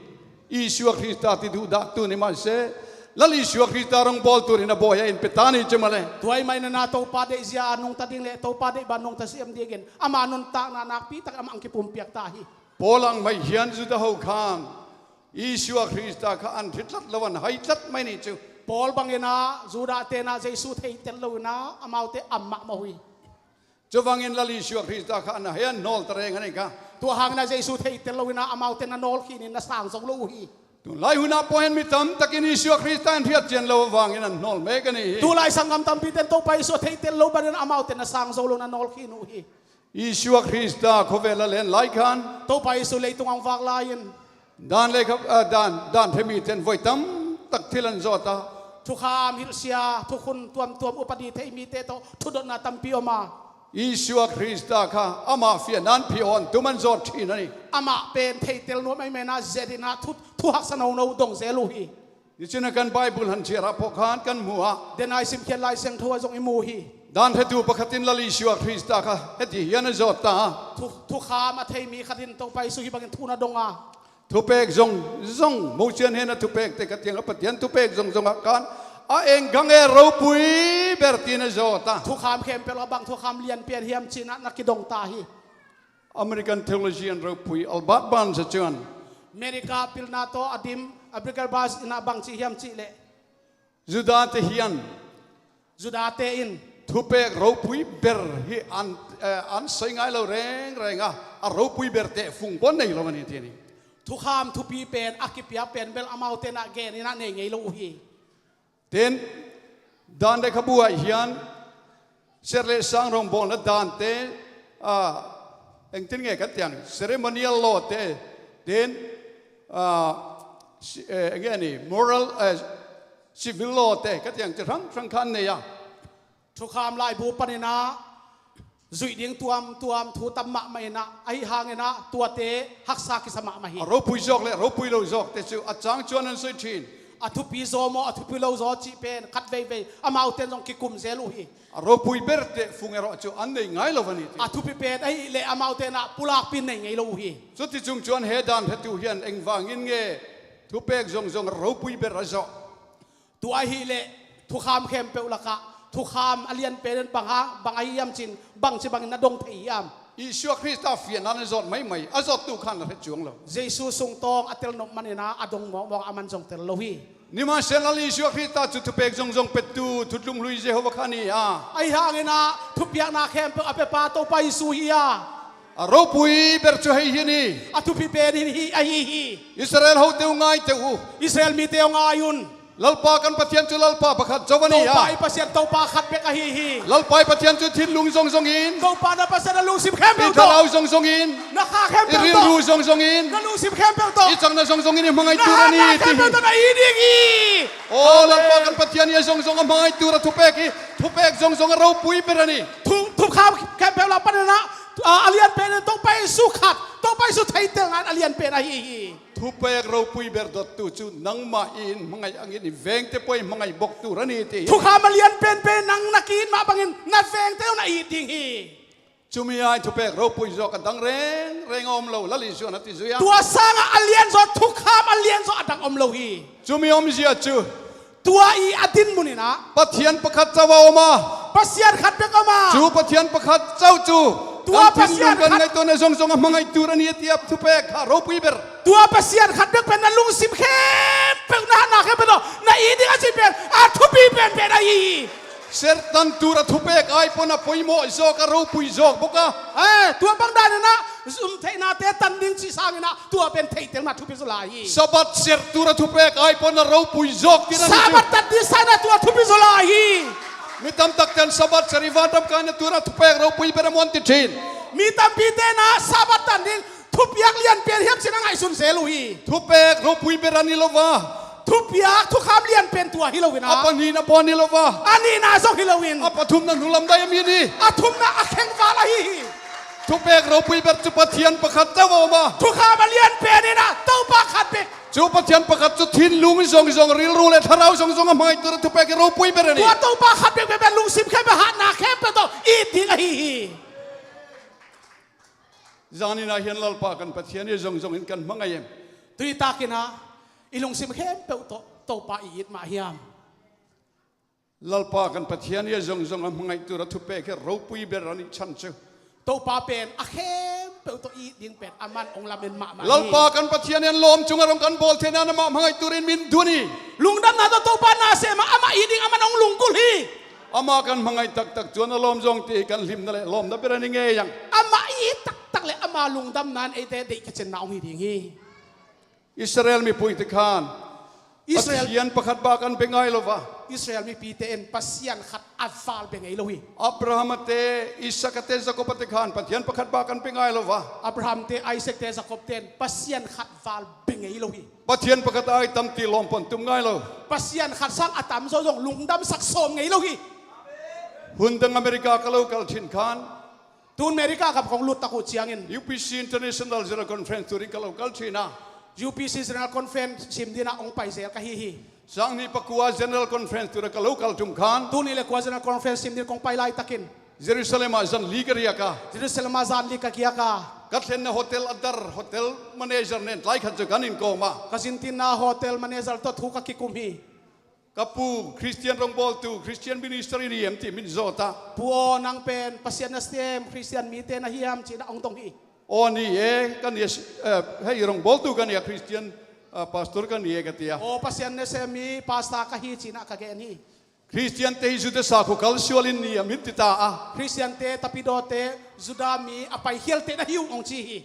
Isua Krista ti duhdah tu ni mah se Lal Isua Krista rong bawl turin a bawi a in pe ta ni cu maw le. Tuai mai nana Topa deihzia a nungta ding le Topa deih ban nungta siam dingin ama nuntakna nakpi tak amah ang kipumpiak ta hi. Paul ang mai hian Judah ho khan Isua Krista kha an hritlat lo an haitlat mai ni cu. Paul bangin ah Judah tenah Jesu theitel lo inah amaute am mahmah uh hi. Cuvangin Lal Isua Khrista kha na hei an nawl ta reng a nei kha. Tua hangin a Jesu theitel lo in a amaute na nawl khin in na sang zo lo uh hi. Tulai hun ah pawh hen mi tamtakin Isua Khrista in hriat cian lo avangin an nawl mek a ni hi. Tulai sanggam tampite in Topa Isua theitel lo bangin amaute na sang zo lo na nawl khin uh hi. Isua Khrista khuavel a len lai khan Topa Isu leitung ang vak lai-in dan le kha, ah, dan, dan thei mite in voi tamtak thil an zawt a. Thukham hilhsia, thukhun tuamtuam upadi thei mite tawh thudotna tampi om a. Isua Khrista kha ama fianna in phi awn tum an zawt thin a ni. Amah pen theitel nuam ahih manin a zet in a thu, thu haksa nono dong zel uh hi. Nicin a kan Bible han ciar ah pawh khan kan mu a. Denai simkhiat Lai Siangtho ah zong i mu hi. Dan thetu pakhat in Lal Isua Khrista kha heti hian a zawt ta. Thu, thukham a thei mi khat in Topa Isu hih bangin thu na dong a. Thupek zong, zong, Mosian hena thupekte ka tiang a Pathian thupek zong zong ah khan a eng gang e ropui ber tiin a zawt a. Thukham khempeuh a bang thukham lianpian hiam ci-in a na kidong ta hi. American theologian ropui Albert Barnes ah cun America pilna tawh a dim Albert Barnes in a bang ci hiam cih leh Judate hian Judate in thupek ropui ber hi an, eh, an soi ngai lo rengreng a, a ropui ber teh fung pawh nei lo a ni ti a ni. Thukham thupi pen a kipiak pen bel amaute in a gen in a nei ngei lo uh hi. Tin, dan le khabu ah hian ser le sang rawngbawlna dante, ah, engtin nge kan tiang, ceremonial law te, tin, ah, si-, eh, eng nge ni, moral, eh, civil law te ka tiang, chi hrang hrang khan nei a. Thukham laibu panin a zuih ding tuamtuam thu tam mahmah in a, ahi hangin a tuate haksa kisa mahmah hi. A ropui zawk le a ropui lo zawkte cu a cang cuan an soi ṭhin. A thupi zaw maw, a thupi lo zaw cih pen khat veivei amaute in zong kikum zel uh hi. A ropui berte fung erawh cu an nei ngai lo a ni ti. A thupi pen ahih leh amaute in a pulakpi nei ngei lo uh hi. Cuticung cuan he dan thetu hian engvangin nge thupek zongzong a ropui ber a zawh? Tua ahih leh thukham khempeuh lakah thukham a lian pen in bang hang, bang ahi hiam cin, bangci bangin na dong thei hiam? Isua Khrista fianna na zawt maimai, a zawttu khan na hre cuang lo. Jesu sungtawng a tel nop manin a, a dong mawkmawk a, aman zong tel lo hi. Nimahsela Lal Isua Khrista cu thupek zongzong petu thutlung hlui Jehovah kha a ni a. Ahi hangin a thupiakna khempeuh a pepa Topa Isu hi a. A ropui ber cu hei hi ni. A thupi pen hi, hi, ahi hi. Israel hote uh ngai teh uh. Israel mite uh ngai un. Lalpa kan Pathian cu Lalpa pakhat zo a ni a. Topa i Pasian Topa khat bek ahi hi. Lalpa i Pathian cu thinlung zongzong in. Topa na Pasian na lungsim khempeuh tawh. I thlarau zongzong in. Na kha khempeuh tawh. I rilru zongzong in. Na lungsim khempeuh tawh. I cangna zongzong in i hmangai tur a ni ti hi. Na hatna khempeuh tawh na it ding hi. Aw, Lalpa kan Pathian i a zongzong a hmangai tur a thupek hi. Thupek zongzong a ropui ber a ni. Thu, thukham khempeuh lak panin a, a, a lian pen in Topa Isu khat, Topa Isu theitelna in a lian pen ahi hi. Thupek ropui ber dottu cu nangmah in hmangai angin i vengte pawh i hmangai bok tur a ni ti hi. Thukham a lian penpen nang na ki-it mah bangin na vengte uh na it ding hi. Cumi ai thupek ropui zawk a dang rengreng a om lo, Lal Isu in a ti zui a. Tua sangah a lian zawh, thukham a lian zawh a dang om lo hi. Cumi omzia cu Tua i a dinmun in ah Pathian pakhat co a om a. Pasian khat bek om a. Cu Pathian pakhat co cu. Tua Pasian khat ngaihtuahna zongzong a hmangaih tur a ni a ti a thupek kha ropui ber. Tua Pasian khat bek pen na lungsim khempeuh, na hatna khempeuh tawh na it ding a cih pen a thupi penpen ahi hi. Serhtan tur a thupek ai pawn a poimawh zawk a, ropui zawk bawk a. Eh, tua bang dan in ah um theihnate tan ding cih sangin ah tua pen theihtelna thupi zaw lai hi. Sabbath serh tur a thupek ai pawn a ropui zawk ding a ni. Sabbath tan ding sangin ah tua thupi zaw lai hi. Mi tam takte in Sabbath serh i vanram kaina tur a thupek ropui ber a muan ti ṭhin. Mi tampite in ah Sabbath tan ding thupiak lianpen hiam cih na ngaihsun zel uh hi. Thupek ropui ber a ni lo va. Thupiak, thukham lianpen tua hi lo in ah. A pahnihna pawh a ni lo va. A nihna zong hi lo in. A pathumna hnulam dai a mi ni. A thumna a khengval ahi hi. Thupek ropui ber cu Pathian pakhat co a om a. Thukham a lianpen in ah Topa khat bek. Cu Pathian pakhat cu thinlung zongzong, rilru le thlarau zongzong a hmangaih tur a thupek hi ropui ber a ni. Tua Topa khat bek pen lungsim khempeuh, hatna khempeuh tawh it ding ahi hi. Zanin ah hian Lalpa kan Pathian hi zongzong in kan hmangaih em? Tuni takin ah i lungsim khempeuh tawh Topa i it mah hiam? Lalpa kan Pathian hi zongzong a hmangaih tur a thupek hi ropui ber a nih chan cu. Topa pen a khempeuh tawh i it ding pen aman hong lamen mahmah hi. Lalpa kan Pathian hi lawm cungah zong kan bawl theihna in amah hmangaih turin min duh ni. Lungdamna tawh Topa na sem ah amah it ding aman hong lunggulh hi. Amah kan hmangaih taktak, tua a lawm zong te kan hlimna le lawmna bia ni ngei ang. Amah i taktak le ama lungdamna in eite deih kicinna hong hi ding hi. Israel mipuite khan Israel Pathian pakhat bek kan bia ngai lo a. Israel mipite in Pasian khat a val bia ngei lo hi. Abraham te, Isak te, Jakob te khan Pathian pakhat bek kan bia ngai lo a. Abraham te, Isak te, Jakob te in Pasian khat val bia ngei lo hi. Pathian pakhat a i tam ti lawm pan tum ngai lo. Pasian khat sang a tamzaw zong lungdamsak sawm ngei lo hi. Hun dang America ka lo kal chin khan, tun America ka kong lut tak uh ciangin U P C International General Conference turin ka lo kal chin a. U P C General Conference sim dingin hong pai zel ka hi hi. Sang nih pakua General Conference tura ka lo kal tum khan, tun nih le kua General Conference sim dingin kong pai laitakin Jerusalem ah zan li ka riak a. Jerusalem ah zan li ka giak a. Ka thlenna hotel a dar, hotel manager nen tlai khat cu kan inn kawm a. Ka zintinna hotel manager tawh thu ka kikum hi. Ka pu Christian rongbawltu, Christian minister i hi hiam ti min zawt a. Pu aw, nang pen Pasian nasem Christian mite na hiam ci-in hong dong hi. Aw ni e, ka ni a, eh, hei rongbawltu ka ni a, Christian, ah, pastor ka ni e ka ti a. Aw, Pasian nasem mi pastor ka hi ci-in ka gen hi. Christian te hi Judah sakhua kalsual in ni a min ti ta a. Christian te, Tapidawte, Judah mi a paikhialte na hi uh hong ci hi.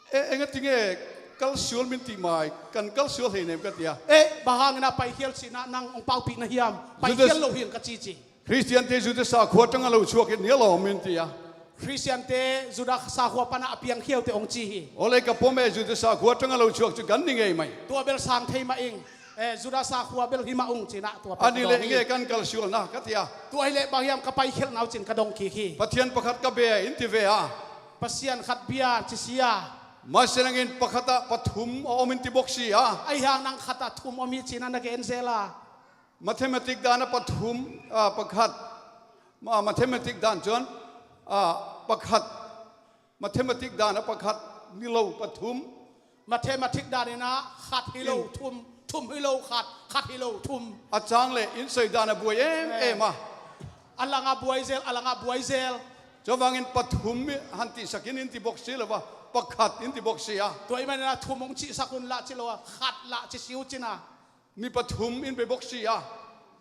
E, engatinge kalsual min ti mai, kan kalsual hei nem ka ti a. E, bang hangin a paikhial ci-in nang hong paupih na hiam? Paikhial lo hi ing ka ci ci. Christian te Judah sakhua tang a lo chuak in ni a lawm min ti a. Christian te Judah sakhua pan a piangkhiaute hong ci hi. Ole ka pom e, Judah sakhua tang a lo chuak cu kan ni ngei mai. Tua bel sang thei mah ing. Eh, Judah sakhua bel hi mah ung ci-in tua pen a ni leh ka dong hi. Enge kan kalsualna ka ti a. Tua hi leh bang hiam ka paikhialhna uh ci-in ka dong kik hi. Pathian pakhat ka bia in ti ve a. Pasian khat bia ci si a. Masiangin pakhat ah pathum a om in ti bok si a. Ahi hang nang khat ah thum om hi ci-in na gen zel a. Mathematic dan a pathum, ah, pakhat. Ma-, mathematic dan cuan, ah, pakhat. Mathematic dan a pakhat, ni lo pathum. Mathematic dan in a khat hi lo, thum, thum hi lo khat, khat hi lo thum. A cang le in soi dan a buai em em a. A lang a buai zel, a lang a buai zel. Cuvangin pathum han tihsak in in ti bok si lo a, pakhat in ti bok si a. Tua ahih manin a thum hong cihsak un lah ci lo a, khat lah ci si uh cin a. Mi pathum in bia bok si a.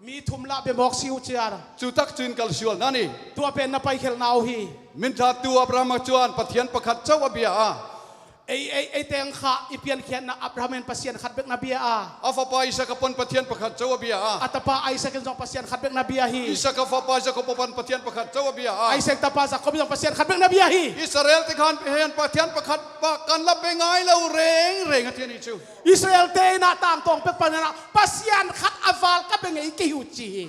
Mi thum lah bia bok si uh ci a. Cu tak cun kalsualna ni. Tua pen na paikhialhna uh hi. Minthatu Abraham ah cuan Pathian pakhat co a bia a. Ei, ei, ei teng kha i piankhiatna Abraham in Pasian khat bek na bia a. A fapa Isak a pon Pathian pakhat co a bia a. A tapa Isak in zong Pasian khat bek na bia hi. Isak a fapa Jakob a pon Pathian pakhat co a bia a. Isak tapa Jakob in zong Pasian khat bek na bia hi. Israel te khan Pathian, Pathian pakhat bek kan la bia ngai lo rengreng a ti a ni cu. Israel te in a tangtawng pek panin a Pasian khat a val ka bia ngei kei uh ci hi.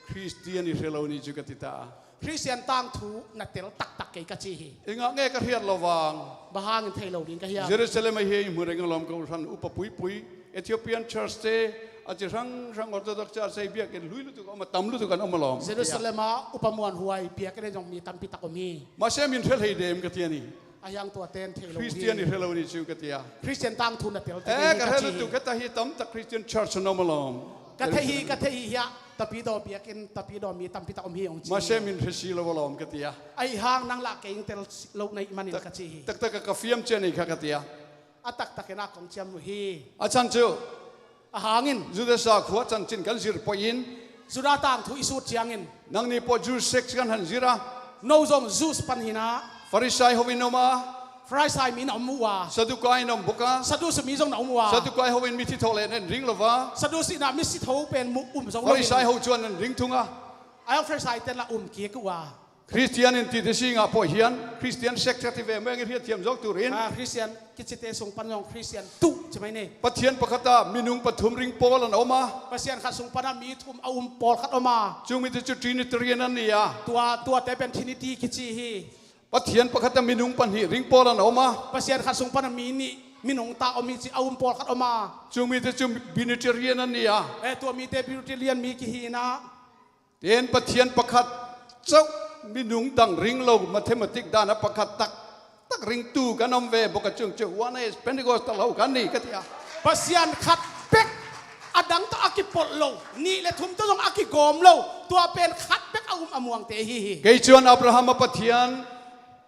Khristian i hre lo ni cu ka ti ta. Khristian tangthu na tel taktak kei ka ci hi. I ngah nge ka hriat lo vang. Bang hangin thei lo ding ka hiam? Jerusalem ah hi hmu reng a lawm ko hran upa puipui, Ethiopian church te, a ci hrang hrang Orthodox church te biakinn hlui lutuk a om a, tam lutuk an om a lawm. Jerusalem ah upa muanhuai biakinn ah zong mi tampi tak om hi. Mahse min hre hlei dem ka ti a ni. A hiang tua ten thei lo hi. Khristian i hre lo ni cu ka ti a. Khristian tangthu na tel te ka hre lo tu ka ta hi, tamtak Khristian church an om a lawm. Ka thei hi, ka thei hi hiah, Tapidaw biakinn, Tapidaw mi tampi tak om hi hong ci. Mahse min hre si lo a lawm ka ti a. Ahi hang nang lah kei in tel lo na hih manin ka ci hi. Taktak a ka fiam cian hi kha ka ti a. A taktak in a kong ciam uh hi. A chan cu. A hangin. Judah sakhua chanchin kan zir poi in. Judah tangthu i sut ciangin. Nangni pawh Jews sect kan han zir a. No zong Jews pan hi na. Farisai ho in om a. Farisai mi na om uh a. Sadukai in om bok a. Sadusi mi zong na om uh a. Sadukai ho in mithi tho le nan ring lo va. Sadusi na misi tho pen mu um zong lo. Farisai ho cuan nan ring thung a. A Farisai ten la um kik uh a. Khristian in tite si ngah pawh hian Khristian sect ka ti ve meng i hriat thiam zawk turin. Ah, Khristian kicite sung pan zong Khristian tuh ci mai ni. Pathian pakhat ah minung pathum ring pawl an om a. Pasian khat sung pan ah mi thum a um pawl khat om a. Cung mite cu Trinitarian an ni a. Tua, tuate pen Trinity kici hi. Pathian pakhat ah minung pahnih ring pawl an om a. Pasian khat sung pan ah mi nih minung ta om hi ci a um pawl khat om a. Cung mite cu Binitarian an ni a. Eh, tua mite Binitarian mi kihi na. Ten Pathian pakhat chauh minung dang ring lo, mathematic dan a pakhat tak tak ringtu kan om ve bawk a, cung cu Oneness Pentecostal ho kan ni ka ti a. Pasian khat bek, a dang tawh a kipolh lo, nih le thum tawh zong a kigawm lo, tua pen khat bek a um a muangte hi hi. Kei cuan Abraham a Pathian,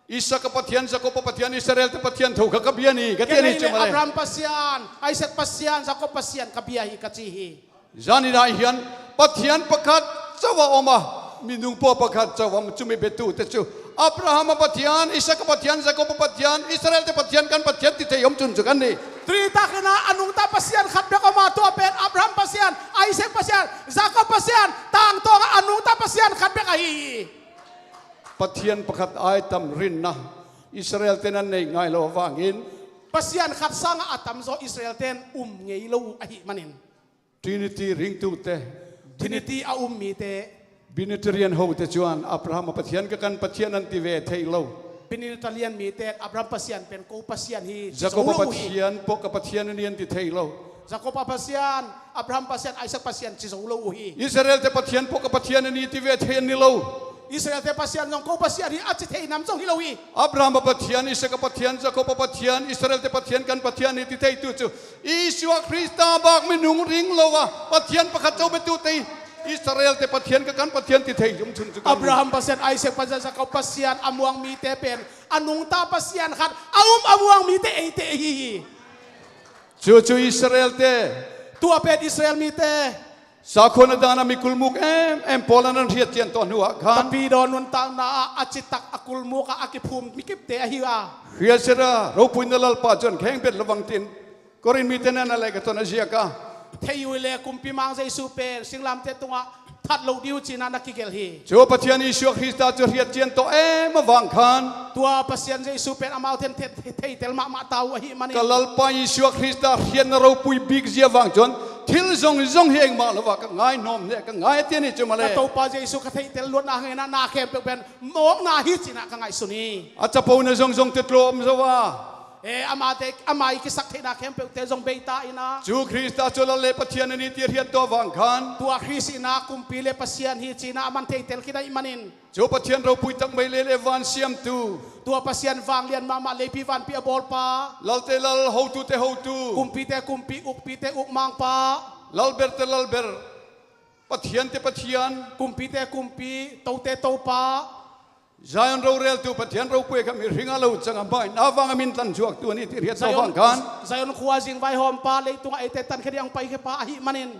Isak a Pathian, Jakob a Pathian, Israel te Pathian tho kha ka bia ni ka ti a ni. Kei leh Abraham Pasian, Isak Pasian, Jakob Pasian ka bia hi ka ci hi. Zanin ah hian Pathian pakhat zo a om a, minung pua pakhat zo a om. Cumi betute cu Abraham a Pathian, Isak a Pathian, Jakob a Pathian, Israel te Pathian kan Pathian ti thei om cun cu kan ni. Tuni takin ah a nungta Pasian khat bek om a, tua pen Abraham Pasian, Isak Pasian, Jakob Pasian, tangtawng ah a nungta Pasian khat bek ahi hi. Pathian pakhat a tam rinna Israel te nan nei ngai lo vangin, Pasian khat sangah a tamzaw Israel ten um ngei lo uh ahih manin, Trinity ringtute, Trinity a um mite, Binitarian hote cuan Abraham a Pathian ka kan Pathian an ti ve thei lo. Binitarian mite Abraham Pasian pen ko Pasian hi ci zo lo uh hi. Jakob a Pathian pawh ka Pathian a ni an ti thei lo. Jakob a Pasian, Abraham Pasian, Isak Pasian ci zo lo uh hi. Israel te Pathian pawh ka Pathian a ni ti ve thei an ni lo. Israel te Pasian zong ko Pasian hi a ci thei nam zong hi lo hi. Abraham a Pathian, Isak a Pathian, Jakob a Pathian, Israel te Pathian kan Pathian hi ti theitu cu Isua Krista bak minung ring lo a Pathian pakhat zo betute hi. Israel te Pathian ka kan Pathian ti thei zong cun cu kan Abraham Pasian, Isak Pasian, Jakob Pasian a muang mite pen a nungta Pasian khat a um a muang mite eite ahi hi. Cucu Israel te, tua pen Israel mite, sakhuana dan a mi kulmuk em em Paul an hriat cian tawh hnuah khan, Tapidaw nuntakna ah a citak a kulmuk ah a kiphum mikipte ahi a, hriat ciat a ropui na Lalpa cuan kheng bet lo vangtin Korin mite nan a leh ka ton a ziak a, thei uh le kumpi mang Jesu pen singlamte tungah that lo dih uh cina na kigelh hi. Cu Pathian Isua Krista cu hriat cian tawh em a vang khan, tua Pasian Jesu pen amau ten the-, the-, theitel mahmah ta uh ahih manin, ka Lalpa Isua Krista hriatna ropui bik zia vang cuan thil zong zong hi engmah lo a ka ngai nuam nih, ka ngai a tian hi cu mah le. Ka Topa Jesu ka theitel luatna hangin ah na khempeuh pen mawkna hi cinah ka ngaihsun hi. A capona zong zong te tlawm zo a, e, amate, ama i kisak theihna khempeuhte zong bei ta inah, cu Krista cu Lal le Pathian a ni ti hriat tawh vang khan, tua Krist inah kumpi le Pasian hi cinah a man theitel khin ahih manin, cu Pathian ropui tak mai le le van siamtu, tua Pasian vanglian mahmah leipi vanpi a bawlpa, lalte lal hotute hotu, kumpite kumpi ukpite ukmangpa, lalberte lalber, Pathiante Pathian, kumpite kumpi, tote topa, Zion roreltu Pathian ropui kha mi hring a lo cang a mai na vang a min tlan zuaktu a ni ti hriat tawh vang khan, Zion khua zing vaihawmpa, leitungah eite tankhia ding a hong paikhia pa ahih manin,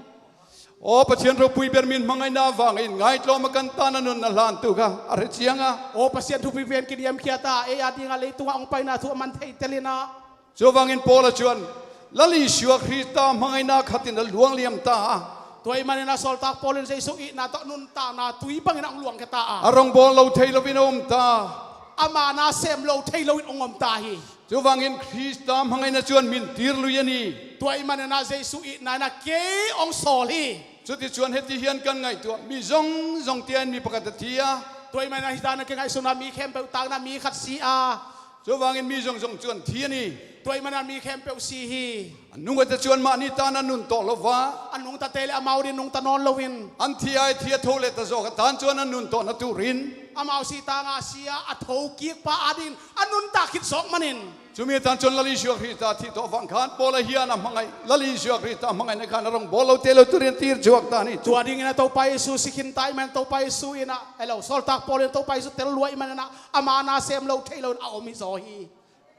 aw Pathian ropui ber min hmangaihna vangin ngaitlawm a kan tan a nun na hlantu kha a hre ciang a, aw Pasian thupui pen kiniamkhiat a ei a dingah leitungah hong paina thu a man theitel inah, cu vangin Paul a cuan Lal Isua Krista hmangaihna khatin a luang liam ta a, tua ahih manin ah sawltak Paul in Jesu itna tawh nuntakna tui bangin a hong luangkhia ta a, a rongbawl lo thei loin a om ta, ama na sem lo thei loin hong om ta hi. Cu vangin Krista hmangaihna cuan mintir lui a ni. Tua ahih manin ah Jesu itna in ah kei hong sawl hi. Cuti cuan heti hian kan ngaihtuah mi zong zong tia in mi pakhat a thi a, tua ahih manin ah hita na ka ngaihsun ah mi khempeuh tangin ah mi khat si a, cu vangin mi zong zong cuan thi a ni. Tua ahih manin ah mi khempeuh si hi. A nungta cuan mah ni tan a nun tawh lo va, a nungtate le amau din nungta nawn loin, an thi ai thi a tho le ta zawk a tan cuan a nun tawh na turin, amau si tangah si a a tho kik pa adin a nuntak khit zawk manin, cumi tan cuan Lal Isua Krista thih tawh vang khan Paul a hian a hmangaih, Lal Isua Krista hmangaihna khan a rongbawl lo te lo turin tir cuak ta ni. Tua dingin a Topa Jesu si khin ta ahih manin Topa Jesu in ah, hello, sawltak Paul in Topa Jesu tel luai ahih manin ah ama na sem lo thei loin a om hi zaw hi.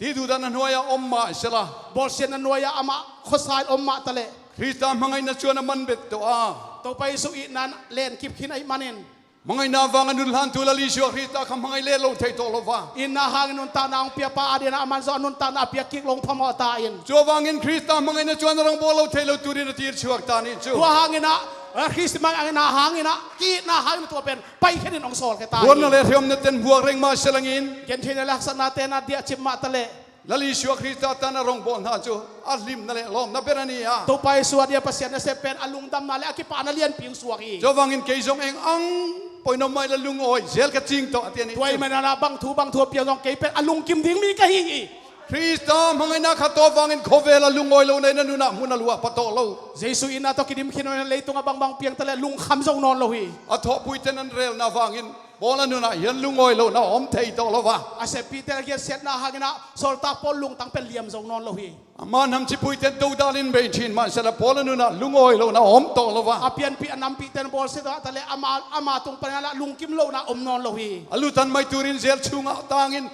Ti duhdan a hnuai ah om mah sela, bawlsiatna nuai ah amah khuasa in om mah taleh, Krista hmangaihna cuan a man bet tawh a, Topa Jesu itna in len kip khin ahih manin, hmangaihna vang a nun hlantu Lal Isua Krista kha hmangaih le lo thei tawh lo va, itna hangin nuntakna hong piapa adin ah a man zawh a nuntakna a piak kik lo hong phamawh ta in. Cu vangin Krista hmangaihna cuan a rongbawl lo thei lo turin a tir chuak ta ni cu. Tua hangin ah, a Krist hmangaihna hangin ah ki-itna hangin tua pen paikhiatin hong sawlkhia ta hi. Buanna le hreawmna ten huak reng mah selangin, gentheihna le haksatna ten a diahcip mah taleh, Lal Isua Krista tan a rongbawl hna cu a hlimna le lawmna ber a ni a, Topa Jesu a dia Pasian nasep pen a lungdamna le a kipahna lianpi hong suak hi. Cu vangin kei zong eng ang poinawh mah ila lungawi zel ka cing tawh a ti a ni. Tua ahih manin ah bang thu bang thu a piang zong kei pen a lungkim ding mi ka hi hi. Krista hmangaihna kha tawh vangin khawvel a lungawi lo na in a nunah hmun a luah pa tawh lo. Jesu itna tawh kidim khin lo in leitungah bangbang piang taleh lungkham zo nawn lo hi. A thawhpui ten an relna vangin Paul a nunah hian lungawi lohna a om thei tawh lo va, a seppihte a giatsiatna hangin ah sawltak Paul lungtang pen liam zo nawn lo hi. Amah hnam cipuite dodalin bei ṭhin mah sela Paul a nunah lungawi lohna a om tawh lo va, a pianpih a nampihte an bawlsia tawh taleh ama, ama tung panin ah lungkim lohna a om nawn lo hi. A lutan mai turin zel chungah tangin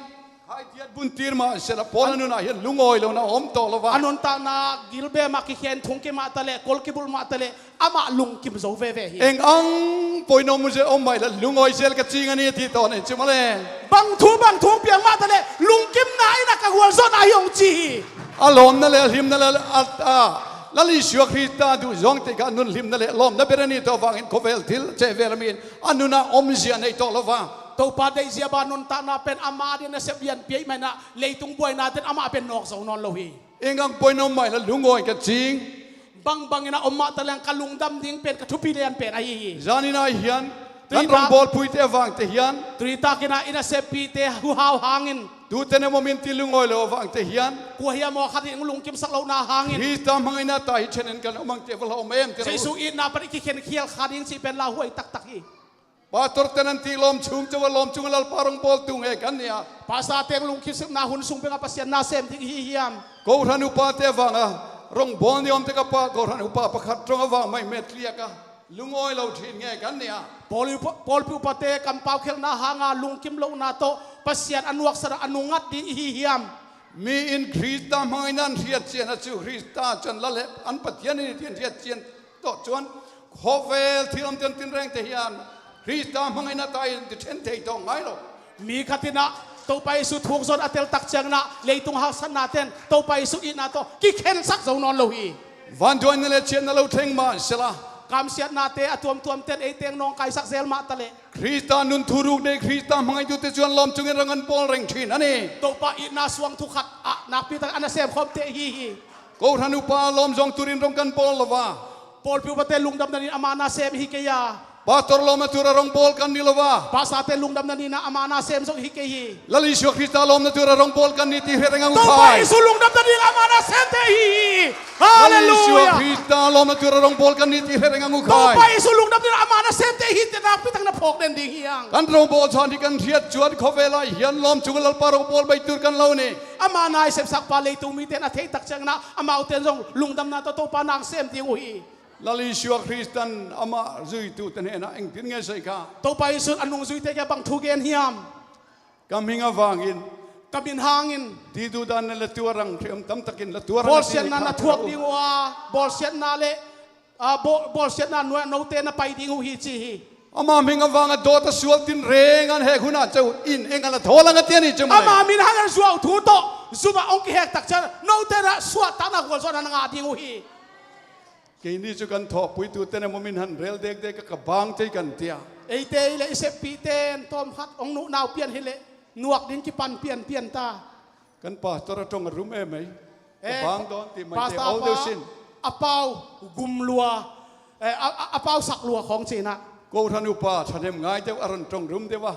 Haitiat buntir mah sela Paul a nunah hian lungawi lohna a om tawh lo va. A nuntakna gilbem ah kikhen thung kimah ta leh, kol kibulh mah ta leh, amah lungkim zo veve hi. Eng ang poinom mu ze om mai la lungawi zel ka cing a ni ti tawh nei ci mawle. Bang thu bang thu piang mah ta leh, lungkimna in a ka gualzawhna hi hong ci hi. A lawmna le a hlimna le a, a, Lal Isua Krista duh zawngte kha nun hlimna le lawmna ber a ni tawh vangin khawvel thil ceh vel a min a nunah omzia nei tawh lo va. Topa deihzia bang nuntakna pen ama ding nasep lianpi ahih manin ah leitung buainate'n amah pen nawk zo nawn lo hi. Eng ang poinom mai la lungawi ka cing. Bangbangin a om mah ta leng ka lungdam ding pen ka thupi lian pen ahi hi. Zanin ah hian kan rawngbawl puite avangte hian, tui takin ah i naseppite huhau hangin, tute na momin ti lungawi lo avangte hian, kua hiam aw khat in lungkimsak lohna hangin, Krista hmangaihna ta hi thenin kan om angte va la om em te lo. Jesu itna pan i kikhen khial kha ding cih pen lauhuai taktak hi. Pastor ten an ti lawm chung chauh a lawm chung a Lalpa rawngbawl tu nge kan ni a. Pastor teng lungkimsakna hun sung bek a Pasian na sem ding i hi hiam? Kohran upate avanga rawngbawl ni awmte ka pa kohran upa pakhat rawng avang mai metliak a lungawi lo thin nge kan ni a. Pawl upa, pawlpi upate kampau khelhna hanga lungkim lohna tawh Pasian a nuaksan a nungngat ding i hi hiam? Mi in Krista hmangaihna an hriat chian a chu Krista chuan la leh an Pathian in i ti an hriat chian tawh chuan khawvel thil awmte an tinrengte hian Krista hmangaihna ta in ti ṭhen thei tawh ngai lo. Mi khat in ah Topa Isu thuk zawn a tel tak ciangin ah leitung haksatnate'n Topa Isu itna tawh kikhensak zo nawn lo hi. Vanduaina le chiatna lo thleng mah sela, kamsiatnate a tuamtuamte'n eiteng nawngkaisak zel mah ta leh, Krista nun thuruk nei Krista hmangaitute chuan lawm chungin rawng an bawl reng ṭhin a ni. Topa itna suangthu khat ah nakpi tak a nasem khawmte i hi hi. Kohran upa lawm zawng turin rawng kan bawl lo va. Pawlpi upate lungdamna niin ama na sem i hi kei a. Pastor lawmna tura rawngbawl kan ni lo va. Pastor te lungdamna niin ah ama na sem zawk i hi kei hi. Lal Isua Krista lawmna tura rawngbawl kan ni tih hre reng ang u khai. Topa Isu lungdamna niin ama na semte i hi hi. Lal Isua Krista lawmna tura rawngbawl kan ni tih hre reng ang u khai. Topa Isu lungdamna niin ama na semte i hi tih nakpi tak na phawk den ding hi ang. Kan rawngbawl chhan hi kan hriat chuan khawvelah hian lawm chunga Lalpa rawngbawl mai tur kan lo ni. Ama na i sepsak pa leitung mite'n a theih tak ciangin ah amaute'n zawng lungdamna tawh Topa na hong sem ding uh hi. Lal Isua Krista'n ama zuitute hnenah engtin nge sawi kha? Topa Isu'n a nungzuite kiangah bang thu gen hiam? Ka hming avangin, ka min hangin, ti duhdan na la tuar ang, hreawm tam takin la tuar ang, bawlsiatna na thuak ding uh a, bawlsiatna le, a, bawl, bawlsiatna nuai note na pai ding uh hi ci hi. Ama hming avanga dawt a sual tinreng an hek hunah cheu in eng a la thawl ang a ti a ni chu mai. Ama min hangin zuau thu tawh zumah hong kihek tak ciang note na suahtakna gualzawhna na ngah ding uh hi. Keini chu kan thawhpuitute na momin han rel dekdek a ka bang thei kan tia. Eite i le i seppihte tawm khat hong nuhnau pian hi leh nuak ding kipan pianpian ta. Kan pastor a ṭawng a rum em ei. Ka bang dawn tih mai te ol deuh sin. A pau gum lua, eh, a, a, a pau sak lua khawng cinah. Kohran upa ṭhahnem ngai deuh a rawn ṭawng rum deuh a.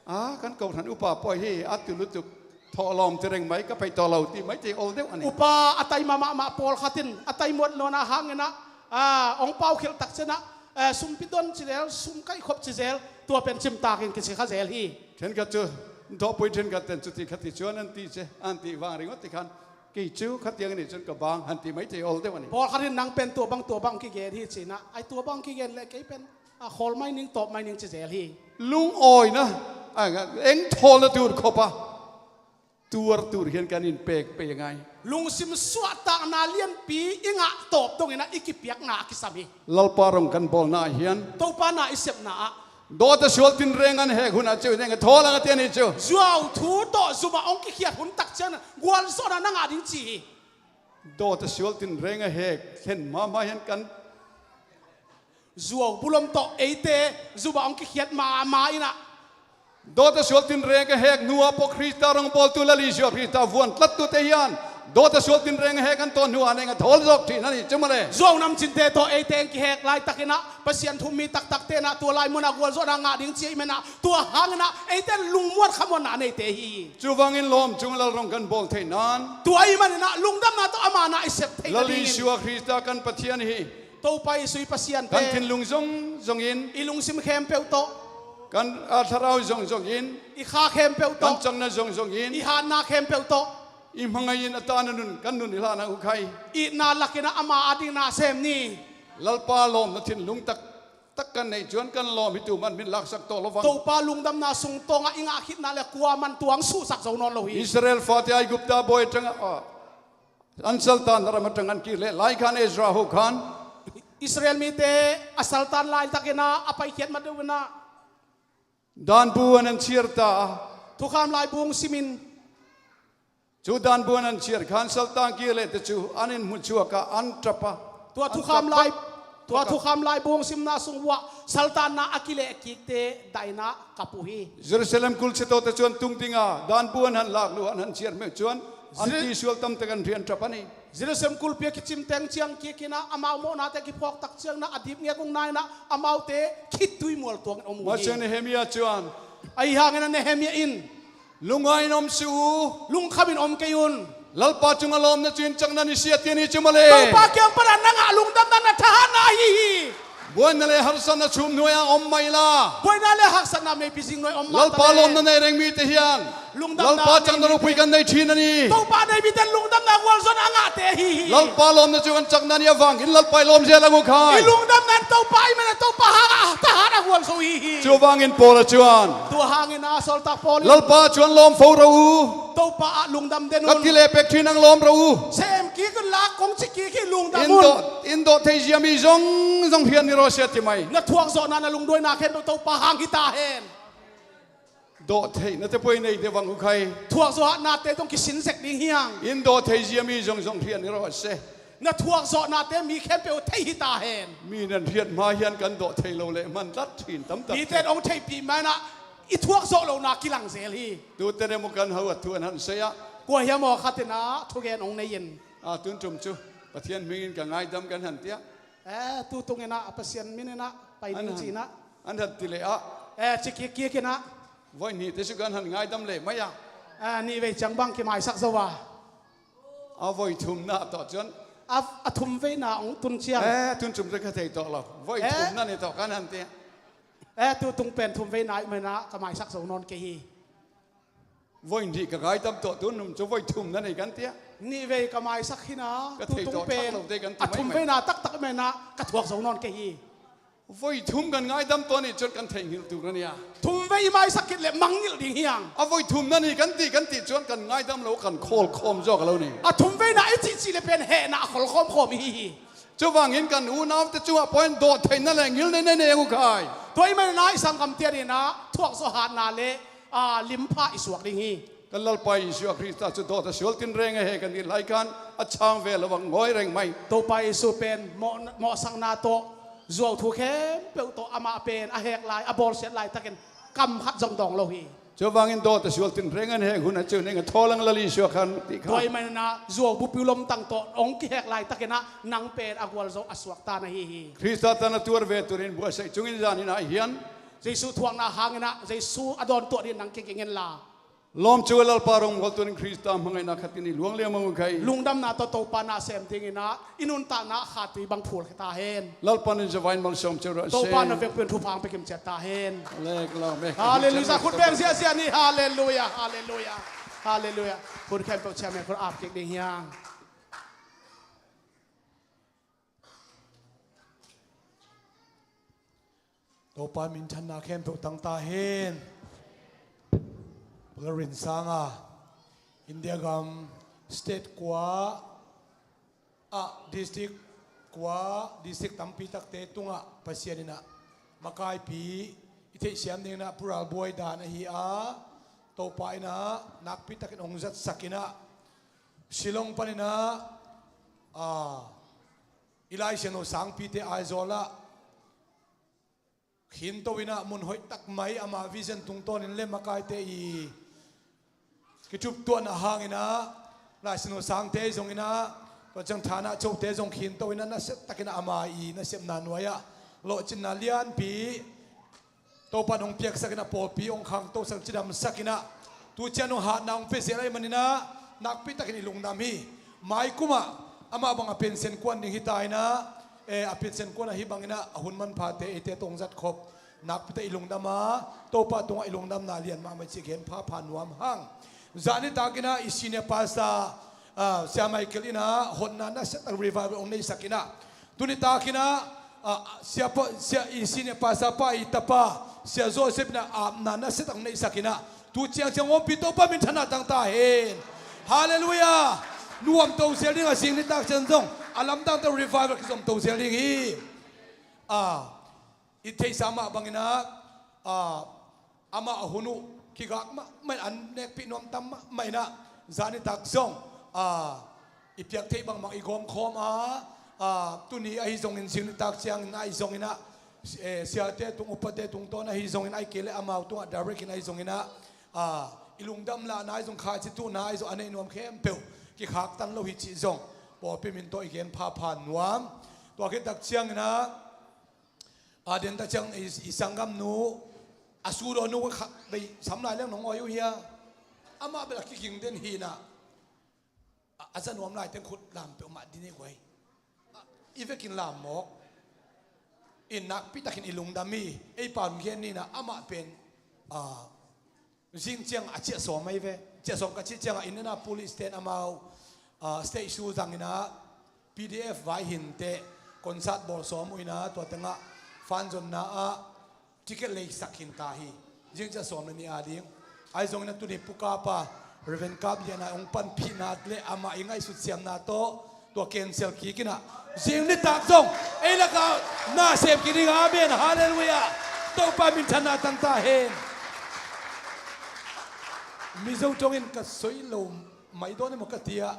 A, kan kohran upa pawh hi a tu lutuk thawhlawm ti reng mai ka peih tawh lo tih mai te ol deuh a ni. Upa a taima mahmah pawlkhatin a taimuat nawn a hangin ah, a, hong pau khilh tak cianah, eh, sumpi dawn ci zel, sum kaihkhop ci zel, tua pen cimtakin kici kha zel hi. Ṭhenkhat chu, thawhpui ṭhenkhat ten chuti kha ti chuan an ti che, an tih vang ringawt ti khan, kei chu khatiang a nih chuan ka bang han ti mai te ol deuh a ni. Pawlkhatin nang pen tua bang tua bang kigen hi cinah, ai tua bang kigen leh kei pen a khawl mai ning, tawp mai ning ci zel hi. Lungawina, a, eng thawlna tur khawpa tuar tur hian kan inpek pei a ngai. Lungsim suahtakna lianpi i ngah tawp dawnginah i kipiakna a kisam hi. Lalpa rawng kan bawlna ah hian, Topa na i sepna ah, dawt a sual tinreng an hek hunah cheu in eng a thawl ang a ti a ni chu. Zuau thu tawh zumah hong kikhiat hun tak ciangin gualzawhna na ngah ding ci hi. Dawt a sual tinreng a hek thlen hma hma hian kan zuau bulawm tawh eite zumah hong kikhiat mahmah inah. Dawt a sual tinreng a hek hnuah pawh Krista rawngbawltu Lal Isua Krista vuan tlattute hian dawt a sual tinreng a hek an tawn hnuah neng a thawl zawk ṭhin a nih chu mawle. Zuau namcinte tawh eite hong kihek laitakinah Pasian thu mi taktakte inah tua lai munah gualzawhna ngah ding ci ahih manah tua hanginah eite lungmuan khamuanna a neite hi. Chuvangin lawm chunga Lal rawng kan bawl theih nan, tua ahih maninah lungdamna tawh ama na i sep theih nadingin Lal Isua Krista kan Pathian hi. Topa Isu i Pasian te. Kan thinlung zawng zawngin, i lungsim khempeuh tawh, kan, a, thlarau zawng zawngin, i kha khempeuh tawh, kan changna zawng zawngin, i hatna khempeuh tawh, i hmangaihin a tana nun kan nun i hlan ang u khai. Itna lakinah ama adingin na sem ni. Lalpa lawmna thinlung tak tak kan neih cuan kan lawm hi tu man min laksak tawh lo vang. Topa lungdamna sung tawngah i ngah khitna le kua man tuang suhsak zo nawn lo hi. Israel fate Aigupta bawi aṭangah, ah, an saltanna ram aṭang an kir leh lai khan Ezra ho khan Israel mite a saltan laitakin ah a paikhiat mat deuh in ah danbu an an ciar ta a. Thukham laibu hong simin. Cu danbu an an ciar khan saltan kir leh te cu an in hmu chuak a an ṭap a. Tua thukham lai, tua thukham laibu hong simna sung uah saltanna a kileh kikte daina kap uh hi. Jerusalem kulh sia tawh te cuan tung ding a danbu an han lak lu an han ciar meuh cuan an tisual tamtak an rian ṭap a ni. Jerusalem kulhpi a kicim teng ciang kik in ah amau mawhnate kiphuak tak ciangin ah a dipngek hong na in ah amaute khitui mual tuangin om uh hi. Masiang Nehemiah cuan. Ahi hangin ah Nehemiah in lungngai in om si uh. Lungkham in om kei un. Lalpa cungah lawmna cu in cakna ni si a ti a ni cu mah le. Topa kiang panah na ngah lungdamna na thahatna ahi hi. Buaina le harsatna chum hnuai ah om mah ila. Buaina le harsatna meipi zing hnuai om mah ta le. Lalpa lawmna nei reng mite hian Lungdamna Lalpa cakna ropui kan nei ṭhin a ni. Topa nei mite lungdamna gualzawhna a ngahte ahi hi. Lalpa lawmna cu kan cakna ni a vangin Lalpa i lawm zel ang uh khai. I lungdamna in Topa i man a Topa hangah thahat a gualzo hi hi. Cu vangin Paul a cuan. Tua hangin a sawltak Paul in Lalpa cuan lawm fo ro uh. Topa ah lungdam den un. Ka kileh pek ṭhin ang lawm ro uh. Sem kik un la kong ci kik hi lungdam un. In dawh, in dawh thei zia mi zong zong hriat ni rawh sia ti mai. Na thuakzawhna na lungduaina khempeuh Topa hang hi ta hen. Dawh theihna te poi nei te vang uh khai. Thuakzawh hatnate zong kisin zek ding hi ang. In dawh thei zia mi zong zong hriat ni rawh se. Na thuakzawhnate mi khempeuh thei hi ta hen. Mi nan hriat hma hian kan dawh thei lo leh hman tlat ṭhin tamtak. Mite in hong theihpih man ah i thuakzawh lohna kilang zel hi. Tute deuh maw kan ho a thu an han sei ah. Kua hiam aw khat in ah thugen hong nei in. A tun ṭum cu Pathian hmingin ka ngaidam kan han tiah. Eh, tu tung in ah a Pasian min in ah pai ding ci in ah. An han ti leh ah. Eh, ci kik kik in ah. Voi hnih te cu kan han ngaidam leh mai ah. Eh, nih vei ciang bang kimaisak zo a. A voi thumna tawh cuan. A, a thum veina hong tun ciang. Eh, tun ṭum te ka thei tawh lo. Voi thumna ni tawh kan han ti. Eh, tu tung pen thum veina i man ah ka maisak zo nawn kei hi. Voi hnih ka ngaidam tawh tun num cu voi thumna nei kan tiah. Nih vei ka maisak hi na, tu tung pen a thum veina taktak men ah ka thuak zo nawn kei hi. Voi thum kan ngaidam tawh nih cuan kan theih ngilh tuk na nia. Thum vei i maisak khit le mangngilh ding hi ang. A voi thumna ni kan ti kan ti cuan kan ngaidam lo kan khawl khawm zawk a lo ni. A thum veina i cihcih le pen hehna a khawl khawm khawm i hi hi. Cuvangin kan unaute cungah point dawh theihna le ngilneihna nei ang uh khai. Tua i man in ah i sanggamte adingin ah thuakzawh hatna le, aa, limpha i suak ding hi. Kan Lalpa Jesuh Khrista cu dawt a sual tinreng a he kan dih lai khan a chang ve lo a ngawi reng mai. Topa Jesuh pen mawh, mawhsakna tawh zuau thu khempeuh tawh amah pen a hek lai, a bawlsiat laitakin kam khat zong dawng lo hi. Cuvangin dawt a sual tinreng an hek hun a ceu ning a thawl ang Lal Jesuh khan ti kha. Tua i man in ah zuau bupiu lomtang tawh hong kihek laitakin ah nang pen a gualzo a suakta na hi hi. Khrista tan a tuar ve turin buasaih cungin zan in ah hian Jesuh thuakna hangin ah Jesuh a dawn tuah dingin nang kikingen la. Lawm cu a Lalpa rong mual turin Khrista hmangaihna khat in i luang liam ang uh khai. Lungdamna tawh Topa na sem dingin ah i nuntakna khatui bang phul khe ta hen. Lalpa nin zavai in malsawm ceu rawh se. Topa na vekpi in thupha ang pekim ciat ta hen. Lek lo me. Halleluia. Khut beng ziahziah ni. Halleluia. Halleluia. Halleluia. Khut khempeuh ciah me khut ap kik ding hiang. Topa minthanna khempeuh tang ta hen. Pularin sanga India gam state kua ah district kua district tampi takte tungah Pasian in ah makaipi i theihsiam dingin ah pural buai dan ahi a, Topa in ah nakpi takin hong zatsak in ah Shillong panin ah, ah, i Lai Siangtho sangpite Aizawl ah khinto in ah mun hoih tak mai ama vision tungtawnin le makaite i kiṭuptuahna hangin ah Lai Siangtho sangte zongin ah tua ciang thana chote zong khinto in ah nasiat takin ah ama i nasepna nuai ah lawhcinna lianpi Topa in hong piaksak in ah pawlpi hong khangtosak cidamsak in ah tu ciang hong hatna hong pia zel ahih manin ah nakpi takin i lungdam hi. Mai kum ah amah bang a pension kuan ding hi ta in ah, eh, a pension kuan ahi bangin ah a hun manphate eite tawh hong zat khop nakpi tak i lungdam a, Topa tungah i lungdamna lian mahmah i cih gen phapha nuam hang. Zan nitak in ah i senior pastor, ah, Sia Michael in ah hotna nasiat tak revival hong neisak in ah tu nitak in ah Ah, sia pa, sia i senior pastor pa i tapa, sia Joseph in ah apna nasia tak neihsak in ah, tu ciangciang ompih Topa minthanna tang ta hen. Halleluiah. Nuam to zel ding a, zing nitak ciang zong a lamdang tawh revival kizom to zel ding hi. Ah, i theihsa mah bangin ah, ah, amah a hun uh kigak mahmah in, an nekpih nuam tam mahmah in ah, zan nitak zong, ah, i piak theih bangbang i gawmkhawm a, ah, tuni ahi zongin, zing nitak ciangin ahi zongin ah, eh, siate tung, upate tungtawn ahi zongin, ahih kei leh amau tungah direct in ahi zongin ah, ah, i lungdam lahna ahi zong, khaici tuhna ahi zong, a neih nuam khempeuh kikhaktan lo hi cih zong pawlpi min tawh i gen phapha nuam. Tua khit tak ciangin ah, a, den tak ciang i, i sanggamnu, a sudawnnu kha bei sam lai leng nong awi uh hia? Amah bel a kiging den hi in ah, a, a za nuam lai teng khut lam peuhmah ding hi guai. A, i vekin lam mawk. In nakpi takin i lungdam hi, ei pan gen ni in ah, amah pen, a, zing ciang a ciah sawm ahi ve. Ciah sawm ka cih ciangah Indianapolis ten amau, ah, stage show zang in ah, P D F vai hinteh concert bawl sawm uh in ah, tua tengah fan zonna ah ticket leisak hin ta hi. Zing ciah sawm le nih a ding. Ahi zongin ah tuni Pu Kapa, Reverend Kap Lian a hong panpihna le amah i ngaihsut siamna tawh tua cancel kik in ah, zing nitak zong ei lakah na sem kik ding. Amen. Halleluiah. Topa minthanna tang ta hen. Mizo tongin ka soi lo mai dawn emaw ka ti a,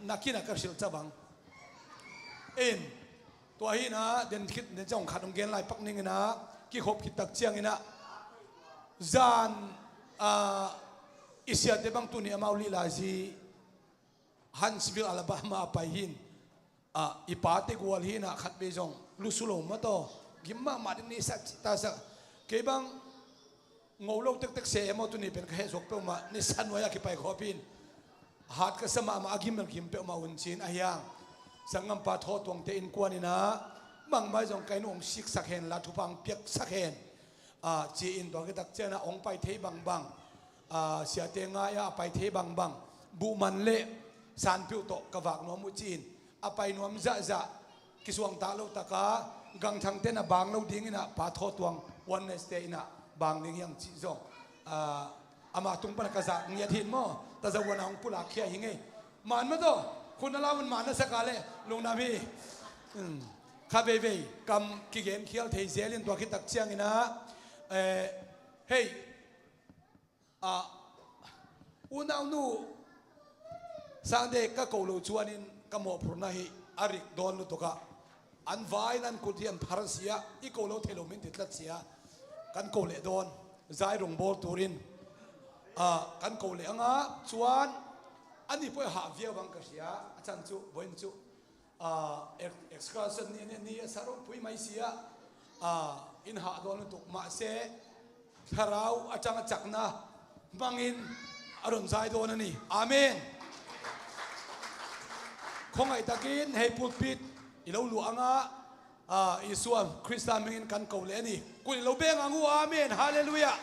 nakin ah ka hrilh ca bang. In, tua hi in ah, den khit, den ciang khat hong gen lai pak ning in ah, kikhop khit tak ciangin ah, zan, ah, i siate bang tuni amau lila zi Huntsville, Alabama a pai hi in, ah, i pate gual hi in ah, khat vei zong lusu lo mah tawh, gim mahmah ding ni sa, ta sa. Kei bang ngo lo tektek se emaw, tuni pen ka heh suak peuhmah, ni sa nuai a kipai khawp in, hat ka sa mahmah, a gim bel gim peuhmah un ci in, ahi hang sanggampa Thaw Tuangte innkuan in ah, bangmah zong ka inn uh hong siksak hen la, thupha hong piaksak hen, ah, ci in, tua khit tak ciangin ah hong pai thei bangbang, ah, siate ngai a, a pai thei bangbang, buhman le sanpiuh tawh ka vak nuam uh ci in, a pai nuam zahzah, kisuangtak lo taka, gangthangte in ah bang lo ding in ah, Pa Thaw Tuang, Oneness te in ah bang ding hi hang cih zong, ah, ama tung pan a ka zak ngiat hi in maw, taza uan a hong pulak khia hi ngei. Man mah tawh, khut na lam un, man na sak a leh lungdam hi. Hmm. Kha veivei kam kigen khial thei zel in, tua khit tak ciangin ah, eh, hei, ah, unaunu Sangte ka ko lo cuanin ka mawhphurna hi a rik dawn lutuk ah, an vai in an kut hi an phar sia, i ko lo thei lo min ti tlat sia, kan ko leh dawn, zai rung bawl turin, ah, kan ko leh a ngah, cuan a ni poi hah viau bang ka hria, a can cu, boin cu, ah, ex-, excursion ni, ni, ni a sa rong pui mai sia, ah, in hah dawn lutuk mah se, Thlarau a cang a cakna hmangin a run zai dawn a ni. Amen. Khuangaih takin hei pulpit i lo luah a ngah, ah, Isua Krista hmingin kan ko leh a ni. Kul i lo beng ang uh, amen, halleluiah.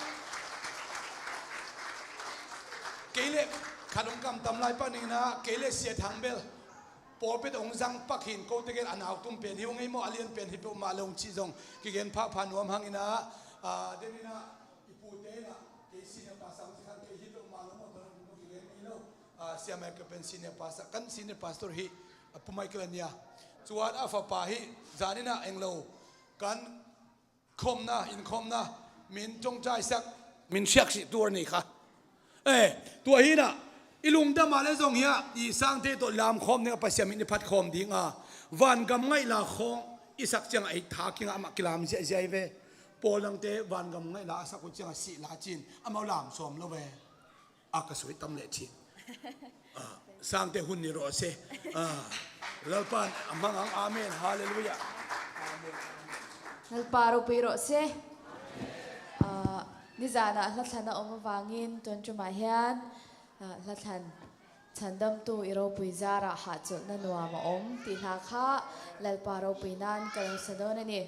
Kei leh khat hong kamtam lai pak ning in ah, kei leh Sia Thang bel pawlpi tawh hong zang pak hi in, kote gen a nau tum pen hi ung ei maw, a lian pen hi peuhmah lo ung cih zong kigen phapha nuam hang in ah, ah, den in ah, i pute in ah, kei senior pastor hong ci khan kei hi peuhmah lo maw, tua hong kigen hi lo. Ah, Sia Michael pen senior pastor, kan senior pastor hi, ah, Pu Michael a nia. Cuan a fapa hi, zan in ah eng lo, kan khawmna, innkhawmna, min ṭawngṭaisak, min hriaksih tur a ni kha. Eh, tua hi in ah, i lungdam a leh zong hi a, i Sangte tawh lamkhawm ding a, Pasian min i phatkhawm ding a, vangam ngaihla khawng i sak ciangah ei tha kingah amah kilam ziahziah hi ve. Pawl dangte vangam ngaihla a sak uh ciangah sihla cin, amau lam sawm lo ve. A ka soi tam leh cin. Ah, Sangte hun ni rawh se. Ah, Lalpan a hmang ang, amen, halleluiah. Amen. Lalpa ropui rawh se. Ah, nizanah hla thlan a om avangin tuan ṭumah hian, ah, hla thlan chhandamtu i ropui zarah hahchawlhna nuam a om tih hla kha Lalpa ropui nan ka lo sa dawn a ni.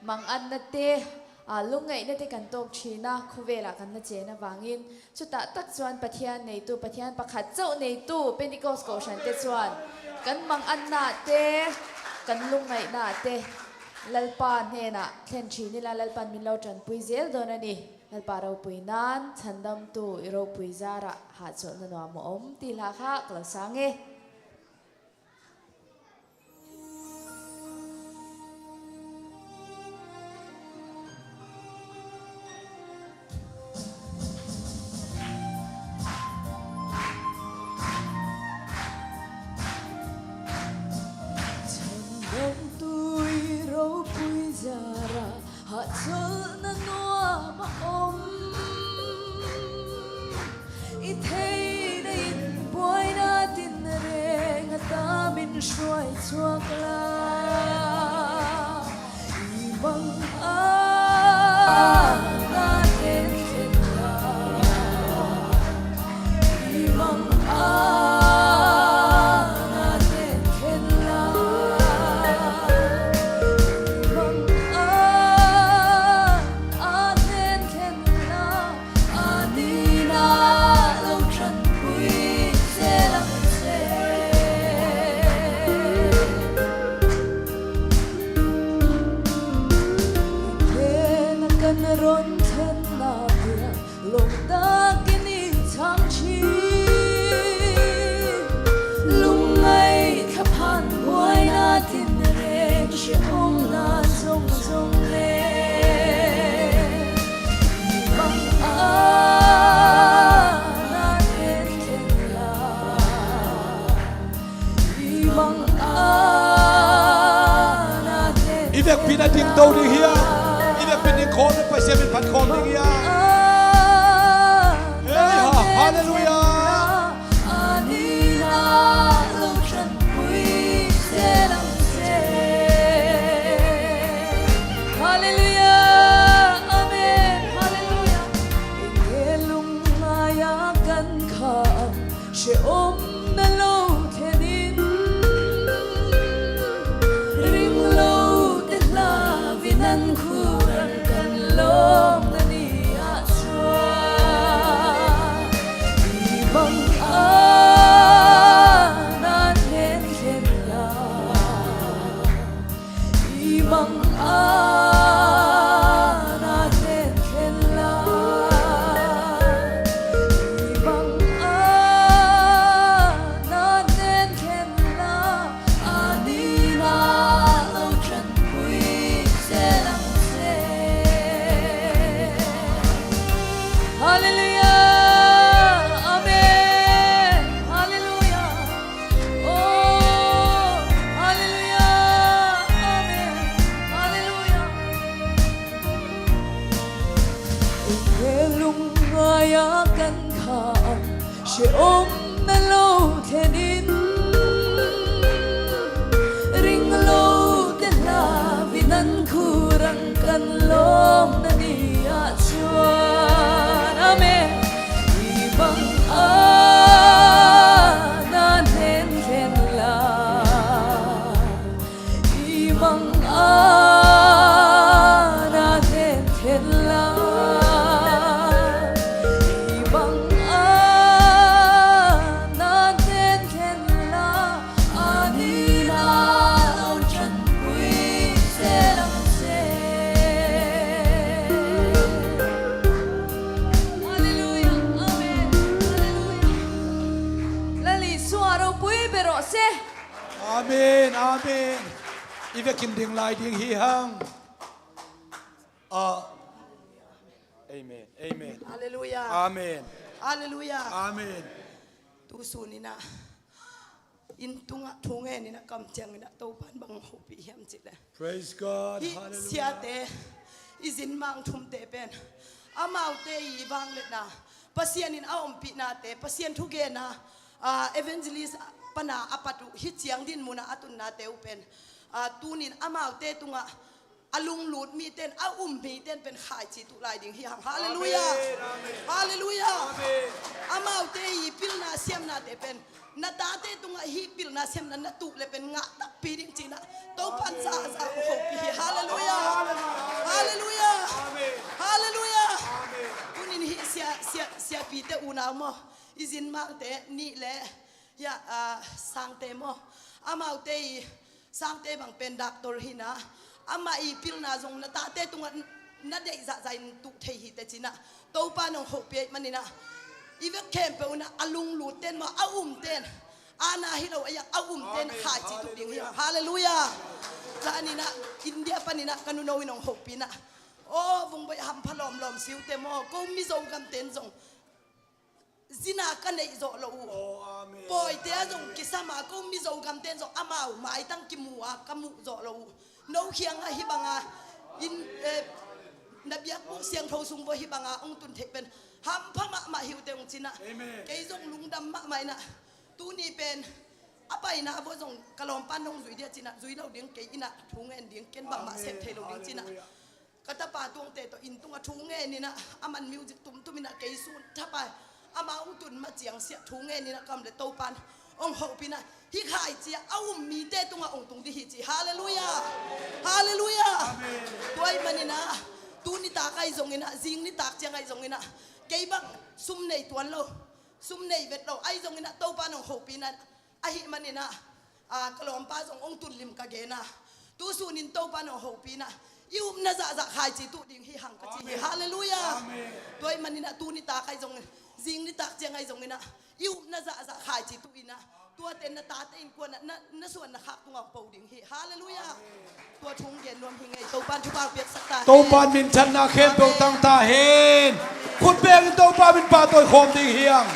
Manganna te, ah, lungngaihna te kan tawk ṭhin a, khawvelah kan la chen avangin, chutah tak chuan Pathian neitu, Pathian pakhat chauh neitu Pentecost Kohhran te chuan kan manganna te, kan lungngaihna te, Lalpa hnenah thlen ṭhin inla, Lalpan min lo ṭanpui zel dawn a ni. Lalpa ropui nan, Chhandamtu i ropui zarah hatsuahna nuam a om ti hla kha ka lo sang hi. Chhandamtu i ropui zarah hatsuahna nuam a om. I theihna in buaina tinreng a tam in hruai chuak la. I mang a na thenkhen la. I mang a na thenkhen la. I mang a na thenkhen la. A nina lo ṭanpui zel ang se. Ken a kan ron thenna piak lungtak in i chang ṭhin. Lungngaih thaphan buaina tinreng hre omna zongzong le. I mang a na thenkhen la. I mang a na thenkhen la. I vekpi na ding to ding hi a. I vekpi ding khawm na Pasian min phat khawm ding hi a. Ei ha, halleluiah. A nina lo ṭanpui zel ang se. Halleluiah. Amen. Halleluiah. Enge lungngai a kan kha ang, hre omna lo thlen in. Ring lo te hlau in an khurang kan lawm na ni ah chuan. I mang a na thenkhen la. I mang a na thenkhen la. I mang a na thenkhen la. A nina lo ṭanpui zel ang se. Halleluiah. Amen. Halleluiah. Oh, halleluiah. Amen. Halleluiah. Enge lungngai a kan kha ang, hre omna lo thlen in. Ring lo te hlau in an khurang kan lawm na ni ah chuan. Amen. I mang a na thenkhen la. I mang a na thenkhen la. I mang a na thenkhen la. A nina lo ṭanpui zel ang se. Halleluiah. Amen. Halleluiah. Lal Isua ropui bia rawh se. Amen, amen. I vekin ding lai ding hi hang. Ah. Amen, amen. Halleluiah. Amen. Halleluiah. Amen. Tu sun in ah, inn tungah thu ngen in ah, kam ciang in ah, Topan bang hopih hiam cih leh. Praise God. Hih, halleluiah, siate, i zin mang thumte pen amaute i vangliatna, Pasian in a ompihnate, Pasian thugenna, ah, evangelist pana a pat uh, hih ciang dinmun ah a tunnate uh pen, ah, tuni in amaute tungah a lunglut mite in, a um mite in pen khaici tuh lai ding hi hang. Halleluiah. Amen, amen. Halleluiah. Amen. Amaute i pilna siamnate pen na tate tungah hih pilna siamna na tuh leh pen ngah takpi ding ci-in ah Topan, amen, za za hopih hi. Halleluiah. Amen. Halleluiah. Amen. Halleluiah. Amen. Tunin hih sia, sia, siapite unau maw, i zin mangte nih leh, hia, ah, sangte maw, amaute i, sangte bang pen doctor hi-in ah, Amah i pilna zong na tate tungah na deih zahzah in tuh thei hi teh cinah, Topa nong hopih ahih maninah, i vek khempeuh unah a lunglut ten maw, a um ten, ana hi lo a yak a um ten khaici tuh ding hi. Halleluiah. Zaninah India paninah ka nuno in hong hopih inah, aw Vungboih, hampha lawmlawm si uh teh maw, ko Mizo gamten zong zina ka neih zawh loh uh. Pawite ah zong kisam a, ko Mizo gamten zong amau maitang kimu a ka muh zawh loh uh. No khiangah hih banga inn, eh, na biakbuk siangtho sung bawh hih banga hong tun theih pen hampha mahmah hi uh teh hong cinah, kei zong lungdam mahmah inah, tuni pen a paina bawh zong ka lawmpa nong zui dia cinah, zui lo ding, kei inah thu ngen ding, ken bangmah sem thei lo ding cinah. Ka tapa tuangte tawh inn tungah thu ngen inah, a man music tumtum inah kei sun thapai, amah hong tun ma ciang siah thu ngen inah, kam le Topan hong hopih inah, hih khaici ah a um mite tungah hong tung dih hi ci. Halleluiah. Halleluiah. Tua ahih maninah, tu nitak ahi zonginah, zing nitak ciang ahi zonginah, kei bang sum nei tuan lo, sum nei vet lo ahi zonginah, Topan hong hopih inah, ahih maninah, a, ka lawmpa zong hong tun lim ka gen a, tu sunin Topa nong hopih inah, i upna zahzah khaici tuh ding hi hang ka ci hi. Halleluiah. Tua ahih maninah tu nitak ahi zong, zing nitak ciang ahi zonginah, i upna zahzah khaici tuh inah, tuate na tate innkuanah na, na suan na khak tungah hong po ding hi. Halleluiah. Tua thu hong gen nuam hi ing ei. Topan thupha piaksak ta hen. Topan minthanna khempeuh tang ta hen. Khut bengin Topa min pahtawi khawm ding hi hang.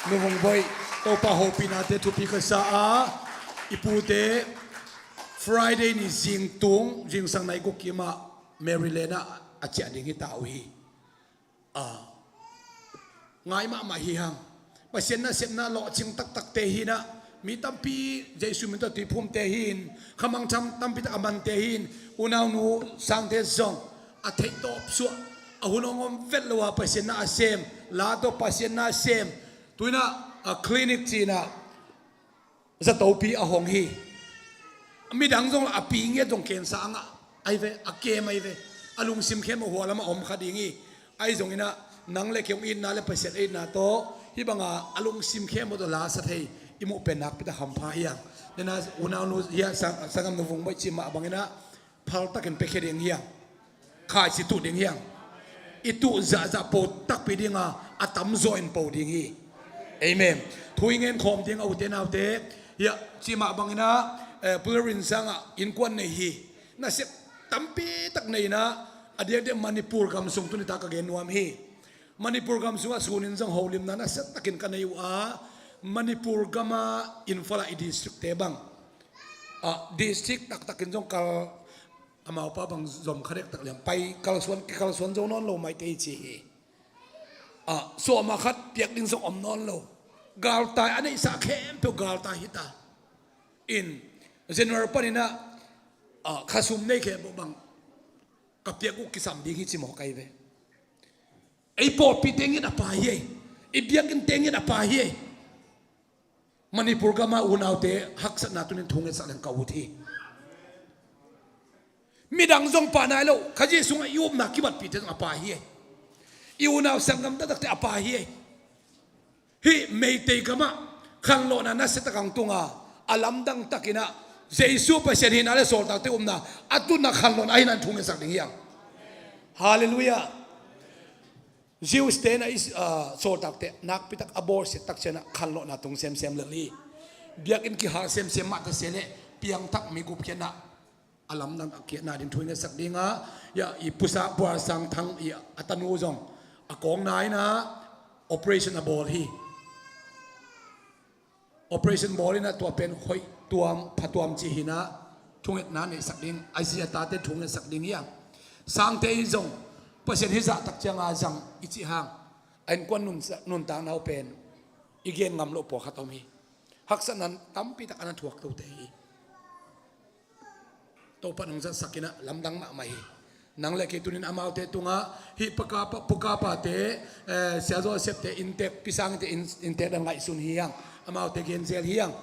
Nu Vungboih, Topa hopihnate thupi ka sa a, i pute Friday ni zingtung zingsang nai guk kimah Maryland ah a ciah ding hi ta uh hi. A, ngai mahmah hi hang. Pasian nasepna lawhcing taktakte hinah, mi tampi Jesu min tawh tuiphumte hin, khamangthang tampitak a mante hin, unaunu sangte zong a theih tawp suah, a hun hong om vet lo a Pasian na a sem, la tawh Pasian na a sem, tuinah a clinic cinah zatopi a hong hi. Midang zong a pi ngiat zong cancer a ngah ahi ve, a kem ahi ve. A lungsim khempeuh hua lamah om kha ding hi. Ahi zonginah nang le kei hong itna le Pasian a itna tawh hih banga a lungsim khempeuh tawh la sa thei i muh pen nakpitak hampha hi hang. Nena unaunu hiah sang, sanggam Nu Vungboih cih mah banginah phaltakin piakhia ding hi hang. Khaici tuh ding hi hang. I tuh zahzah po takpi dinga, a tamzaw in po ding hi. Amen. Thu i ngen khawm ding a, ute naute, hiah cih mah banginah, eh, Pu Rin sangah innkuan nei hi. Nasep tampi tak nei inah, a diakdiak Manipur gam sung tuni tak ka gen nuam hi. Manipur gam sungah sunin zong holimna nasia takin ka nei uh a, Manipur gama Imphal ah i district te bang, a, district taktakin zong kal, amau pa bang zom kha dektak liam, pai kalsuan, kikalsuan zo nawn lo maite hi ci hi. A, sawma khat piak ding zong om nawn lo. Galtai a neihsa khempeuh galtai hi ta. In, January paninah, a, khasum nei khempeuh bang ka piak uh kisam ding hi ci mawk ahi ve. Ei pawlpi tengin a pai hi ei. I biakinn tengin a pai hi ei. Manipur gama unaute haksatna tunin thu ngetsak leng ka ut hi. Midang zong pah nai lo, Kha Jesu sungah i upna kibatpite zong a pai hi ei. I unau sanggam taktakte a pai hi ei. Hih Meitei gamah khanlawhna nasia tak ang tunga, a lamdang takinah Jesu Pasian hihna le sawltakte upna a tunna khanlawhna ahi nan thu ngetsak ding hi ang. Halleluiah. Jews te na i, ah, sawltakte nakpitak a bawlsiat tak cianah khanlawhna tung semsem lel hi. Biakinn kihal semsem mah ta se leh piangthak mi gupkhiatna a lamdang a kiatna ding thu i ngetsak dinga, ya, i pusa Pual Sang Thang i a tanu zong a kawng naina operation a bawl hi. Operation bawl inah tua pen hoih tuam, phatuam cih hinah thungetna neihsak ding, a zi a tate thungetsak ding hi a. Sangte i zong Pasian hih zahtak cianga zang i cih hang a innkuan nunsa-, nuntakna uh pen i gen ngam loh pawlkhat om hi. Haksatna tampitak a na thuak lote hi. Topa nong zatsak inah lamdang mahmah hi. Nang le kei tunin amaute tungah hih pakapa, pukapate, eh, Sia Joseph te inntek, Pisang te in-, inntek dan ngaihsun hi hang. Amaute genzel hi hang.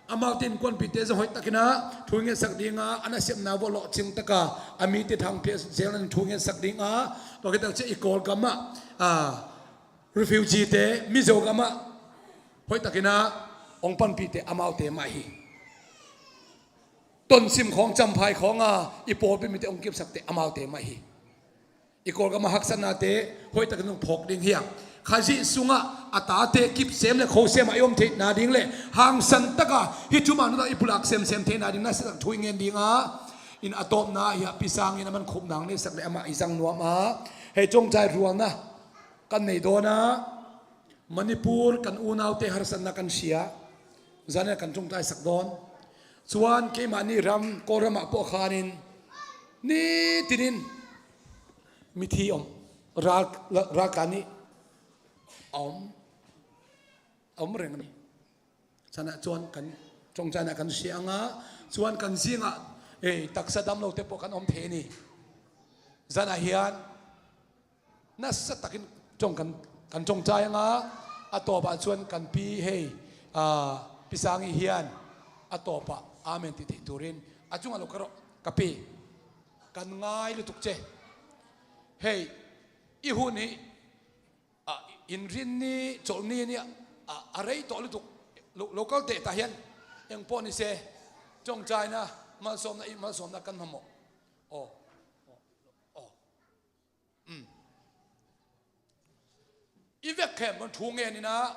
Amaute innkuanpihte zong hoihtakinah thu ngetsak dinga, a nasepna vuah lawhcing taka a mite thangpia zel nan thu ngetsak dinga, tua khit tak ciah i Kawlgamah, ah, refugee te, Mizogamah hoihtakinah hong panpihte amaute mah hi. Tonsim khawng, camphai khawng a i pawlpi mite hong kipsakte amaute mah hi. I Kawlgam a haksatnate hoihtakin hong phawk ding hi hang. Khazih sungah a tate kipsem le khosem ah i om theihna ding le hangsan taka hih thuman nuntak i pulak semsem theihna ding na siatak thu i ngen ding a, in a tawpna hi a, Pi Sang in a man khupna hong neihsak le amah i zang nuam a, hei, Congcai rualna kan nei dawn a, Manipur kan unaute harsatna kan sia, zan in kan congcaisak dawn. Chuan keimahni ram, Kawlramah pawh khanin nitinin mithi awm, ral, ral kan nih a awm, a awm reng a ni. Zanah chuan kan congcaina kan sia ang a, chuan kan zingah, eh, taksa damlote pawh kan awm thei a ni. Zanah hian nasa takin ṭawng kan, kan ṭawngṭai ang a, a tawpah chuan kan pi hei, ah, Pi Sangi hian a tawpah amen tih theih turin a chungah lo ka rawh, ka pi, kan ngai lutuk che. Hei, i hun hi, ah, Inrinni, Chawlhni ni, ah, a rei tawh lutuk, lo, lo kal teh tah hian eng pawh ni se, ṭawngṭaina, malsawmna, i malsawmna kan hmamawh. Aw, aw, aw. I vek khempeuh thu ngen in a,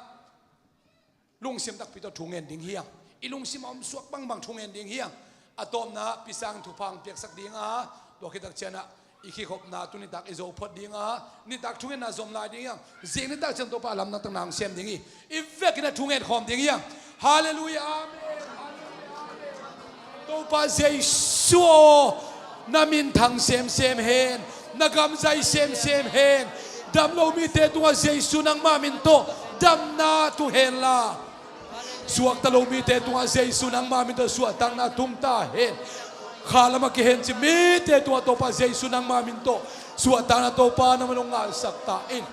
lungsim takpi tawh thu ngen ding hi ang. I lungsim a awm suak bangbang thu ngen ding hi ang. A tawpna Pi Sang thupha hong piaksak ding a, tua khit tak chianah i khikhopna tu nitak i zo phawt ding a, nitak thu ngenna zawm lai ding hi ang. Zing nitak chian Topa a lamdang tak nang sem ding hi. I vekin a thu ngen khawm ding hi ang. Halleluiah, amen. Halleluiah, amen. Topa Jesu aw, na min thang semsem hen, na gam zai semsem hen. Damlo mite tungah Jesu nangma min tawh damna tu hen la, suakta lo mite tungah Jesu nangma min tawh suahtakna tung ta hen. Kha lama kihencip mite tungah Topa Jesu nangma min tawh suahtakna Topa nangman hong ngalhsak ta in.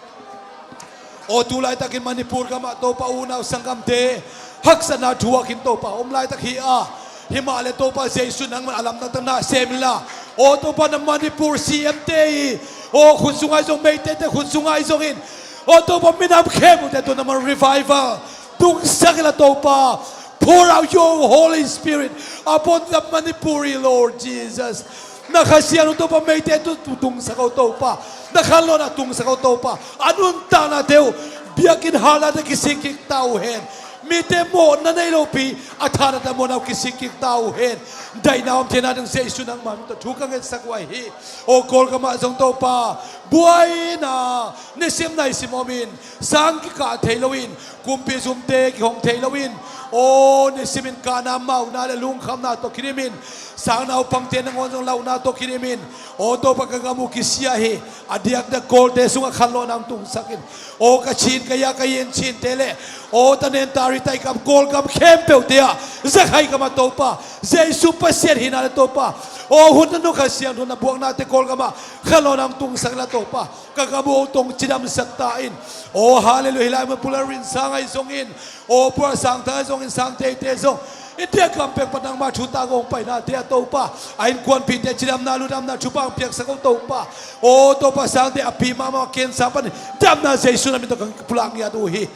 Aw, tu laitakin Manipur gamah Topa unau sanggamte haksatna thuakin Topa om laitak hi a, himahleh Topa Jesu nangman a lamdang tak na sem inla. Aw Topa, na Manipur C M te hi. Aw, khut sungah i zong, Meitei te khut sungah i zongin, aw Topa, minam khempeuhte tawh nangman revival tungsak inla Topa. Pour out your Holy Spirit upon the Manipuri, Lord Jesus. Na Kha Siangtho Topa, Meitei tu, tu tungsak aw Topa. Na khanlawhna tungsak aw Topa. A nuntaknate uh biakinn halnate kisik kik ta uh hen. Mite mawhna nei lopi a thahnate mawhna uh kisik kik ta uh hen. Daihna awm theihna ding Jesu nangma min tawh thu ka ngetsak uh ahi hi. Aw Kawlgamah zong Topa, buaina nisim naisim awmin, sang kikah thei loin, kumpi zumte kihong thei loin, aw nisimin kahna, mauhna le lungkhamna tawh kinimin, sang naupangte nangawn zong lauhna tawh kinimin, aw Topa, ka gam uh kisia hi. A diakdiak Kawlte sungah khanlawhna hong tungsak in. Aw ka Chin, ka Ya, ka Yen Chinte le, aw Tanen, Tari, Taikam, Kawlgam khempeuhte ah, Zakhai gamah Topa, Jesu Pasian hihna le Topa, aw hun nanu Kha Siangtho na buaknate Kawlgamah khanlawhna hong tungsak inla Topa. Ka gam uh tawng cidamsak ta in. Aw halleluiah, hilai mun Pu Lalrinsang ahi zongin, aw Pu Lalsangthang ahi zongin, Sangteite zong, India gam pek pan nangma thu tak hong painate ah Topa, a innkuanpihte cidamna, ludamna thupha hong piaksak aw Topa. Aw Topa, Sangte a pi mahmah cancer panin damna Jesu na min tawh kan pulak ngiat uh hi.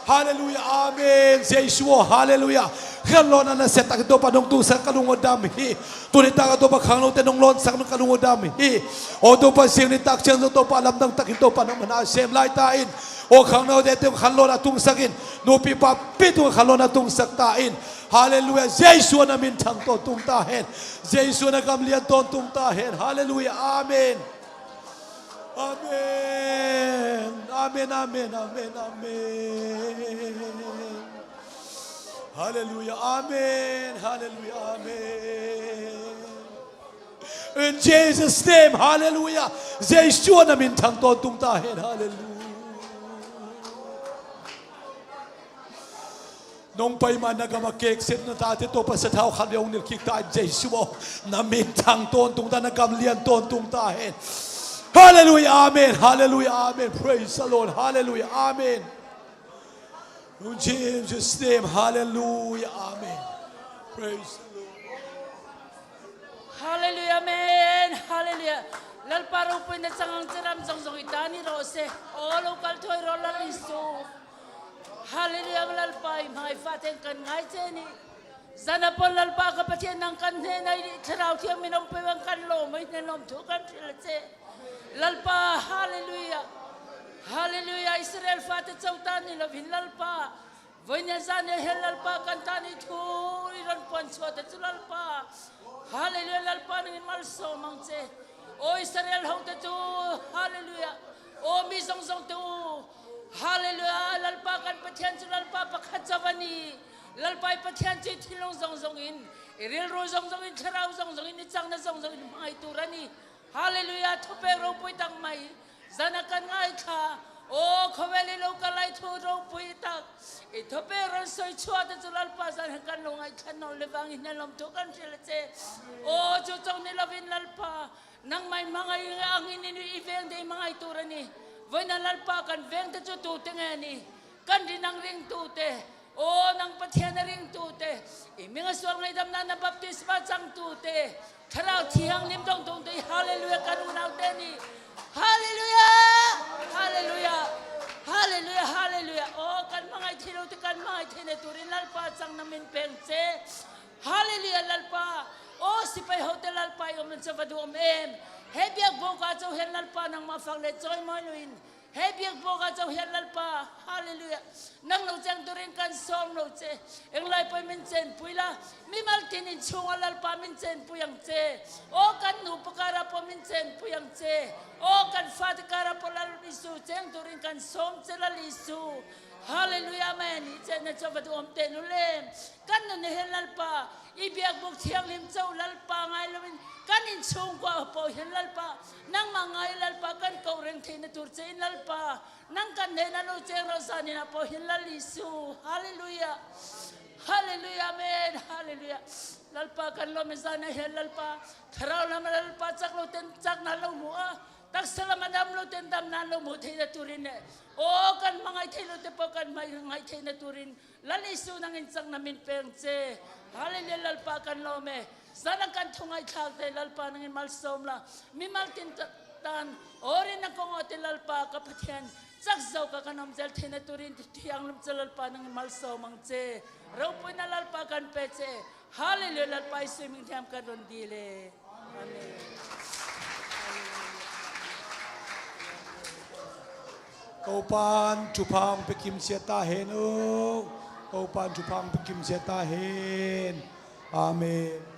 Halleluiah, amen. Jesu aw, halleluiah. Khanlawhna nasia takin Topa nong tungsak, ka lung aw dam hi. Tuni takah Topa khangnote nong lawnsak nung ka lung aw dam hi. Aw Topa, zing nitak ciang zong Topa lamdang takin Topa nangman na sem lai ta in. Aw khangnote tungah khanlawhna tungsak in. Nupi papi tungah khanlawhna tungsak ta in. Halleluiah. Jesu na min thang tawntung ta hen. Jesu na gam lian tawntung ta hen. Halleluiah, amen. Amen. Amen, amen, amen, amen. Halleluiah, amen. Halleluiah, amen. In Jesus' name, halleluiah. Jesu na min thang tawntung ta hen. Halleluiah. Nong pai mah na gam a kekset na tate Topa sathau khat ve hong nilh kik ta in Jesu aw. Na min thang tawntung ta, na gam lian tawntung ta hen. Halleluiah, amen. Halleluiah, amen. Praise the Lord. Halleluiah, amen. In Jesus' name, halleluiah, amen. Praise the Lord. Halleluiah, amen. Halleluiah. Lalpa ropuina changangin ram zongzong i ta ni rawh se. Aw lo kal thuai rawh Lal Isu. Halleluiah, Lalpa i hmai fate kan ngai che ni. Zan a pon Lalpa ka Pathian, nang kan hnenah i Thlarau Thiang min om peuh ang kan lawm, i hnen lawm thu kan hrilh a ce. Lalpa, halleluiah. Halleluiah. Israel fate co ta ni loin Lalpa, voi nia zan nia hen Lalpa kan ta ni thu i ron puan suahte cu Lalpa, halleluiah, Lalpa nangin malsawm ang ce. O Israel hote cu, halleluiah. O mi zongzong te u, halleluiah. Lalpa kan Pathian cu Lalpa pakhat co a ni. Lalpa i Pathian cu i thinlung zongzong in, i rilru zongzong in, thlarau zongzong in, i cangna zongzong in hmangai tur a ni. Halleluiah. Thupek ropui tak mai zan a kan ngaithla. O khuavel i lo ka lai thu ropui tak i thupek ron soi chuahte cu Lalpa zan a kan lo ngaithla nawn le vang i hnen lawm thu kan hrilh a ce. O cu cong ni loin Lalpa, nangmah i hmangai angin i vengte i hmangai tur a ni. Voi nia Lalpa kan vengte cu tute nge ni. Kan ri nang ringtute, aw nang Pathian a ringtute, i ming a sual ngaidamna na baptisma cangtute, Thlarau Thianghlim dongdongte, halleluiah, kan unaute ni. Halleluiah. Halleluiah. Halleluiah. Halleluiah. Aw kan hmangai thei lote kan hmangai theihna turin Lalpa cang na min peng ce. Halleluiah Lalpa. Aw sipai hote Lalpa i om nan ca va duh om em. Hei biakbawk ah co hian Lalpa nangmah fak le cawimawi lo in. Hei biakbawk ah co hian Lalpa. Halleluiah. Nang lo ceng turin kan sawm lo ce. Eng lai poi min cen pui la, mimal tin in chungah Lalpa min cen pui ang ce. Aw kan nu pakara pawh min cen pui ang ce. Aw kan fate kara pawh Lal Isu ceng turin kan sawm ce Lal Isu. Halleluiah, amen. I cen na co va duh om te nu lem. Kan nun ah hian Lalpa, i biakbuk thianghlim co Lalpa ngai loin kan innchung kua pawh hian Lalpa, nangmah ngai Lalpa kan koh reng theihna tur ce in Lalpa, nang kan hnenah lo ceng rawh zanin ah pawh hian Lal Isu. Halleluiah. Halleluiah, amen. Halleluiah. Lalpa kan lawm e, zan ah hian Lalpa, thlarau lamah Lalpa cak lo ten cakna lo mu a, taksa lamah dam lo ten damna lo mu theihna turin e. Aw kan hmangai thei lote pawh kan hmangai theihna turin Lal Isu nangin cang na min peng ce. Halleluiah, Lalpa kan lawm e. Zan a kan thungaih thlakte Lalpa nangin malsawm la, mimal tin tan awrin na kong awte Lalpa ka Pathian, cak zo ka kan om zel theihna turin thianghlim ca Lalpa nangin malsawm ang ce. Ropuina Lalpa kan pe ce. Halleluiah, Lalpa Isu min thiam kan run dil e. Amen. Topa'n thupha hong pia kimcia ta hen u. Topa'n thupha hong pia kimcia ta hen. Amen.